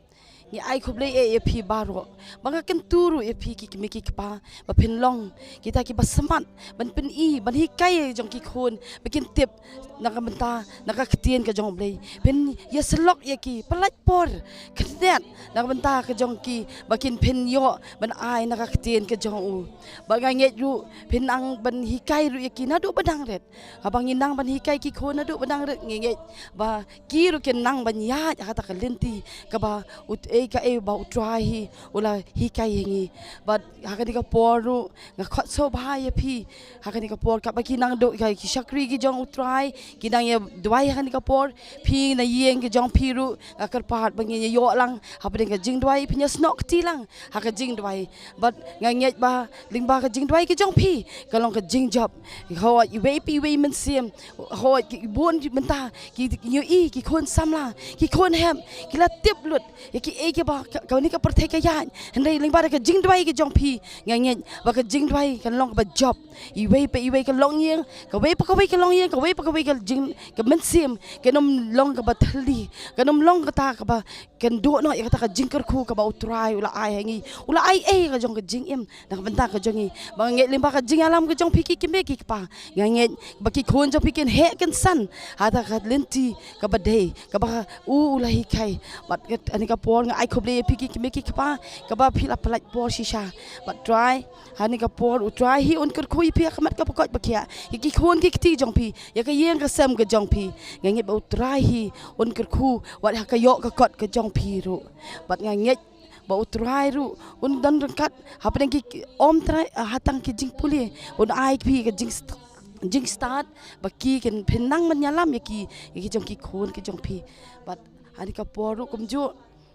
Ngi ai khublei eh ïa phi baroh. Ba nga kyntu ruh ïa phi ki kmie ki kpa ba phin long kita kiba smat ban pyni, ban hikai ïa jong ki khun ba kin tip na ka bynta, na ka ktien ka jong U Blei. Phin ïasyllok ïa ki, pynlait por khyndiat na ka bynta ka jong ki ba kin pynïoh ban ai na ka ktien ka jong u. Ba nga ngeit ruh phin nang ban hikai ruh ïa ki naduh ba dang rit. Haba ngi nang ban hikai ki khun naduh ba dang rit, ngi ngeit ba ki ruh kin nang ban ïaid ha kata ka lynti kaba u, eh, kaei ba U Trai hi u la hikai ïa ngi. Bad ha kane ka por ruh nga khot sngewbha ïa phi ha kane ka por, katba ki nang duh ki shakri ki jong U Trai, ki nang ïa duwai ha kane ka por. Phi na ïing ki jong phi ruh nga kyrpad ba ngin ïa ïoh lang hapdeng ka jingduwai, phin ïa snoh kti lang ha ka jingduwai. Bad nga ngeit ba lyngba ka jingduwai ka jong phi ka long ka jingjop. Hooid, iwei pa iwei mynsiem, hooid, ki bun mynta ki, ki ïohi, ki khun samla, ki khun hep, ki la tip lut ïa kiei kiba ka, kane ka pyrthei ka ïaid. Hynrei lyngba da ka jingduwai ka jong phi nga ngeit ba ka jingduwai kan long kaba jop. Iwei pa iwei ka longïing, kawei pa kawei ka longïing, kawei pa kawei ka jing, ka mynsiem kan ym long kaba thylli, kan ym long kata kaba kan duh noh ïa kata ka jingkyrkhu kaba U Trai u la ai ha ngi. U la ai ei ka jong ka jingim na ka bynta ka jong ngi. Ba nga ngeit lyngba ka jingïalam ka jong phi ki kmie ki kpa, nga ngeit ba ki khun jong phi kin heh kin san ha kata ka lynti kaba dei kaba u, u la hikai. Bad ha kane ka por nga ai khublei ïa phi ki kmie ki kpa kaba phi la pynlait por shisha. Bad Trai, ha kane ka por U Trai hi un kyrkhu ïa phi ha khmat kaba koit ba khiah, ïa ki khun ki kti jong phi, ïa ka ïing ka sem ka jong phi. Nga ngeit ba U Trai hi un kyrkhu wat ha ka ïoh ka kot ka jong phi ruh. Bad nga ngeit ba U Trai ruh un don ryngkat hapdeng ki, ki, ym Trai, ah, ha tang ki jingpule, un ai phi ka jingst-, jingstad ba ki kin phin nang ban ïalam ïa ki, ïa ki jong ki khun ki jong phi. Bad ha kane ka por ruh kumjuh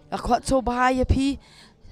nga khot sngewbha ïa phi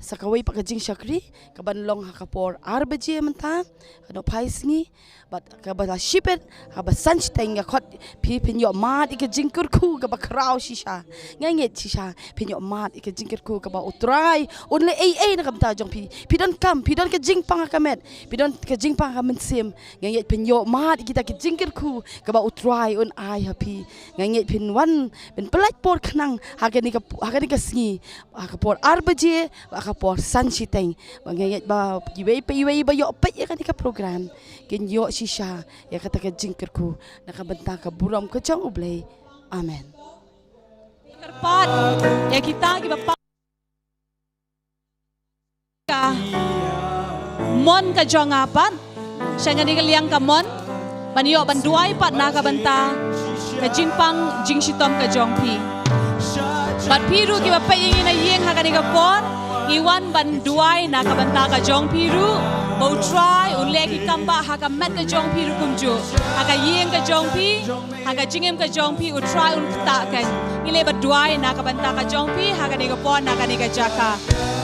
sa kawei pat ka jingshakri kaban long ha ka por ar baje mynta, ha nongphai sngi. Bad kaba la shibit, kaba san shiteng nga khot phi phin ïoh mad ïa ka jingkyrkhu kaba khraw shisha. Nga ngeit shisha phin ïoh mad ïa ka jingkyrkhu kaba U Trai un leh ei ei na ka bynta jong phi. Phi donkam, phi don ka jingpang ha ka met, phi don ka jingpang ha ka mynsiem. Nga ngeit phin ïoh mad ïa kita ki jingkyrkhu kaba U Trai un ai ha phi. Nga ngeit phin wan, phin pynlait por khnang ha kane ka, ha kane ka sngi, ha ka por ar baje, ha ka por san shiteng. Ba nga ngeit ba iwei pa iwei ba ïoh peit ïa kane ka program kin ïoh shisha ïa kata ka jingkyrkhu na ka bynta ka burom ka jong U Blei. Amen. Kyrpad ïa kita kiba pang ka mon ka jong nga pat sha kane ka liang kamon ban ïoh ban duwai pat na ka bynta ka jingpang jingshitom ka jong phi. Bad phi ruh kiba peit ïa ngi na ïing ha kane ka por, ngi wan ban duwai na ka bynta ka jong phi ruh, ba U Trai un leh ki kam ba ha ka met ka jong phi ruh kumjuh, ha ka ïing ka jong phi, ha ka jingim ka jong phi, U Trai un ktah kein. Ngi leh ba duwai na ka bynta ka jong phi ha kane ka por, na kane ka jaka.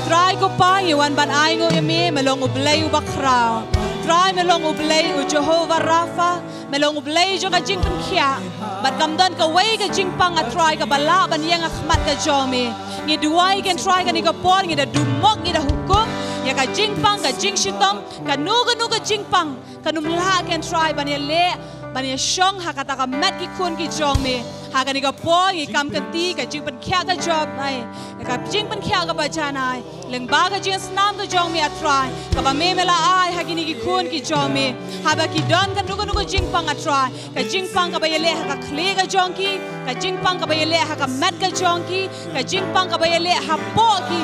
Trai ko Pa, ngi wan ban ainguh ïa me, me long U Blei uba khraw. Trai, me long U Blei, U Jehovah Rapha, me long U Blei jong ka jingpynkhiah. Bad kam don kawei ka jingpang, A Trai, kaba lah ban ïeng ha khmat ka jong me. Ngi duwai kein Trai kane ka por, ngi da dumok, ngi da hukum Ïa ka jingpang, ka jingshitom, kano kano ka jingpang kan ym lah ken Trai ban ïaleh, ban ïashong ha kata ka met ki khun ki jong me. Ha kane ka por ngi kam kynti ka jingpynkhiah ka jong me, ka jingpynkhiah kaba janai lyngba ka jingsnam ka jong me, A Trai, kaba me me la ai ha kine ki khun ki jong me. Haba ki don kano kano ka jingpang, A Trai, ka jingpang kaba ïaleh ha ka khlieh ka jong ki, ka jingpang kaba ïaleh ha ka met ka jong ki, ka jingpang kaba ïaleh hapoh ki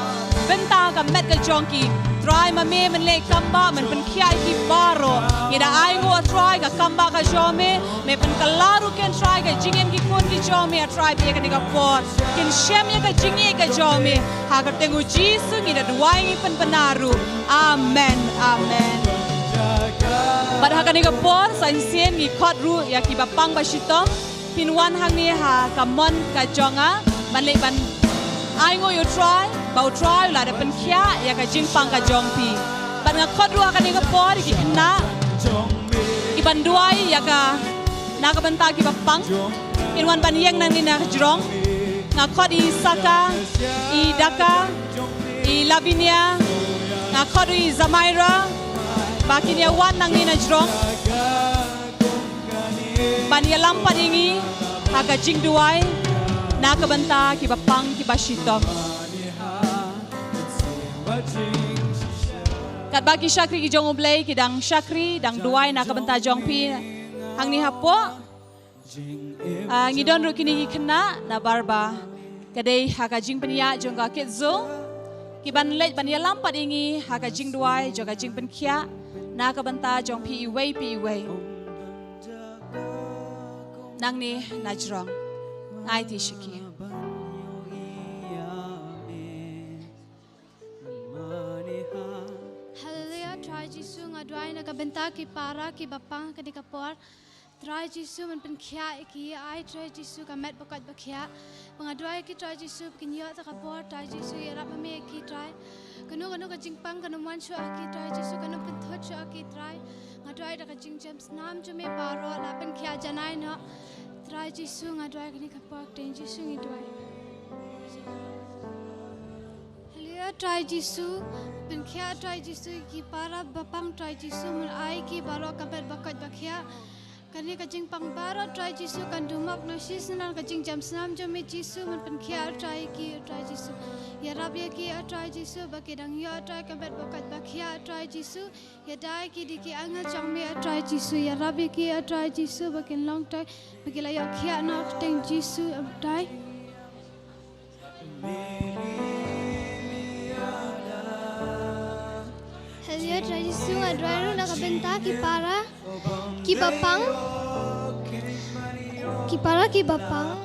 bynta ka met ka jong ki. Trai, ma me men leh kambah, men pynkhiah ïa ki baroh. Ngi da ainguh, A Trai, ka kambah ka jong me, me pynkylla ruh ken Trai ka jingim ki khun ki jong me, A Trai, bad ïa kane ka por kin shem ïa ka jingïeit ka jong me. Ha ka kyrteng U Jisu ngi da duwai, ngi pynbna ruh. Amen. Amen. Bad ha kane ka por sa shisien ngi khot ruh ïa kiba pang ba shitom. Phin wan hangne ha ka mon ka jong nga ban leit ban ainguh ïa U Trai, ba U Trai u la da pynkhiah ïa ka jingpang ka jong phi. Bad nga khot ruh ha kane ka por ïa ki khynnah kiban duwai ïa ka, na ka bynta kiba pang. Phin wan ban ïeng nangne na ka jrong. Nga khot i Saka, i Daka, i Lavinia, nga khot i Zamaira ba kin ïa wan nangne na jrong ban ïalam pat ïa ngi ha ka jingduwai na ka bynta kiba pang kiba shitom. Katba ki shakri ki jong U Blei ki dang shakri, dang duwai na ka bynta jong phi hangne hapoh. Ah, ngi don ruh kine ki khynnah na barba ka dei ha ka jingpynïaid jong ka Kids Zone kiban leit ban ïalam pat ïa ngi ha ka jingduwai jong ka jingpynkhiah na ka bynta jong phi iwei pa iwei nangne na jrong. Ngai ti shiki. Haleluia, Trai Jisu, nga duwai na ka bynta ki para kiba pang kane ka por. Trai Jisu, men pynkhiah ïa ki, ai Trai Jisu ka met ba koit ba khiah. Ba nga duwai ïa ki Trai Jisu ba kin ïoh ta ka bor, Trai Jisu, ïarap ma me ïa ki Trai. Kano kano ka jingpang kan ym wan shuh ha ki Trai Jisu, kan ym pynthut shuh ha ki Trai. Nga duwai da ka jingjam snam jong me baroh la pynkhiah janai noh. Trai Jisu, nga duwai kane ka por ha ka kyrteng Jisu ngi duwai. Haleluia, Trai Jisu, pynkhiah Trai Jisu ïa ki para ba pang Trai Jisu, men ai ïa ki baroh ka met ba koit ba khiah. Kane ka jingpang baroh Trai Jisu kan dumok na shisnam ka jingjam snam jong me Jisu, men pynkhiah Trai ïa ki Trai Jisu. Ïarap ïa ki Trai Jisu ba ki dang ïoh Trai ka met ba koit ba khiah Trai Jisu. Ïada ïa ki da ki angel jong me Trai Jisu. Ïarap ïa ki Trai Jisu ba kin long Trai ba ki la ïoh khiah na ka kyrteng Jisu Trai. Haleluia, Trai Jisu, nga duwai ruh na ka bynta ki para kiba pang, ki para kiba pang,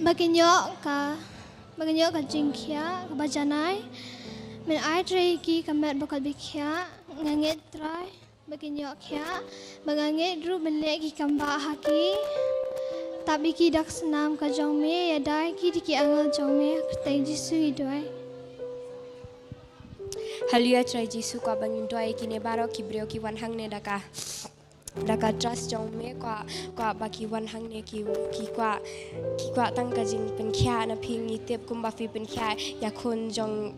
ba kin ïoh ka, ba kin ïoh ka jingkhiah kaba janai. Men ai Trai ïa ki ka met ba koit ba khiah. Nga ngeit Trai ba kin ïoh khiah, ba nga ngeit ruh ban leh ki kambah ha ki. Tap ïa ki da ka snam ka jong me, ïada ïa ki da ki angel jong me, ha ka kyrteng Jisu ngi duwai. Haleluia, Trai Jisu, kwah ba ngin duwai ïa kine baroh ki briew ki wan hangne da ka, da ka trust jong me, kwah, kwah ba ki wan hangne ki, ki kwah, ki kwah tang ka jingpynkhiah na phi. Ngi tip kumba phi pynkhiah ïa khun jong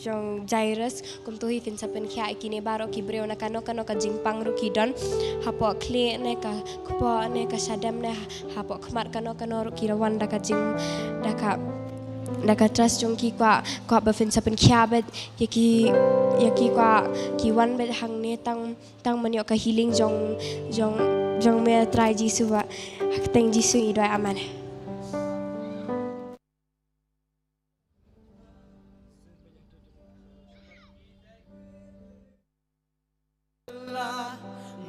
jong Jairus, kumto hi phin sa pynkhiah ïa kine baroh ki briew na kano kano ka jingpang ruh ki don. Hapoh khlieh ne ka kpoh ne ka shadem ne hapoh khmat kano kano ruh ki la wan da ka jing, da ka, da ka trust jong ki. Kwah, kwah ba phin sa pynkhiah beit ïa ki, ïa ki kwah ki wan beit hangne tang, tang ban ïoh ka healing jong, jong, jong me Trai Jisu ba. Ha ka kyrteng Jisu ngi duwai, amen.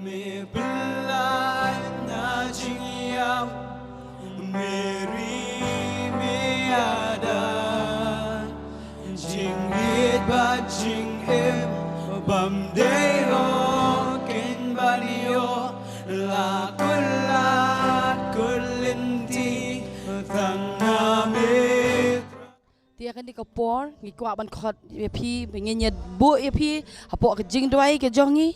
Me blai na jingïap, Mary me ïada. Jingïeit bad jingim bym dei ho kin ban ïoh, la kulat kut lynti tang na me. Te Kane ka por ngi kwah ban khot ïa phi, ba ngin ïa buh ïa phi hapoh ka jingduwai ka jong ngi.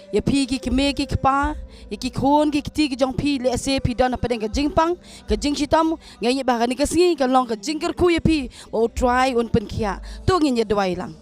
Ïa phi ki kmie ki kpa, ïa ki khun ki kti ki jong phi, lehse phi don hapdeng ka jingpang ka jingshitom. Nga ngeit ba kane ka sngi kan long ka jingkyrkhu ïa phi ba U Trai un pynkhiah. To ngin ïa duwai lang.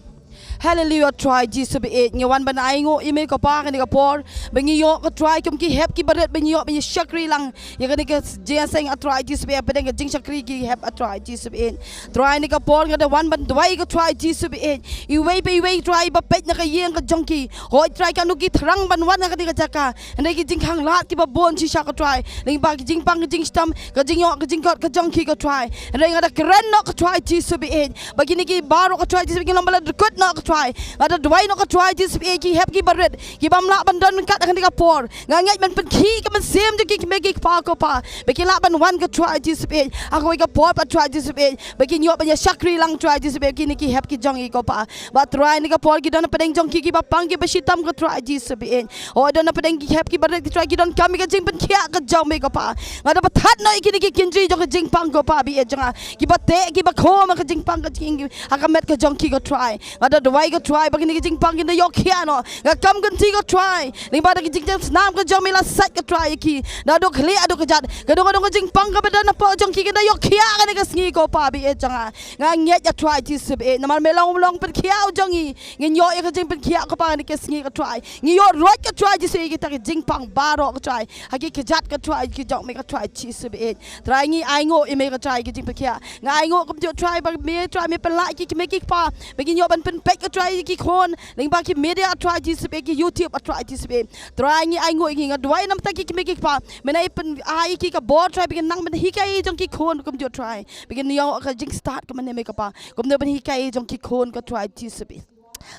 Haleluia, Trai Jisu baieit, ngi wan ban ainguh ïa me ko Pa kane ka por ba ngi ïoh ko Trai kum ki hep ki barit ba ngi ïoh ba ngi shakri lang ïa kane ka jingïaseng, ah Trai Jisu baieit, hapdeng ka jingshakri ki hep, ah Trai Jisu baieit. Trai, kane ka por nga da wan ban duwai ko Trai Jisu baieit, iwei pa iwei Trai ba peit na ka ïing ka jong ki. Hooid Trai, katno ki thrang ban wan ha kane ka jaka, hynrei ki jingkhanglad kiba bun shisha ko Trai, lyngba ki jingpang ki jingshitom, ka jingïoh ka jingkot ka jong ki ko Trai. Hynrei nga da kren noh ko Trai Jisu baieit ba kine ki baroh ko Trai Jisu baieit kin long ba la dkut noh ko Trai. Nga da duwai noh ko Trai Jisu baieit, ki hep ki barit ki bym lah ban don ryngkat ha kane ka por, nga ngeit ban pynkhih ka mynsiem jong ki kmie ki kpa ko Pa, ba kin lah ban wan ko Trai Jisu baieit ha kawei ka por Pa Trai Jisu baieit, ba kin ïoh ban ïa shakri lang Trai Jisu baieit, kine ki hep ki jong ngi ko Pa. Ba Trai, kane ka por ki don hapdeng jong ki kiba pang kiba shitom ko Trai Jisu baieit. Oh, don hapdeng ki hep ki barit ki Trai, ki donkam ïa ka jingpynkhiah ka jong me ko Pa. Nga da pynthat noh ïa kine ki kynjri jong ka jingpang ko Pa baieit jong nga, kiba teh kiba khum ha ka jingpang ka jing, ha ka met ka jong ki ko Trai. Nga da duwai ko Trai ba kine ki jingpang kin da ïoh khiah noh. Nga kam kynti ko Trai, lyngba da ki jingjam snam ka jong me la sait ko Trai ïa ki, naduh khlieh haduh kjat. Ka dong ka dong ka jingpang kaba don hapoh jong ki kin da ïoh khiah kane ka sngi ko Pa baieit jong nga. Nga ngeit, ah Trai Jisu baieit, namar me long, long pynkhiah u jong ngi. Ngin ïoh ïa ka jingpynkhiah ko Pa ha kane ka sngi ko Trai. Ngi ïoh ruh ko Trai Jisu ïa kita ki jingpang baroh ko Trai, ha ki kjat ko Trai ki jong me ko Trai Jisu baieit. Trai, ngi ainguh ïa me ko Trai ki jingpynkhiah. Nga ainguh kumjuh Trai ba me Trai me pynlah ïa ki kmie ki kpa ba kin ïoh ban pynpeit ko Trai ïa ki khun lyngba ki media Trai Jisu baieit, ki YouTube, ah Trai Jisu baieit. Trai, ngi ainguh ïa ngi, nga duwai namar ki kmie ki kpa, men ai pyn, ai ïa ki ka bor Trai ba kin nang ban hikai ïa jong ki khun kumjuh Trai, ba kin ïoh ka jingstad kumne me ko Pa, kumne ban hikai ïa jong ki khun ko Trai Jisu baieit.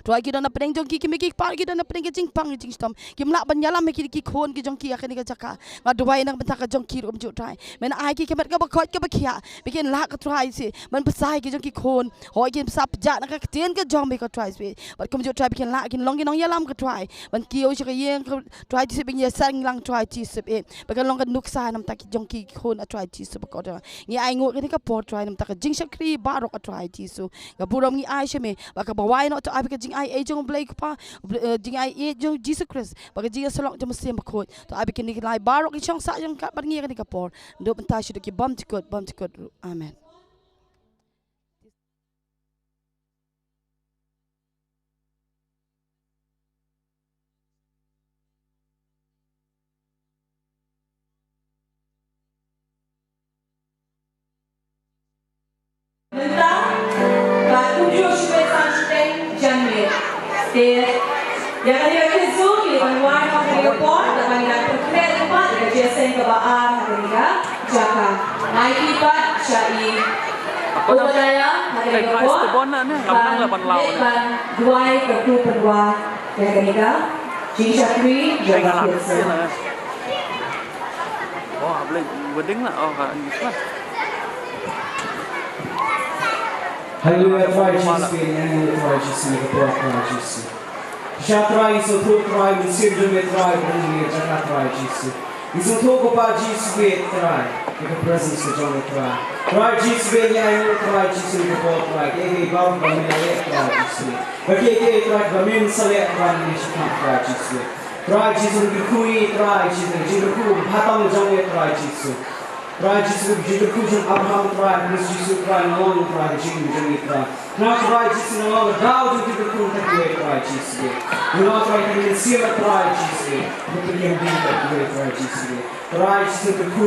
Trai, ki don hapdeng jong ki kmie ki kpa, ki don hapdeng ki jingpang ki jingshitom, kim lah ban ïalam ïa ki, ki khun ki jong ki ha kane ka jaka. Nga duwai na ka bynta ka jong ki ruh kumjuh Trai, men ai ki ka met kaba koit kaba khiah, ba kin lah ko Trai Jisu ban pynsah ïa ki jong ki khun. Hooid, kin pynsah pjah na ka ktien ka jong me ko Trai Jisu baieit. Bad kumjuh Trai ba kin lah kin long ki nongïalam ko Trai, ban kiew sha ka ïing ko Trai Jisu baieit, ïaseng lang Trai Jisu baieit, ba kan long ka nuksa namar ki jong ki khun, ah Trai Jisu baieit. Ngi ainguh kane ka por Trai namar ka jingshakri baroh ko Trai Jisu. Ka burom ngi ai sha me, bad kaba wai noh to ai ba ka jingaiei jong U Blei ko Pa, eh, jingaiei jong Jisu Khrist, bad ka jingïasyllok jong U Mynsiem Bakhuid to ai ba kine ki lai baroh ki shong sah jong ka bad ngi ha kane ka por, naduh mynta shaduh ki bymjukut bymjukut ruh. Amen. Mynta ka kumjuh shibun san shiteng janmiet. Te ïa kane ka kynhun ngi ban wan ha kane ka por, da ban ïa pyrkhat lyngba ka jingïaseng kaba ar ha kane ka jaka. Nai ki pat sha i Obadiah ha kane ka por, ban leit ban duwai ka kyrpang ïa kane ka jingshakri jong ka kynhun. Oh, ha Blei wedding lah. Oh, ha English lah. Haleluia, Trai Jisu, ngi ainguh Trai Jisu, ngi kyrpad Trai Jisu. Sha Trai Jisu, Trai Mynsiem jong me Trai, bad ngi jaka Trai Jisu. Ngi sngewthuh ko Pa Jisu, Trai, ïa ka presence ka jong me Trai. Trai Jisu, ngi ainguh Trai Jisu, ngi kyrpad Trai, kiei kiei baroh ba me la leh Trai Jisu. Ba kiei kiei Trai ba men sa leh Trai, ngi shipang Trai Jisu. Trai Jisu, ngi kyrkhu ïa ngi Trai Jisu, jingkyrkhu ba tang jong ngi Trai Jisu. Trai Jisu, jingkyrkhu jong Abraham Trai, Khrist Jisu Trai, nga ong Trai, jingkyrkhu jong ngi Trai. Nga Trai Jisu, nga ong daw jong jingkyrkhu ïa ngi Trai Jisu. Nga ong Trai, ngi sngewbha Trai Jisu. Ngi pynïeng bad ngi Trai Jisu. Trai Jisu, kyrkhu